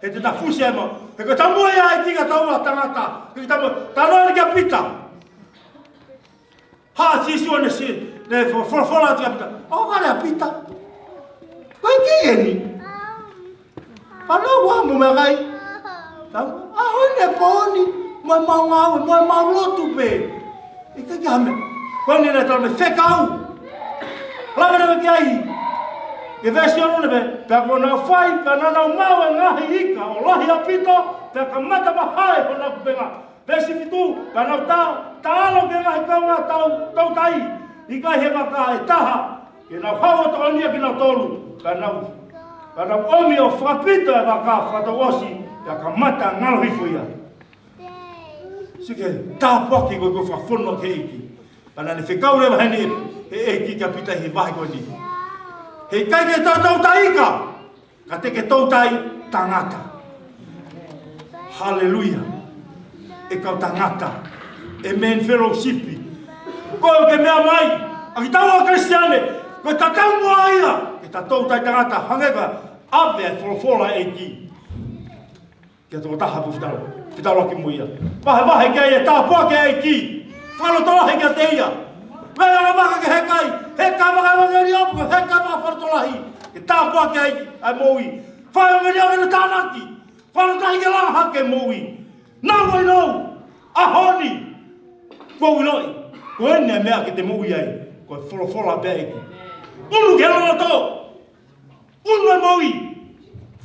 He te na fusi ai mau. He ko e taumuʻa ia ʻa e ʻEiki kiate kitaua tangata. He ko e taumuʻa. Talanoa eni kia Pita. Haʻu ʻa Sīsū ʻo ne si-, ne fo-, fo-, folofola atu kia Pita. ʻOku ʻikai lea ʻa Pita. Ko e ʻEiki eni. Pea na ua mo meʻakai. Tau, ʻaho ni, pō ni, mo ʻemau ngāue, mo ʻemau lotu pē. ʻIkai ke ʻi ai ha meʻa. Ko eni naʻe talamai fekau. Lave leva ki ai. ʻI he veesi ono eni pē, pea kuo nau fai, pea naʻa nau maʻu e ngaahi ika ʻo lahi ʻaupito, pea kamata mahae honau kupenga. Veesi fitu, pea nau ta-, taʻalo ki he ngaahi kaungā tau-, toutai, ʻikai he vaka ʻe taha, ke nau haʻu ʻo tokonia kinautolu, pea nau, pea nau ʻomi ʻo fakapito e vaka fakatouʻosi, pea kamata ngalo hifo ia. Sio ki he tāpuaki ko ē kuo fakafonu ʻaki ʻe he ʻEiki. Pea naʻa ne fekau leva heni ʻe he ʻEiki kia Pita ʻi he vahe ko eni. He ʻikai ke toutai ika, ka te ke toutai tangata. Haleluia. ʻE kau tangata. ʻE men fellowship. Ko e ke meʻa mai. ʻA kitaua Kalisitiane. Ko e tatau muʻa ia. Ke ta toutai tangata. Hangē ko e ʻave e folofola ʻa e ʻEiki. Kia tokotaha ʻoku fetau-, fetaulaki mo ia. Vahevahe ki ai e tāpuaki ʻa e ʻEiki. Fakalotolahi kiate ia. Pea ʻa e vaka ke hekai. Heka vaka ʻevangeliō, heka vaka fakalotolahi. Ke tāpuaki ai ʻa e moʻui. Fai ʻevangeliō ke ne tānaki. Fakalotolahi ke langa hake e moʻui. Now I know. ʻAho ni. Kuo u ʻiloʻi. Ko eni e meʻa ke te moʻui ai. Ko e folofola pē ʻa e ʻEiki. ʻUnu ki he loloto. ʻUnu e moʻui.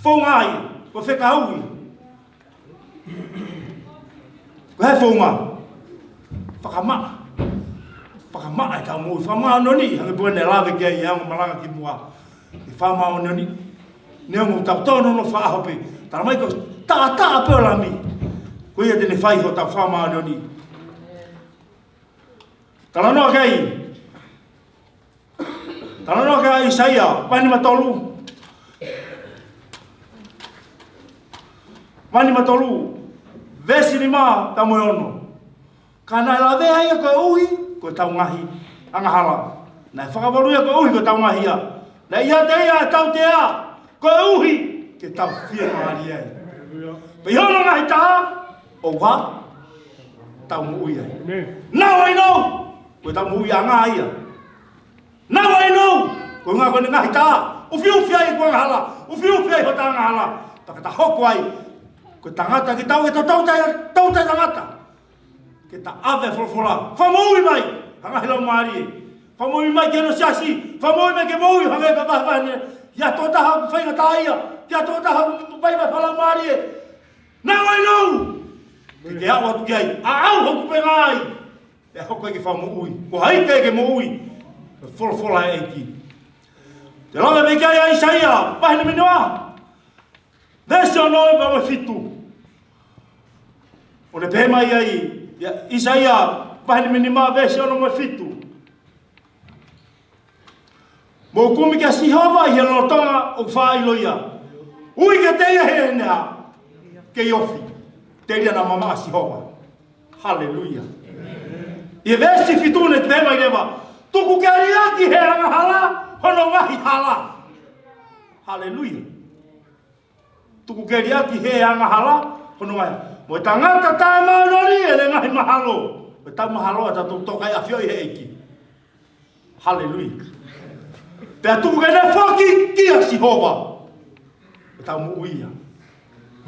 Founga ai. Ko e fekau ia. Ko e hā e founga? Fakamaʻa. Fakamaʻa ʻetau moʻui. Fakamāʻoniʻoni. Hangē pē ko ʻene lave ki ai ʻa e ongo malanga kimuʻa. ʻE fakamāʻoniʻoni. Neongo ʻetau tōnounou fakaʻaho pē. Talamai ko e taʻataʻa pē ʻo e Lami. Ko ia te ne fai hotau fakamāʻoniʻoni. Talanoa ki ai. Talanoa ki ai ʻa ʻAisea, vahe nima tolu. Vahe nima tolu, veesi nima, tamu e ono. Ka naʻe lavea ia koeʻuhi ko ʻetau ngaahi angahala. Naʻe fakavalu ia koeʻuhi ko ʻetau ngaahi ia. Naʻe ʻiate ia e tautea koeʻuhi ke tau fiemālie ai. Pea ʻi hono ngaahi tā, ʻoku tau moʻui ai. Now I know. Ko ʻetau moʻuiʻanga ia. Now I know. Ko e ʻuhinga ko ʻene ngaahi tā. ʻUfiʻufi ai ʻeku angahala. ʻUfiʻufi ai hota angahala. Pea ka ta hoko ai ko e tangata ke tau, ke ta toutai, toutai tangata. Ke ta ʻave e folofola. Fakamoʻui mai ha ngaahi laumālie. Fakamoʻui mai ki hono siasi. Fakamoʻui mai ke moʻui hangē ko e vahevahe ni. Ki ha tokotaha ʻoku faingataʻaʻia. Ki ha tokotaha ʻoku vaivai fakalaumālie. Now I know. Ke ke aʻu atu ki ai. ʻAʻau hoku kupenga ai. ʻE hoko ai ke fakamoʻui. Ko hai ke ke moʻui? Ko e folofola ʻa e ʻEiki. Te u lave mai ki ai ʻa ʻAisea, vahe nima nima. Veesi ono pea mo e fitu. ʻO ne pehē mai ai, ʻia ʻAisea, vahe nima nima, veesi ono mo e fitu. Mou kumi kia Sihova ʻi he lolotonga ʻoku faʻa ʻilo ia. Ui kiate ia he ʻene hā? Kei ofi. Telia naʻa mamaʻo ʻa Sihova. Haleluia. ʻI he veesi fitu ne pehē mai leva, tuku ke liʻaki he angahala hono ngaahi hala. Haleluia. Tuku ke liʻaki he angahala hono ngaahi. Mo e tangata taʻemāʻoniʻoni ʻene ngaahi mahalo. Mo ʻetau mahalo ʻa tautolu ʻoku tokaiʻafioʻi ʻe he ʻEiki. Haleluia. Pea tuku ke ne foki kia Sihova. Pea tau moʻui ia.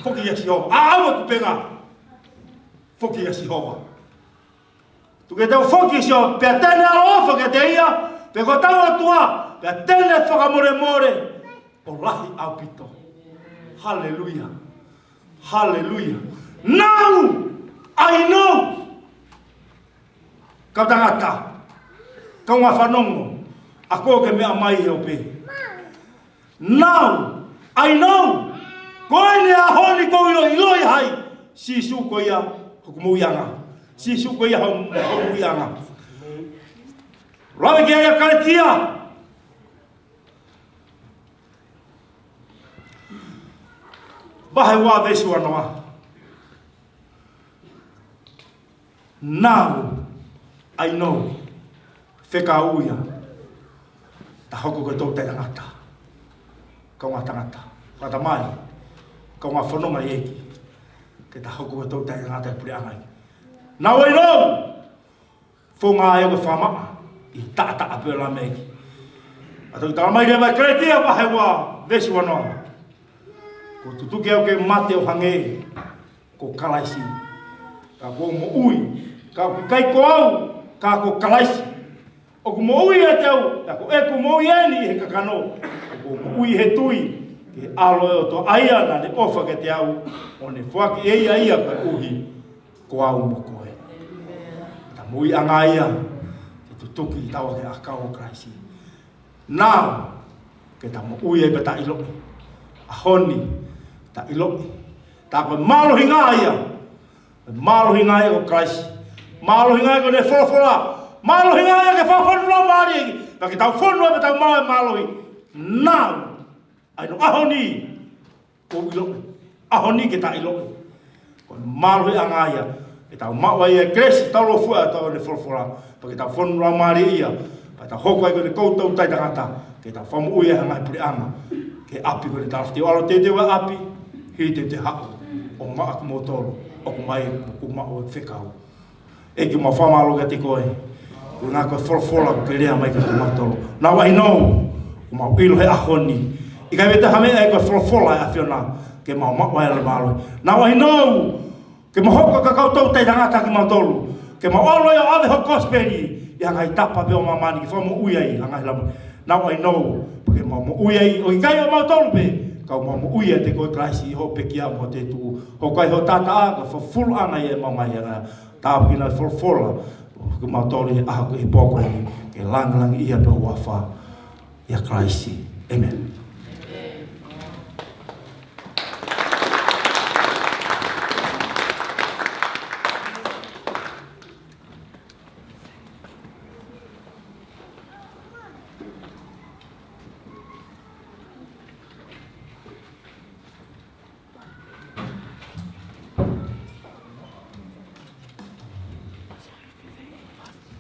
Foki kia Sihova. ʻAʻau e kupenga. Foki kia Sihova. Tuku ke tau foki kia Sihova. Pea te ne ʻaloʻofa kiate ia. Pea ko hotau ʻOtua. Pea te ne fakamolemole ʻo lahi ʻaupito. Haleluia. Haleluia. Now I know. Kau tangata, kau ngā fanongo, ʻa koe ke meʻa mai he ope. Now, I know. Ko eni ʻaho ni ʻoku ou ʻiloʻi, ʻiloʻi hai. Sīsū ko ia hoku moʻuiʻanga. Sīsū ko ia hoku, hoku moʻuiʻanga. Lave ki ai ʻa Kalētia. Vahe ua veesi uanoa. Now I know. Fekau ia. hoko ko e toutai tangata. Kaungā tangata. Fakatamai. Kaungā fononga ʻEiki. Ke ta hoko ko e toutai tangata ʻi he puleʻanga ʻEiki. Now I know. Founga ai ko e fakamaʻa. ʻI he taʻataʻa pē ʻo e Lameiki. ʻA ia ʻoku tala mai leva ʻe Kalētia vahe ua veesi uanoa. Kuo tutuki au ke mate ʻo hangē ko Kalaisi. Ka kuo u moʻui. Ka ʻoku ʻikai ko au. Ka ko Kalaisi. ʻOku moʻui ʻiate au, pea ko ʻeku moʻui eni ʻi he kakano, ʻoku ou moʻui he tui ki he ʻAlo ʻo e ʻOtua ʻa ia naʻa ne ʻofa kiate au, ʻo ne foaki ʻe ia ia koeʻuhi ko au mo koe. Ta moʻuiʻanga ia, ke tutuki taua ki he ʻakau ʻo Kalaisi. Now, ke ta moʻui ai pea ta ʻiloʻi. ʻAho ni, ta ʻiloʻi. Ta ko e mālohinga ia. Mālohinga ia ko Kalaisi. Mālohinga ia ko ʻene folofola. Mālohinga ia ke fakafonu lau mālie. Pea ke tau fonu ai pea tau maʻu e mālohi. Now. ʻA ia ʻaho ni. Ko ʻiloʻi. ʻAho ni ke ta ʻiloʻi. Ko e mālohinga ia. Ke tau maʻu ai e kelesi tau lofua ʻa e tau ʻene folofola. Pea ke tau fonu lau mālie ia. Pea tau hoko ai ko ʻene toutai tangata. Ke tau fakamoʻui ai ha ngaahi puleʻanga. Ke ʻapi ko ʻene tala fiti ʻo ʻalu teuteu ʻa e ʻapi. Hili te te haʻu. ʻO maʻa kimoutolu. ʻOku mai, ʻoku maʻu e fekau. ʻEiki mau fakamālō kiate koe. Ko e ngaahi ko e folofola ʻoku ke lea mai kiate kimautolu. Now I know. ʻOku mau ʻilo he ʻaho ni. ʻIkai pē ha meʻa ʻe ko e folofola ʻa e ʻAfiona. Ke mau maʻu ai ʻa e mālohi. Now I know. Ke mau hoko ko e kau toutai tangata kimautolu. Ke mau ʻalu ai ʻo ʻave ho kosipeli ʻi ha ngaahi tapa pē ʻo māmani ke fakamoʻui ai ha ngaahi laumālie. Now I know, pea ke mau moʻui ai, ʻoku ʻikai ʻo mautolu pē, ka ʻoku mau moʻui ai ʻiate koe Kalaisi ʻi hoʻo pekia mo hoʻo tuʻu. Hoko ai ho taʻataʻa, ko e fufuluʻanga ia ʻemau ngaahi anga. Tāpuekina e folofola, ke mau toli ʻi he ʻaho ko eni, pō ko eni, ke langilangiʻia pē ho huafa. ʻIa Kalaisi. ʻĒmeni.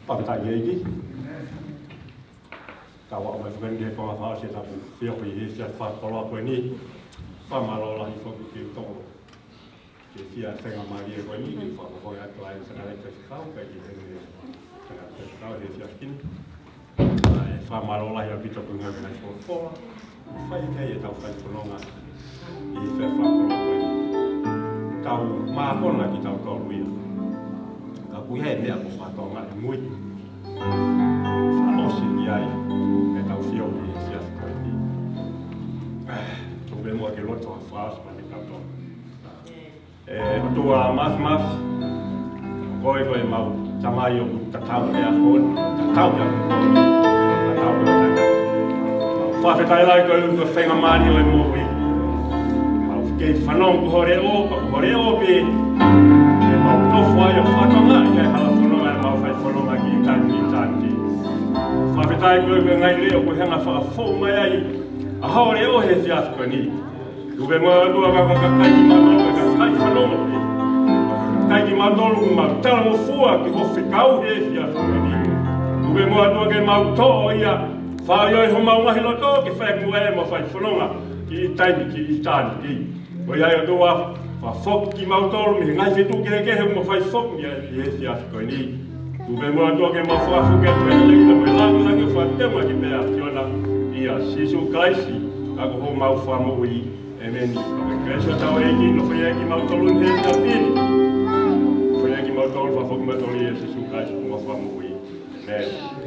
Fakafetaʻi ki he ʻEiki. Tau aʻu mai foki ki he konga fakaʻosi ʻetau feohi ʻi he efiafi fakakoloa ko eni. Fakamālō lahi foki ki he toko. Ke fai e faingamālie ko eni, ke fakafoki atu ai e fakalea faifekau, kae kehe ʻene fakalea faifekau he efiafi ni. ʻA e fakamālō lahi ʻaupito ko e ngaahi folofola. Fai ki ai ʻetau fai fononga. ʻI he efiafi fakakoloa ko eni. Tau mākona kitautolu ia. Ka ʻoku ʻi ai e meʻa ko e fatongia ʻi mui. Fakaʻosi ki ai ʻetau feohi he efiafi ko eni. Tuku muʻa ke lotu ʻo fakaʻosi mai kitautolu. ʻE ʻOtua Māfimafi, ko koe ko ʻemau Tamai ʻoku tatau he ʻaho ni, tatau he ʻaho ni, tatau he ʻaho ni. Fakafetaʻi lahi koeʻuhi ko e faingamālie ʻo e moʻui. Mau kei fanongo ki ho leʻo, ko ho leʻo pē ʻemau nofo ai ʻo fakatokangaʻi ʻa e hala fononga ʻemau fai fononga ki ʻitāniti, ʻitāniti. Fakafetaʻi koeʻuhi ko e ngaahi leʻo kuo hanga ʻo fakafou mai ai ʻa ho leʻo he efiafi ko eni. Tuku muʻa ʻOtua ka, ka, ka, kakai kimautolu, ka, ka, kakai fanongo pē. Kakai kimautolu ʻoku mau talangofua ki hoʻo fekau he efiafi ko eni. Tuku muʻa ʻOtua ke mau toʻo ia, fai ʻi homau ngaahi loto, ke fai muʻa ʻemau fai fononga, ki ʻitāniti, ki ʻitāniti. Ko ia ʻOtua, fakafoki kimautolu, mei he ngaahi feituʻu kehekehe ʻoku mau fai foki ai, ʻi he efiafi ko eni. Tuku muʻa ʻOtua ke mau fakafoki atu e lelei mo e langilangi ʻo fakatema ki he ʻAfiona, ʻia Sīsū Kalaisi, ka ko homau Fakamoʻui. ʻĒmeni. Ko e kelesi ʻa hotau ʻEiki, nofoʻia kimautolu he efiafi ni. Nofoʻia kimautolu, fakafoki kimautolu ʻia Sīsū Kalaisi, ko homau Fakamoʻui. ʻĒmeni.